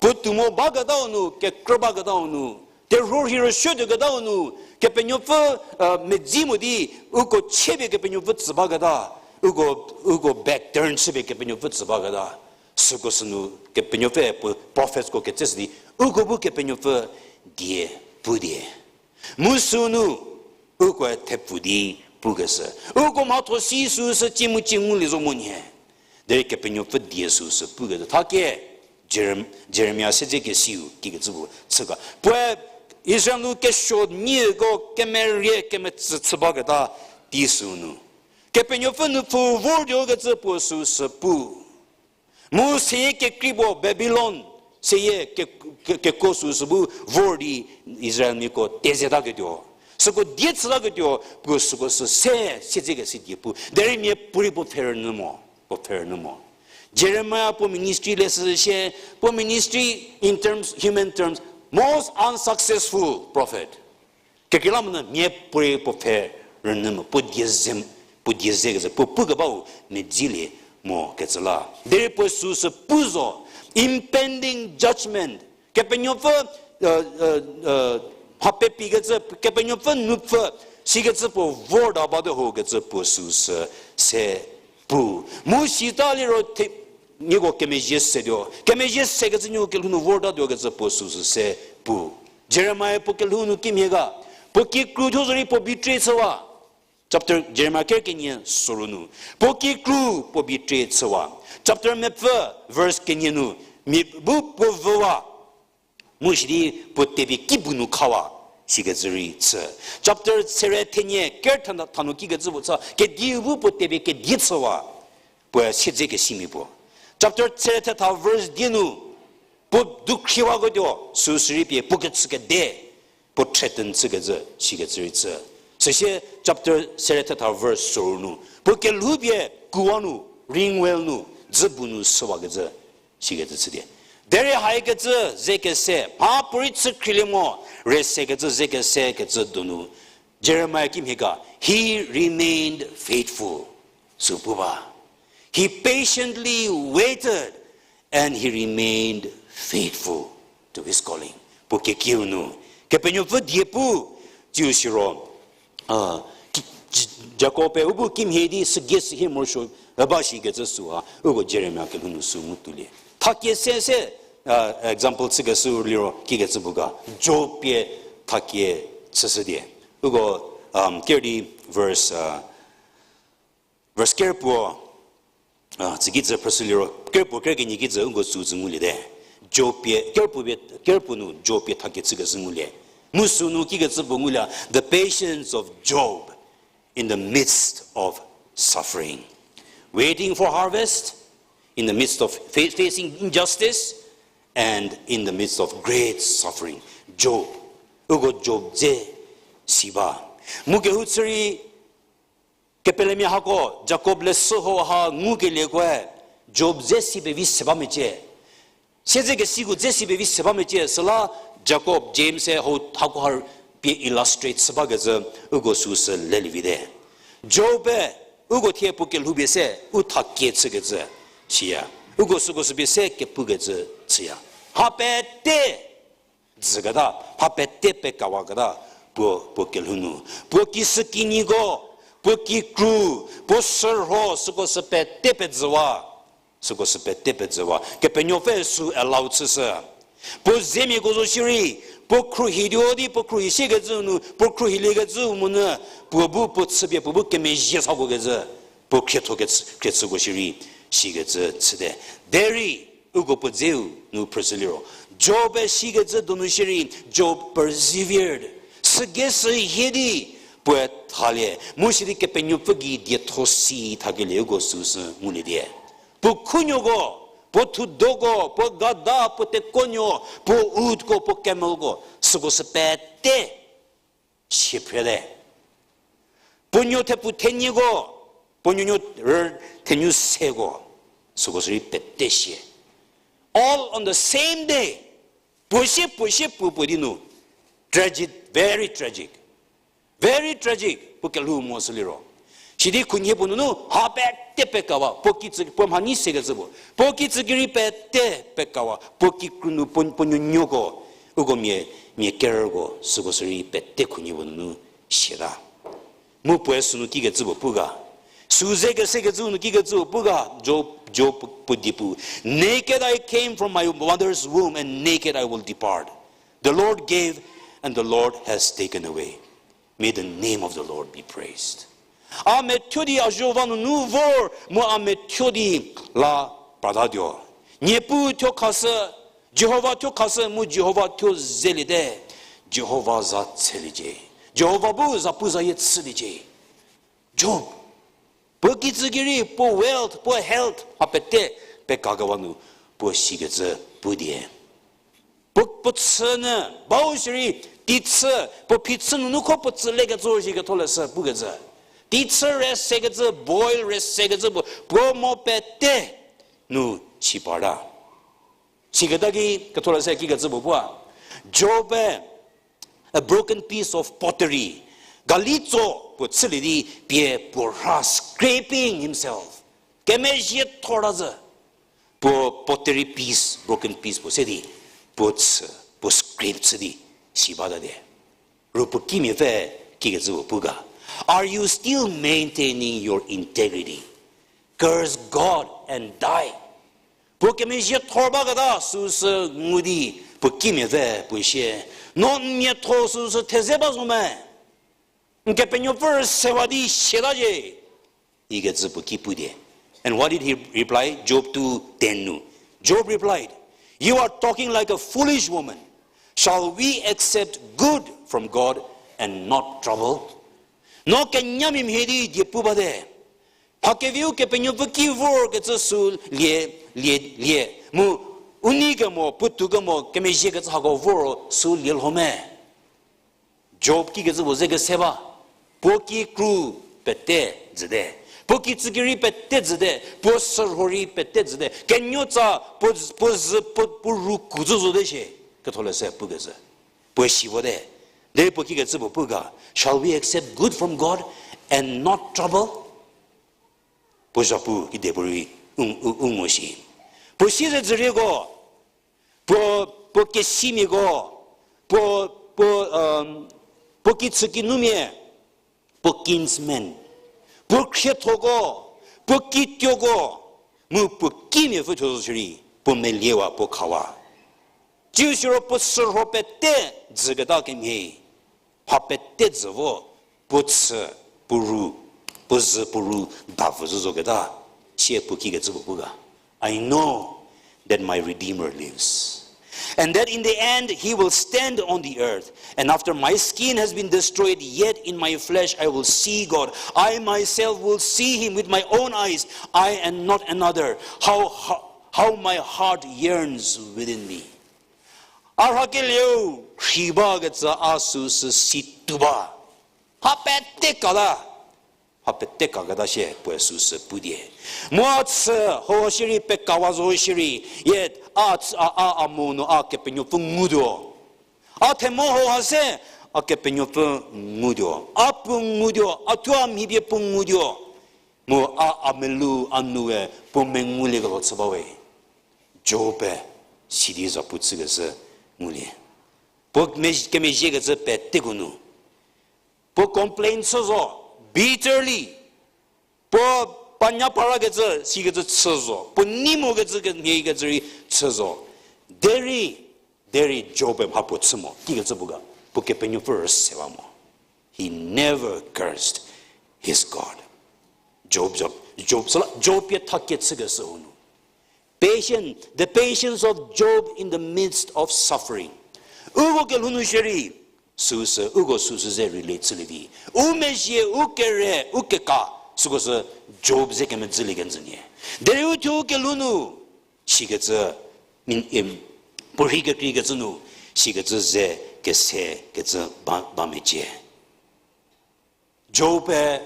Puo tuo mo baketau nu, kekrü baketau nu, terhuo rhei rüsuotuoketau nu, Kepenuopfü medzi mo di, uko chiepie Kepenuopfü tsü baketa, uko, uko back turn chüpie Kepenuopfü tsü baketa. Süko sünu Kepenuopfü puo prophetsko ketseshü di, uko bu Kepenuopfü die pu die. Mu sünu, ukoe thepfu di pukeshü. Uko mhatho si süsü cie mu cie ngulie zo mo nhie. Derei Kepenuopfü die süsü pukecü. Thakie, Jerem-, Jeremia siedzekesiu kikecü puo chü ga. Puoe Israel nu kesuo nieko kemerie kemetsü chü baketa tei sünu. Kepenuopfü nupfu vortuo kecü puo süsü pu. Mu seyie kekrei puo Babilon, seyie ke-, ke-, kekuo süsü bu vor di Israelmiako tezetaketuo. Süko die chütaketuo, puo süko sü se, siedzekesi die pu. Derei miapuorei puo pfhe rünyü mo, puo pfhe rünyü mo. Jeremia puo ministry leshü sie, puo ministry in terms, human terms, most unsuccessful prophet. Kekreilamonyü miapuorei puo pfhe rünyü mo, puo die ze, puo die zekecü, puo pukebau medzilie mo kecü la. Derei puo süsü pu zo, impending judgment. Kepenuopfü, mha pepikecü, Kepenuopfü nupfü, sikecü puo vorta bate ho kecü puo süsü se pu. Mu sita liro the-, nieko kemezhie setuo. Kemezhie sekecü nieko kelhou nu vortatuo kecü puo süsü se pu. Jeremia puo kelhou nu kimhie ga. Puo kikru thuo zorei puo betray chüwa. Chapter Jeremia ker kenie soru nu. Puo kikru puo betray chüwa. Chapter mepfü verse kenie nu. Mia bu puo vüwa. Mu sidi puo tepie kibu nu khawa, sikecü rei chü. Chapter sere thenie ker thanu, thanu kikecü puo chü, kediu bu puo tepie kedie chüwa, puoe siedzekesimia puo. Chapter sere thetha verse die nu, puo dukhriwaketuo, süsü rei pie puo kechükede, puo threaten chükecü, sikecü rei chü. Süsie chapter sere thetha verse soru nu, puo kelhou pie kuwa nu, ring well nu, dzübu nu süwakecü, sikecü chüdi. Derei haikecü ze kese, mha puorei chü khrilie mo, re sekecü ze kese kecü donu. Jeremia kimhie ga, he remained faithful. Sü pu ba. He patiently waited and he remained faithful to his calling. Puo kekiu nu, Kepenuopfü die pu, tsiu siro, a, ki-, J-, Jakob-e u bu kimhie di sügie sühie morosuo, e ba shikecü süha, uko Jeremia kelhou nu sü ngu tuolie. Thakie se se, a, example chükeshü liro kikecü puo ga, Job pie thakie chüshü die. Uko, um, ker di verse, a, verse ker puo, a, tsükicü phrüshü liro, ker puo ker kenie kicü uko süu tsü nguliete. Job pie, ker puo pie, ker puo nu Job pie thakie chükeshü ngulie. Mu sünu kikecü puo ngulie, the patience of Job in the midst of suffering. Waiting for harvest, in the midst of fa-, facing injustice, and in the midst of great suffering. Job, uko Job dze si ba. Mu kehou chü rei, kepelemia hako, Jakob leshü hau ha ngukelieko-e, Job dze si pevi se ba mecie. Siedzekesiko dze si pevi se ba mecie, süla Jakob, James-e hau hakoha pie illustrate chü bakecü, uko süsü lelie vite. Job-e, uko thie puo kelhou pie se, u thakie chükecü, siya. Uko süko sü pie se kepukecü, chüya. Mha pete dzüketa, mha pete pekawaketa, puo, puo kelhou nu. Puo kishükinyiko, puo kikru, puo shürho, süko sü pete pedzüwa. Süko sü pete pedzüwa. Kepenuopfü sü allow chüshü. Puo zemiako zo shierei, puo khruohituo di, puo khruohi siekecü nu, puo khruohiliekecü monyü, puo bu puo chüpie, puo bu kemezhie sakokecü, puo khrietho kechü, khriechüko shierei, sikecü chüte. Derei, uko puo dzeu nu phrüshü liro, Job-e sikecü donu shierei, Job persevered. Sügie sü hie di, puoe thalie. Mu sidi Kepenuopfü gei dietho si thakelie uko süsü ngulietie. Puo khunuoko, puo thudoko, puo gada, puo tekuonuo, puo utko, puo camelko, süko sü pete sie phrete. Puo nuo thepfu thenieko, puo nuonuo rü thenu seko, süko sü rei pete sie. All on the same day. Puo sie, puo sie, puo, puo di nu. Tragic, very tragic. Very tragic, puo kelhou mo sü liro. Sidi khunhie puo nunu, mha pete pekawa, puo kitsü, puo mhanyi sekecü puo. Puo kitsü ki rei pete pekawa, puo kikru nu puo, puo nuonuoko, uko mia, mia kerüko, süko sü rei pete khunhie puo nunu siata. Mu puoe sünu kikecü puo pu ga. Sü ze kesekecü nu kikecü puo pu ga, Job, Job puo, puo die pu. Naked I came from my mother's womb, and naked I will depart. The Lord gave, and the Lord has taken away. May the name of the Lord be praised. A methuo di a Jihova nunu vor, mu a methuo di la pratatuo. Niepuu thuo khashü, Jihova thuo khashü, mu Jihova thuo zeliete, Jihova za tsheliecie. Jihova bu zapuzayie chüliecie. Job, puo kitsü ki rei, puo wealth, puo health, mha pete pekakewa nu, puo sikecü pu die. Puo, puo chü nyü, bau shierei, teichü, puo phichü nunu kho puo tsü lekecü shi ketholeshü pukecü. Teichü rei sekecü, boil rei sekecü puo, puo mo pete nu si parta. Siketa ki ketholeshü kikecü puo pua. Job-e a broken piece of pottery. Galitso puo chülie di pie puo rha scraping himself. Kemezhie thor ta zhü. Puo pottery piece, broken piece puo se di, puo chü, puo scrape chü di, si bata die. Ru puo kimiapfü kikecü puo pu ga. Are you still maintaining your integrity? Curse God and die. Puo kemezhie thor baketa süsü ngu di, puo kimiapfü puo sie, no n miatho süsü theze ba zo me? N Kepenuopfü rüsewa di siatacie, ikecü puo ki pu die. And what did he reply? Job two ten nu. Job replied, You are talking like a foolish woman. Shall we accept good from God and not trouble? No kenyamia mhie di die pu bate. Mha keviu Kepenuopfü ki vorkecü sü lie, lie, lie. Mu u nei kemo, puotou kemo, kemezhiekecü hako vor sü lie lho me? Job kikecü puo ze kese ba. Puo kikru pete jüte. Puo kitsü ki rei pete jüte. Puo sürho rei pete jüte. Kenuotsa puo, puo zü, puo, puo ru ku zü zote shie. Ketholeshü pukecü. Puo si vote. Derei puo kikecü puo pu ga. Shall we accept good from God and not trouble? Puo zhapu kidepuorei u, u, u ngo shi. Puo siezedzürieko, puo, puo kesimiako, puo, puo, um, puo kichükinumia, puo kinsmen, puo khriethoko, puo kituoko, mu puo kimiapfü thuo zo shierei, puo meliewa, puo khawa. Tsiu siro puo sürho pete dzüketa kemhie, mha pete dzü vo, puo chü, puo ru, puo zü puo ru, davü zü zoketa, sie puo kikecü puo pu ga. I know that my Redeemer lives, and that in the end he will stand on the earth. And after my skin has been destroyed, yet in my flesh I will see God. I myself will see him with my own eyes, I and not another. How, how, how my heart yearns within me. A rhakelieu rhei bakecü a süsü situo ba. Mha pete kata. Mha pete kaketa sie puoe süsü pu die. Mu a chü hau shierei, pekawa zo shierei, yet a, a, a, a mo nu a Kepenuopfü ngutuo. A themo hau ha se, a Kepenuopfü ngutuo. A puo ngutuo, a thuo a mhi pie puo ngutuo. Mu a, a melou a noue puo menguliekelho chü bawe. Job-e sidi zapu chükecü ngulie. Puo me-, kemezhiekecü peteko nu. Puo complain chü zo, bitterly. Puo panya parakecü, sikecü chü zo. Puo nei mokecü kemhiekecü rei chü zo. Derei, derei Job-e mha puo chü mo. Kikecü puo ga, puo Kepenuopfü rüse ba mo. He never cursed his God. Job, Job, Job, süla Job pie thakie chükeshü hanu. Patient, the patience of Job in the midst of suffering. Uko kelhou nu shierei, süsü, uko süsü ze relate chülie vi. U mezhie, u kere, u keka, süko sü Job ze kemedzülie kenjü nie. Derei u thuo u kelhou nu, sikecü, min, em, puorhi kekreikecü nu, sikecü ze kese kecü ba, ba mecie. Job-e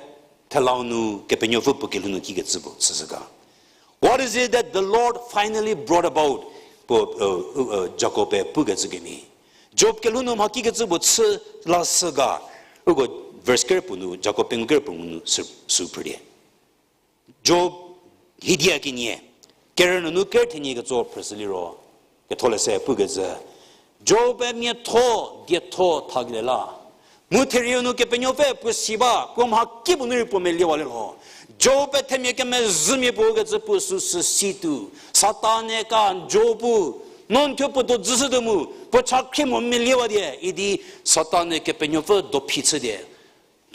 thelau nu Kepenuopfü puo kelhou nu kikecü puo chüshü ga. What is it that the Lord finally brought about? Puo, uh, uh, Jakob-e pukecü kemhie. Job kelhou nu mha kikecü puo chü lashü ga. Uko verse ker puo nu, Jakob pengou ker puo nu sü, sü phrülie. Job hidia kenie, kerü nunu ker thenie ketso phrüshü liro, ketholeshü pukecü, Job-e miatho, dietho thakelie la. Mu therieu nu Kepenuopfü puo si ba, puo mha kipuo nu rei puo meliewa lielho. Job-e themia kemezhümia puo kecü puo süsü situo. Satan-e ka Job-u, no n thuo puo do dzüshütuo mu, puo chakhrie mo meliewa die, idi Satan-e Kepenuopfü dophi chü die.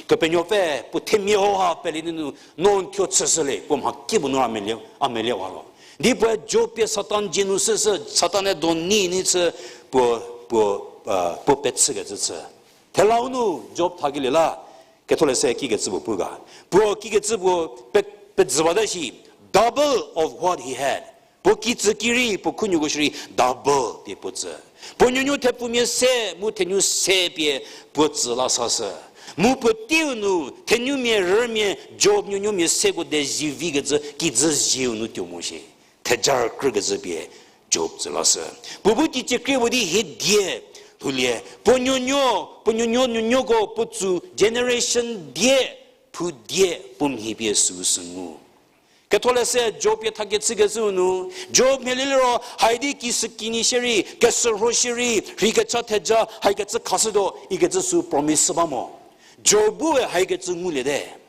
Kepenuopfü puo themia hau ha pele nunu, no n thuo chüshülie, puo mha kipuo nu a melie, a meliewa lo. Di puoe Job pie Satan dzie nu süsü, Satan-e do nei nei chü, puo, puo, uh, puo pechükecü chü. Thelau nu Job thakelie la, ketholeshü kikecü puo pu ga. Puo kikecü puo pe, pezüwata shi, double of what he had. Puo kitsü ki rei, puo khunuoko shierei double pie puo tsü. Puo nuonuo thepfumia se, mu thenuo se pie puo tsü la sashü. Mu puo teiu nu, thenumia rümia, Job nuonuomia seko dezie vikecü, kijü zieu nu tuo mo shie. Theja rükrükecü pie Job tsü lashü. Puo bu teicie krie puo di hie die, lhoulie. Puo nuonuo, puo nuonuo nuonuoko, puo tsü generation die, phu die, puo mhi pie süu sü ngu. Ketholeshü Job pie thakechükecüu nu, Job mhie liro, haidi kishükinyi shierei, keshürho shierei, rheikecha theja, haikecü khashütuo, ikecü sü promise ba mo. Job-e haikecü nguliete.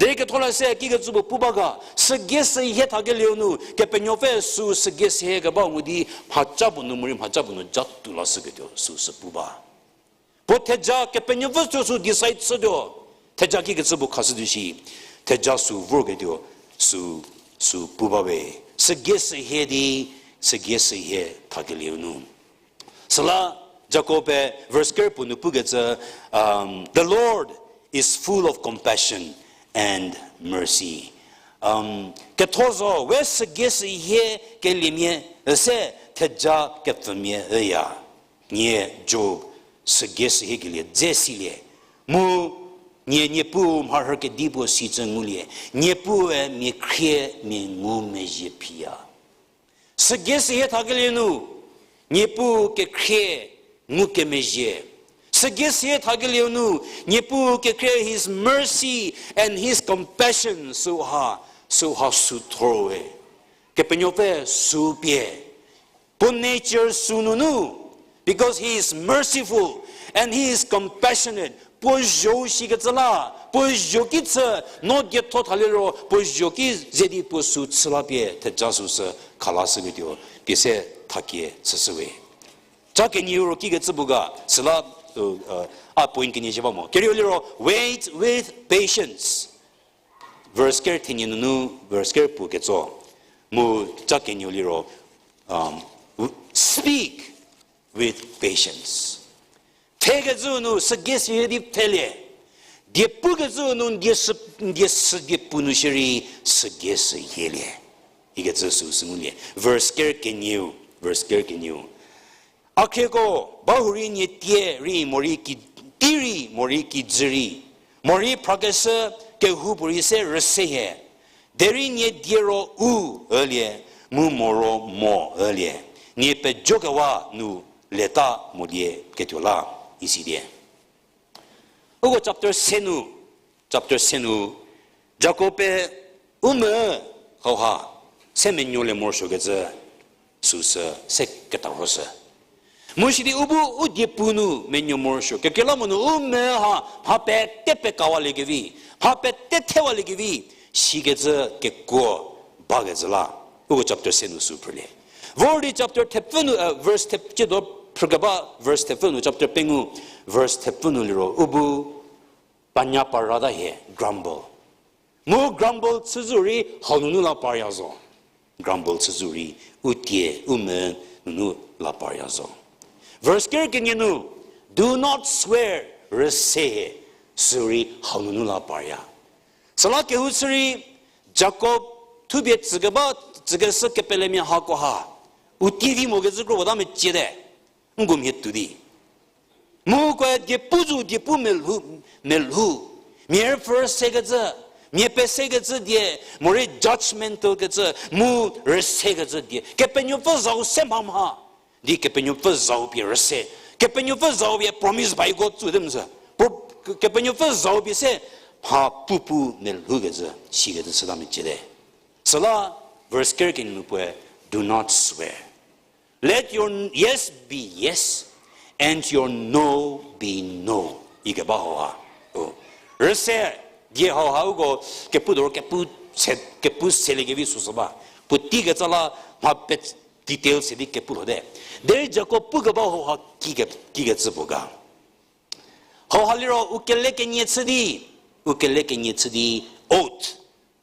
Derei ketholeshü kikecü puo pu ba ga, sügei sü hie thakelieu nu, Kepenuopfü sü sügei sü hie keba ngu di, mhaca puo nu morei mhaca puo nu ja tuo lashüketuo sü sü pu ba. Puo theja Kepenuopfü thuo sü decide chütuo. Theja kikecü puo khashütuo shi. Theja sü vorketuo sü, sü pu ba we. Sügei sü hie di, sügei sü hie thakelieu nu. Süla Jakob-e verse ker puo nu pukecü, um, the Lord is full of compassion and mercy. Um, ketho zo, we sügei sü hie keliemia üse theja kepfümia üya. Nie Job sügei sü hie kelie dze silie. Mu nie, Niepuu mharhü kedipuo sicü ngulie. Niepuue mia khrie mia ngumezhie phiya. Sügei sü hie thakelieu nu, Niepuu kekhrie ngukemezhie. Sügei sü hie thakelieu nu, Niepuu kekhrie his mercy and his compassion süha, süha sü thor we. Kepenuopfü sü pie. Puo nature sü nunu, because he is merciful and he is compassionate. Puo zho shikecü la, puo zho ki chü, no dietho thaliro, puo zho ki ze di puo sü chü la pie, theja süsü khalashüketuo, pie se thakie chüshü we. Ca kenieu ro kikecü bu ga, süla, uh, uh, a point kenie zhie ba mo. Kerieu liro, wait with patience. Verse ker thenie nunu, verse ker puo ketso. Mu ca kenieu liro, um, speak with patience. Thekecü nu sügei seyie di thelie. Die pukecü nu die sü, die sü die pu nu shierei sügei seyielie. Ikecü süsü ngulie. Verse ker kenieu, verse ker kenieu. A khrieko, ba hurei nie tie rei morei ki, tei rei morei kijü rei, morei phrakeshü kehoupuorei se rüse hie. Derei nie die ro u ülie, mu mo ro mo ülie. Nie pejokewa nu leta molie ketuo la, isi die. Uko chapter se nu, chapter se nu, Jakob-e u mvü hauha se menuolie morosuokecü süsü se ketarhoshü. Mu sidi u bu u diepu nu menuo morosuo. Kekreilamonyü u mvü ha mha pete pekawaliekevi, mha pete thewaliekevi, sikecü kekuo bakecü la. Uko chapter se nu sü phrülie. Vor di chapter thepfü nu, eh, verse thep-, ciedo phrükeba verse thepfü nu, chapter pengou, verse thepfü nu liro, u bu panya parata hie, grumble. Mu grumble chüzhü rei hau nunu la parya zo. Grumble chüzhü rei u tie, u mvü nunu la parya zo. Verse ker kenie nu, do not swear, rüse hie, sürei hau nunu la parya. Süla kehou chü rei, Jakob thupie tsükeba, tsükeshü kepelemia hakoha, u tie vi mokecü kro bata meciete, ngu mhie tuo di. Mu ukoe diepu zo, diepu melhou, melhou. Mia rüpfü rüsekecü, mia pesekecü die, morei judgmental kecü, mu rüsekecü die. Kepenuopfü zau se mhamha. Di Kepenuopfü zau pie rüse. Kepenuopfü zau pie promise by God tsüte mosü. Pro-, Kepenuopfü zau pie se mha pupu melhoukecü, sikecü süta meciete. Süla verse ker kenie nu puoe, do not swear. Let your yes be yes and your no be no. Ikeba hauha. O. Rüse die hauha uko kepu doro kepu se, kepu seliekevi süsü ba. Puotei kecü la mha pe detail se di kepu lhote. Derei Jakob pukeba hauha kike, kikecü puo ga. Hauha liro u kele kenie chü di, u kele kenie chü di oath,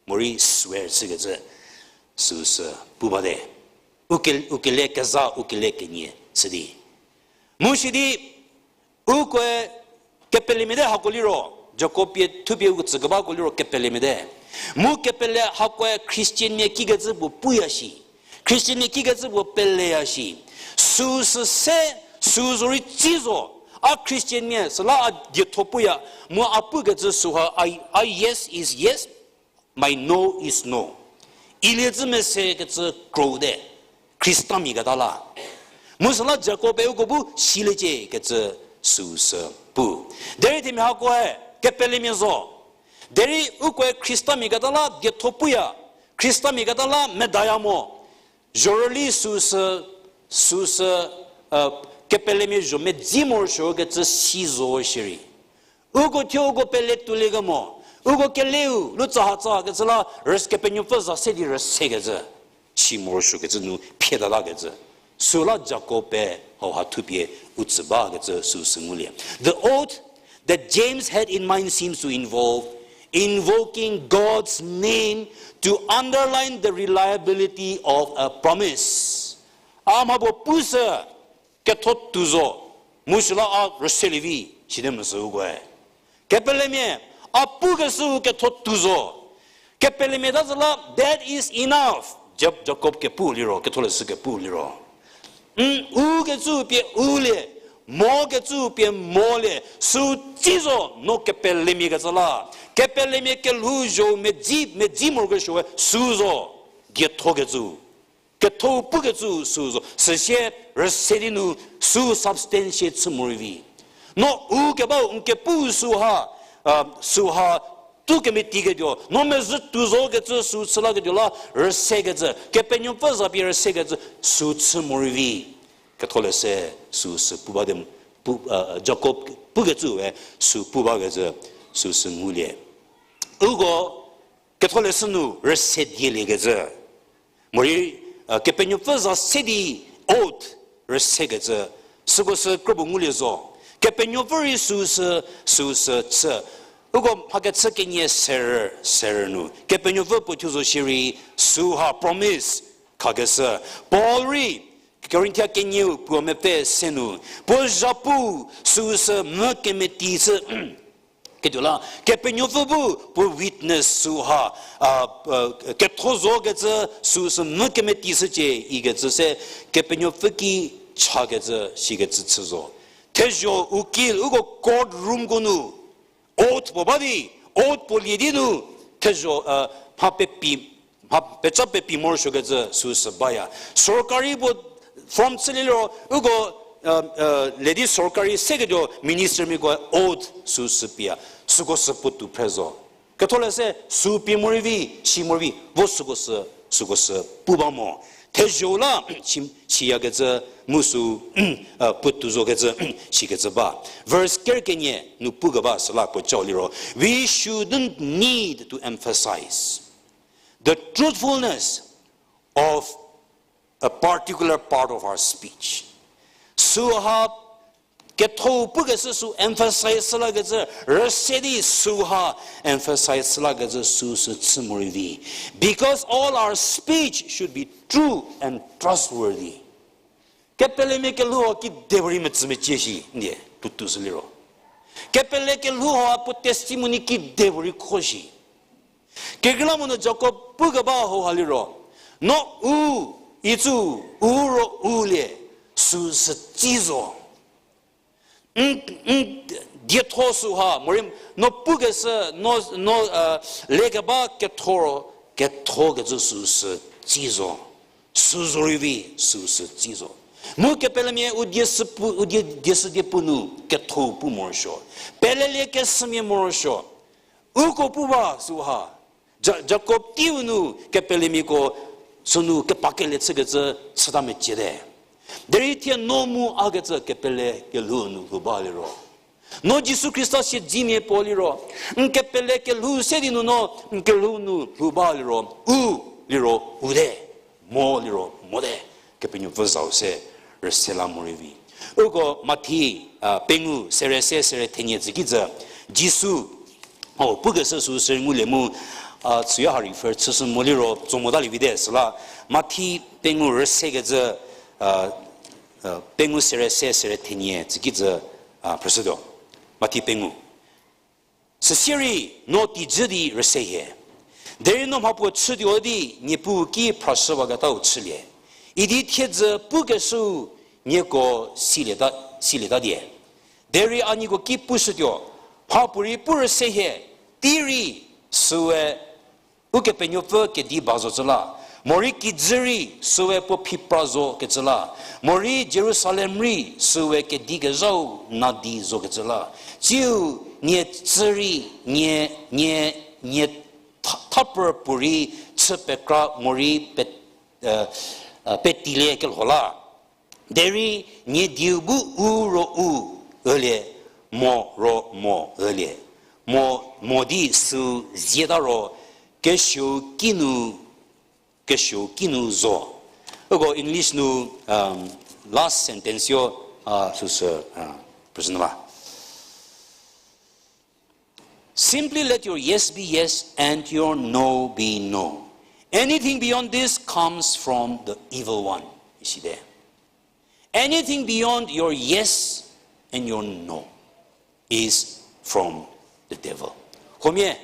morei swear chükecü süsü pu bate. U ke-, u kele keza, u kele kenie chü di. Mu sidi, ukoe kepelemiate hako liro, Jakob pie thupie uko tsükebako liro kepelemiate. Mu kepele hakoe Christian mia kikecü puo puya shi. Christian mia kikecü puo peleya shi. Süsü se, sü zorei tsi zo. A Christian mia, süla a dietho puya. Mu a pukecü süha, I, I yes is yes, my no is no. Ilie cü mese kecü krote. Khristamia keta la. Mu süla Jakob-e uko bu siliecie kecü süsü pu. Derei themia hakoe, kepelemia zo. Derei ukoe Khristamia keta la dietho puya. Khristamia keta la medaya mo. Zhorüli süsü, süsü, kepelemia zho medzi morosuo kecü si zo shierei. Uko thuo uko pele tuoliekemo. Uko keleu, lu tsahatsa kecü la, rüs-, Kepenuopfü za se di rüsekecü. Si morosuo kecü nu phietatakecü. Süla Jakob-e hauha thupie u tsü bakecü süsü ngulie. The oath that James had in mind seems to involve invoking God's name to underline the reliability of a promise. A mha puo pusü ketho tuo zo, mu süla a rüselie vi, sidi mesü ukoe. Kepelemia, a pukeshü ketho tuo zo. Kepelemia ta zü la, that is enough. Jab-, Jakob kepu liro, ketholeshü kepu liro. N, u kecü pie u lie, mo kecü pie mo lie, sü tsi zo, no kepelemia kecü la. Kepelemia kelhou zho medzi, medzi morokesuoe sü zo, dietho kecü. Ketho pukecü sü zo, süsie rüse di nu sü substantiate chü morei vi. No u kebau n kepu süha, süha tu kemetiketuo, no mezhü tou zo kecü sü chü laketuo la rüsekecü, Kepenuopfü za pie rüsekecü sü chü morei vi. Ketholeshü sü sü pu ba de, pu, Jakob pukecü we sü pu bakecü sü sü ngulie. Uko Ketholeshü nu rüse dieliekecü, morei Kepenuopfü za se di oath rüsekecü, süko sü kropuo ngulie zo. Kepenuopfü rei sü sü, sü sü chü. Uko mhakechü kenie serü, serü nu Kepenuopfü puo thuo zo shierei, süha promise khakeshü. Paul rei Korinthia kenieu puo mepfü se nu, puo zhapu sü sü mvü kemeti shü, ketuo la Kepenuopfü bu puo witness süha, ketho zokecü sü sü mvü kemeti shücie ikecü se Kepenuopfü ki chakecü sikecü chü zo. Thezho ukil uko court roomko nu oath puo ba di, oath puo lie di nu, thezho, mha pepi, mha peca pepi morosuokecü sü sü baya. Sorkari puo form chülie liro, uko le di sorkari seketuo ministermiako oath sü sü pia, süko sü puotou phre zo. Ketholeshü sü pie morei vi, si morei vi, vo süko sü, süko sü pu ba mo. Thezho la si, siyakecü mu sü, puotou zokecü, sikecü ba. Verse ker kenie nu pukeba süla puo cau liro, we shouldn't need to emphasize the truthfulness of a particular part of our speech. Süha ketho pukeshü sü emphasize shü lakecü, rüse di süha emphasize shü lakecü sü sü chü morei vi. Because all our speech should be true and trustworthy. Kepelemia kelhou ha kedipuorei metsü mecie shi, ndie, puotou shü liro. Kepele kelhou ha puo testimony kedipuorei kho shi. Kekreilamonyü Jakob pukeba hauha liro, no u, icü, u ro u lie, sü sü tsi zo. N, n, dietho süha, morei no pukeshü, no, no, lekeba ketho ro, kethokecü sü sü tsi zo. Sü zorei vi, sü sü tsi zo. Mu kepelemia u die sü pu, u die, die sü die pu nu ketho pu morosuo. Pelelie keshümia morosuo. Uko pu ba süha, Ja-, Jakob teiu nu kepelemiako sünu kepa kele chükecü chüta meciete. Derei thie no mu akecü kepele kelhou nu lhou ba liro, no Jisu Khrista siedzemia puo liro, n kepele kelhou se di nu no n kelhou nu lhou ba liro, u liro u te, mo liro mo te. Kepenuopfü zau se rüse la morei vi. Uko Mathi, pengou sere se sere thenie tsükijü, Jisu, o, pukeshü sü sü ngulie mu, a, süya ha refer chüshü mo liro tso motalie vite süla, Mathi pengou rüsekecü, a, pengou sere se sere thenie tsükijü, a, phrüshütuo. Mathi pengou. Süsierei no tijü di rüse hie. Derei no mhapuo chütuo di Niepuu ki phrashüwaketau chülie. Idi thiedzü pukeshüu nieko silieta, silieta die. Derei a nieko ki pushütuo, mhapuorei pu rüse hie, teirei süe Ukepenuopfü kedi ba zocü la, morei kijü rei süe puo phi pra zokecü la, morei Jerusalem rei süe kedi kezhau nadi zokecü la, tsiu nie tsü rei, nie, nie, nie tha-, thapü puorei chü pekra morei pe-, petile kelho la. Derei nie dieu bu u ro u ülie, mo ro mo ülie, mo, mo di sü zieta ro, kesuou kinu, kesuou kinu zo. Uko English nu, last sentence yo, a, süsü, a, present ba. Simply let your yes be yes and your no be no. Anything beyond this comes from the evil one. Isite. Anything beyond your yes and your no is from the devil. Huomia,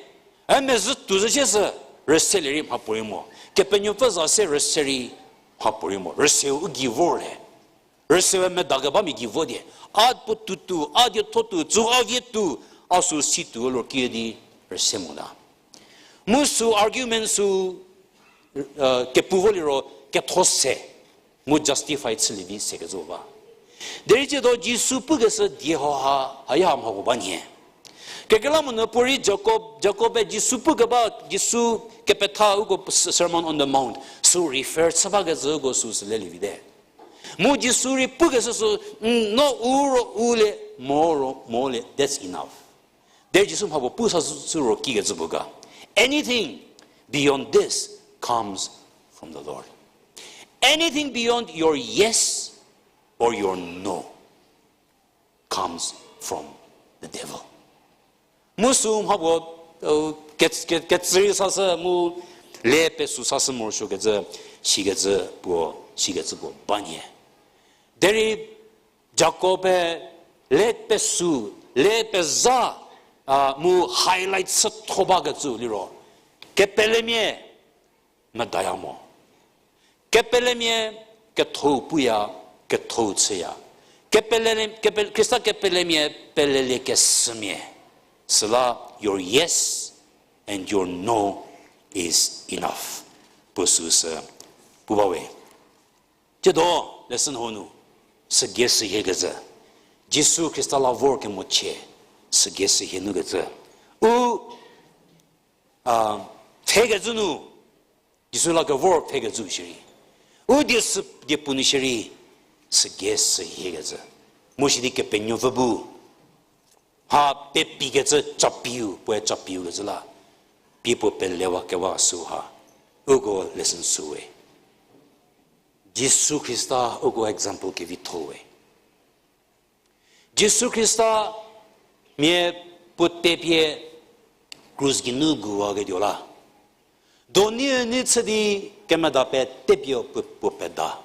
e mezhü tou zhü sie sü, rüselie rei mhapuorei mo. Kepenuopfü za se rüse rei mhapuorei mo. Rüseu u gei vorlie. Rüseue medakebamia gei vo die. A puo tou tou, a dietho tou, tsü a vie tou, a sü si tou lor kie di rüse mota. Mu sü argument sü, kepu vo liro ketho se, mu justify chülie vi se kezhü ba. Derei tsiedo Jisu pukeshü die hauha, haya mhapuo ba nhie. Kekreilamonyü puorei Jakob, Jakob-e Jisu pukeba, Jisu kepetha uko Sermon on the Mount, sü refer chü bakecü uko sü sü lelie vite. Mu Jisu rei pukeshü sü, n, no u ro u le, mo ro mo le, that's enough. Derei Jisu mhapuo pu sa sü, sü ro kikecü puo ga. Anything beyond this comes from the Lord. Anything beyond your yes or your no comes from the devil. Mu sü mhapuo, uh, ke, ke, ketsü rei sashü mu le pesu sashü morosuokecü, sikecü puo, sikecü puo ba nyie. Derei Jakob-e le pesu, le pezha, a, mu highlight chütho bakecü liro, kepelemia medaya mo. Kepelemia kethou puya, kethou chüya. Kepele, kepe, Khrista kepelemia pelelie kesümia. Süla your yes and your no is enough. Puo süsü pu bawe. Tsiedo lesson hau nu, sügei sühiekecü. Jisu Khrista la vor kemochie, sügei sühie nukecü. U, a, thekecü nu, Jisu la kevor thekecü shierei. U die sü, die puo nu shierei, sügei sühiekecü. Mu sidi Kepenuopfü bu mha pepikecü capiu, puoe capiu kecü la. Pie puo pelewa kewa süha. Uko lesson süwe. Jisu Khrista uko example kevitho we. Jisu Khrista mia puo tepie krus geinu guwaketuo la, doniu nei chü di kemeda petepie puo, puo peda.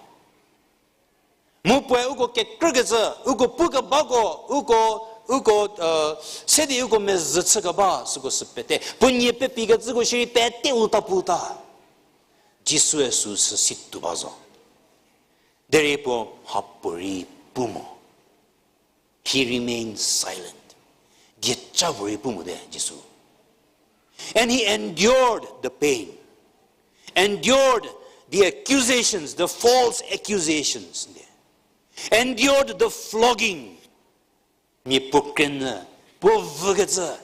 Mu puoe uko kekrükecü, uko pukebako, uko, uko, uh, se di uko mezhü chükeba süko sü pete. Puo nie pepikecüko shierei pete ulta puta. Jisue süsü situo ba zo. Derei puo mhapuorei pu mo. He remained silent. Dieca puorei pu mote Jisu. And he endured the pain, endured the accusations, the false accusations, endured the flogging. Mia puo krenü, puo vükecü,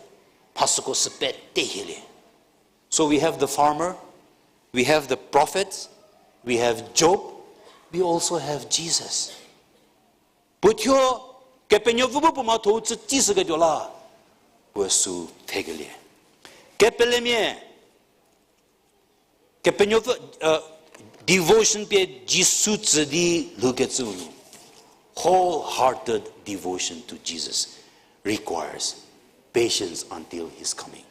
mha süko sü pete hielie. So we have the farmer, we have the prophets, we have Job, we also have Jesus. Puo thuo, Kepenuopfü bu puo mhatho-u chü tei shüketuo la, puo sü thekelie. Kepelemia, Kepenuopfü, uh, devotion pie Jisu tsü di lhoukecüu nu. Wholehearted devotion to Jesus requires patience until his coming.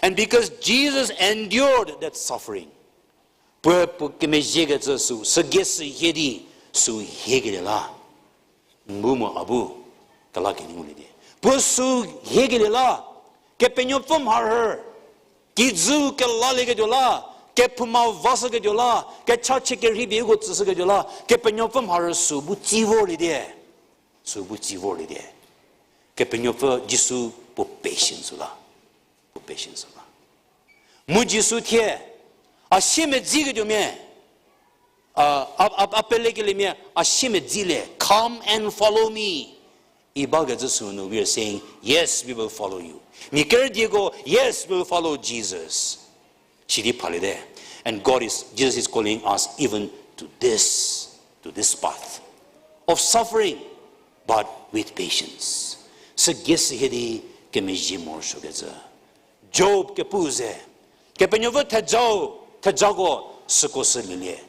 And because Jesus endured that suffering, puoe puo kemezhiekecü sü, sügei sühie di sü hiekelie la. N bu mu a bu, kelakelie ngulie di. Puo sü hiekelie la, Kepenuopfü mharhü, kijü kelalieketuo la, kephouma vashüketuo la, kechachie kerhei pie uko tsüshüketuo la, Kepenuopfü mharhü sü bu tsi vorlie di. Sü bu tsi vorlie di. Kepenuopfü Jisu puo patience la. Puo patience la. Mu Jisu thie, a siemedziketuomia, a, a, a, a pelekeliemia, a siemedzi le, come and follow me. Ibakecü sü nu, we are saying, yes, we will follow you. Mia kerüdieko, yes, we will follow Jesus. Sidi phaliete. And God is, Jesus is calling us even to this, to this path of suffering, but with patience. Sügei sühie di kemezhie morosuokecü. Job kepu ze, Kepenuopfü thejau, thejako süko sü lielie.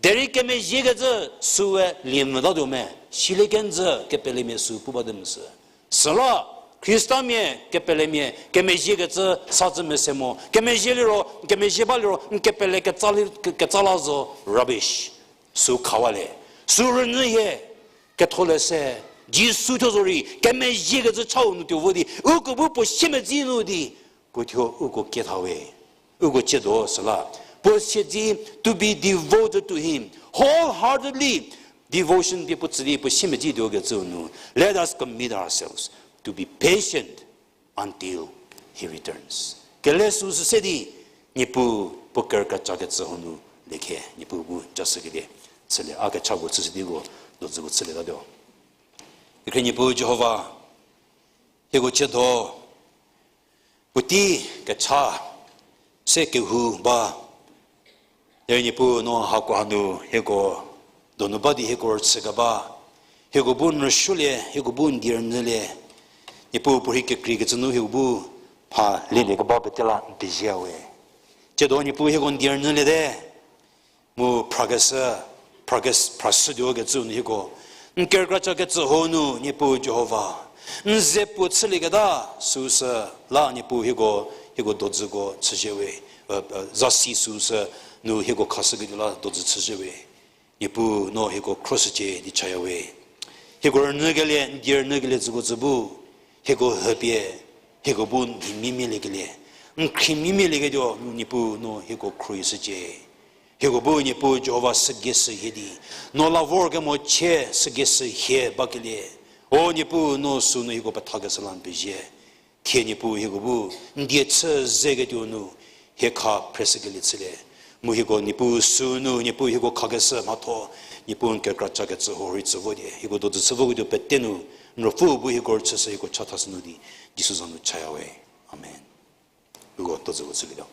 Derei kemezhiekecü süe lie mvütatuo me, silie kenjü kepelemia sü pu bate mosü. Süla, Khristamia kepelemia, kemezhiekecü sa tsü mese mo, kemezhie liro, kemezhie ba liro, n kepele ketsa li, ke, ketsa la zo, rubbish. Sü khawa le, sü rünyü hie, ketholeshü, Jisu thuo zorei, kemezhiekecü chau nu tuo vo di, uko bu puo siemedzi nu di, puo thuo uko ketha we, uko tsiedo süla, puo siedzi to be devoted to him, wholeheartedly, devotion pie puo tsü di puo siemedzi tuokecüu nu, let us commit ourselves to be patient until he returns. Kele sü süse di, Niepuu puo kerükechakecü hanu lekhe, Niepuu bu jashükelie, chülie, a kechako chüshü diko, dozüko chülietatuo. Kekhrie Niepuu Jihova, hieko tsiedo, Puotei kecha se kehou ba, derei Niepuu no hakoha nu hieko donu ba di hieko rüchü keba, hieko bu n rüsuolie, hieko bu n die rünyülie, Niepuu puorhi kekreikecü nu hieko bu mha lelie keba pete la n pezie we. Tsiedo Niepuu hieko n die rünyüliete, mu phrakeshü, phrakes-, phrashütuo kecü nu hieko n kerükra ca kecü ho nu Niepuu Jihova, n ze puo chülieketa süsü la Niepuu hieko, hieko dodzüko chüzhie we, zasi süsü nu hieko khashüketuo la dodzü chüzhie we. Niepuu no hieko khroshücie di chaya we. Hieko rünyükelie, n die rünyükelie tsüko tsü bu, hieko hüpie, hieko bu n mhi mimieliekelie, n khrie mimielieketuo nu Niepuu no hieko khruohishücie. Hieko bu Niepuu Jihova sügei sü hie di, no la vorkemo chie sügei sü hie bakelie, o Niepuu no sünu hieko pethakeshü la n pezie. Thie Niepuu hieko bu n die chü zeketuo nu hie kha phreshükelie chülie. Mu hieko Niepuu sünu Niepuu hieko khakeshü mhatho, Niepuu n kerükra ca kecü ho rei tsü vo die, hieko dodzü chü voketuo pete nu n Ruopfü bu hieko rüchüshü hieko chathashü nu di, Jisu za nu chaya we. Amen. Uko dodzüko chülietuo.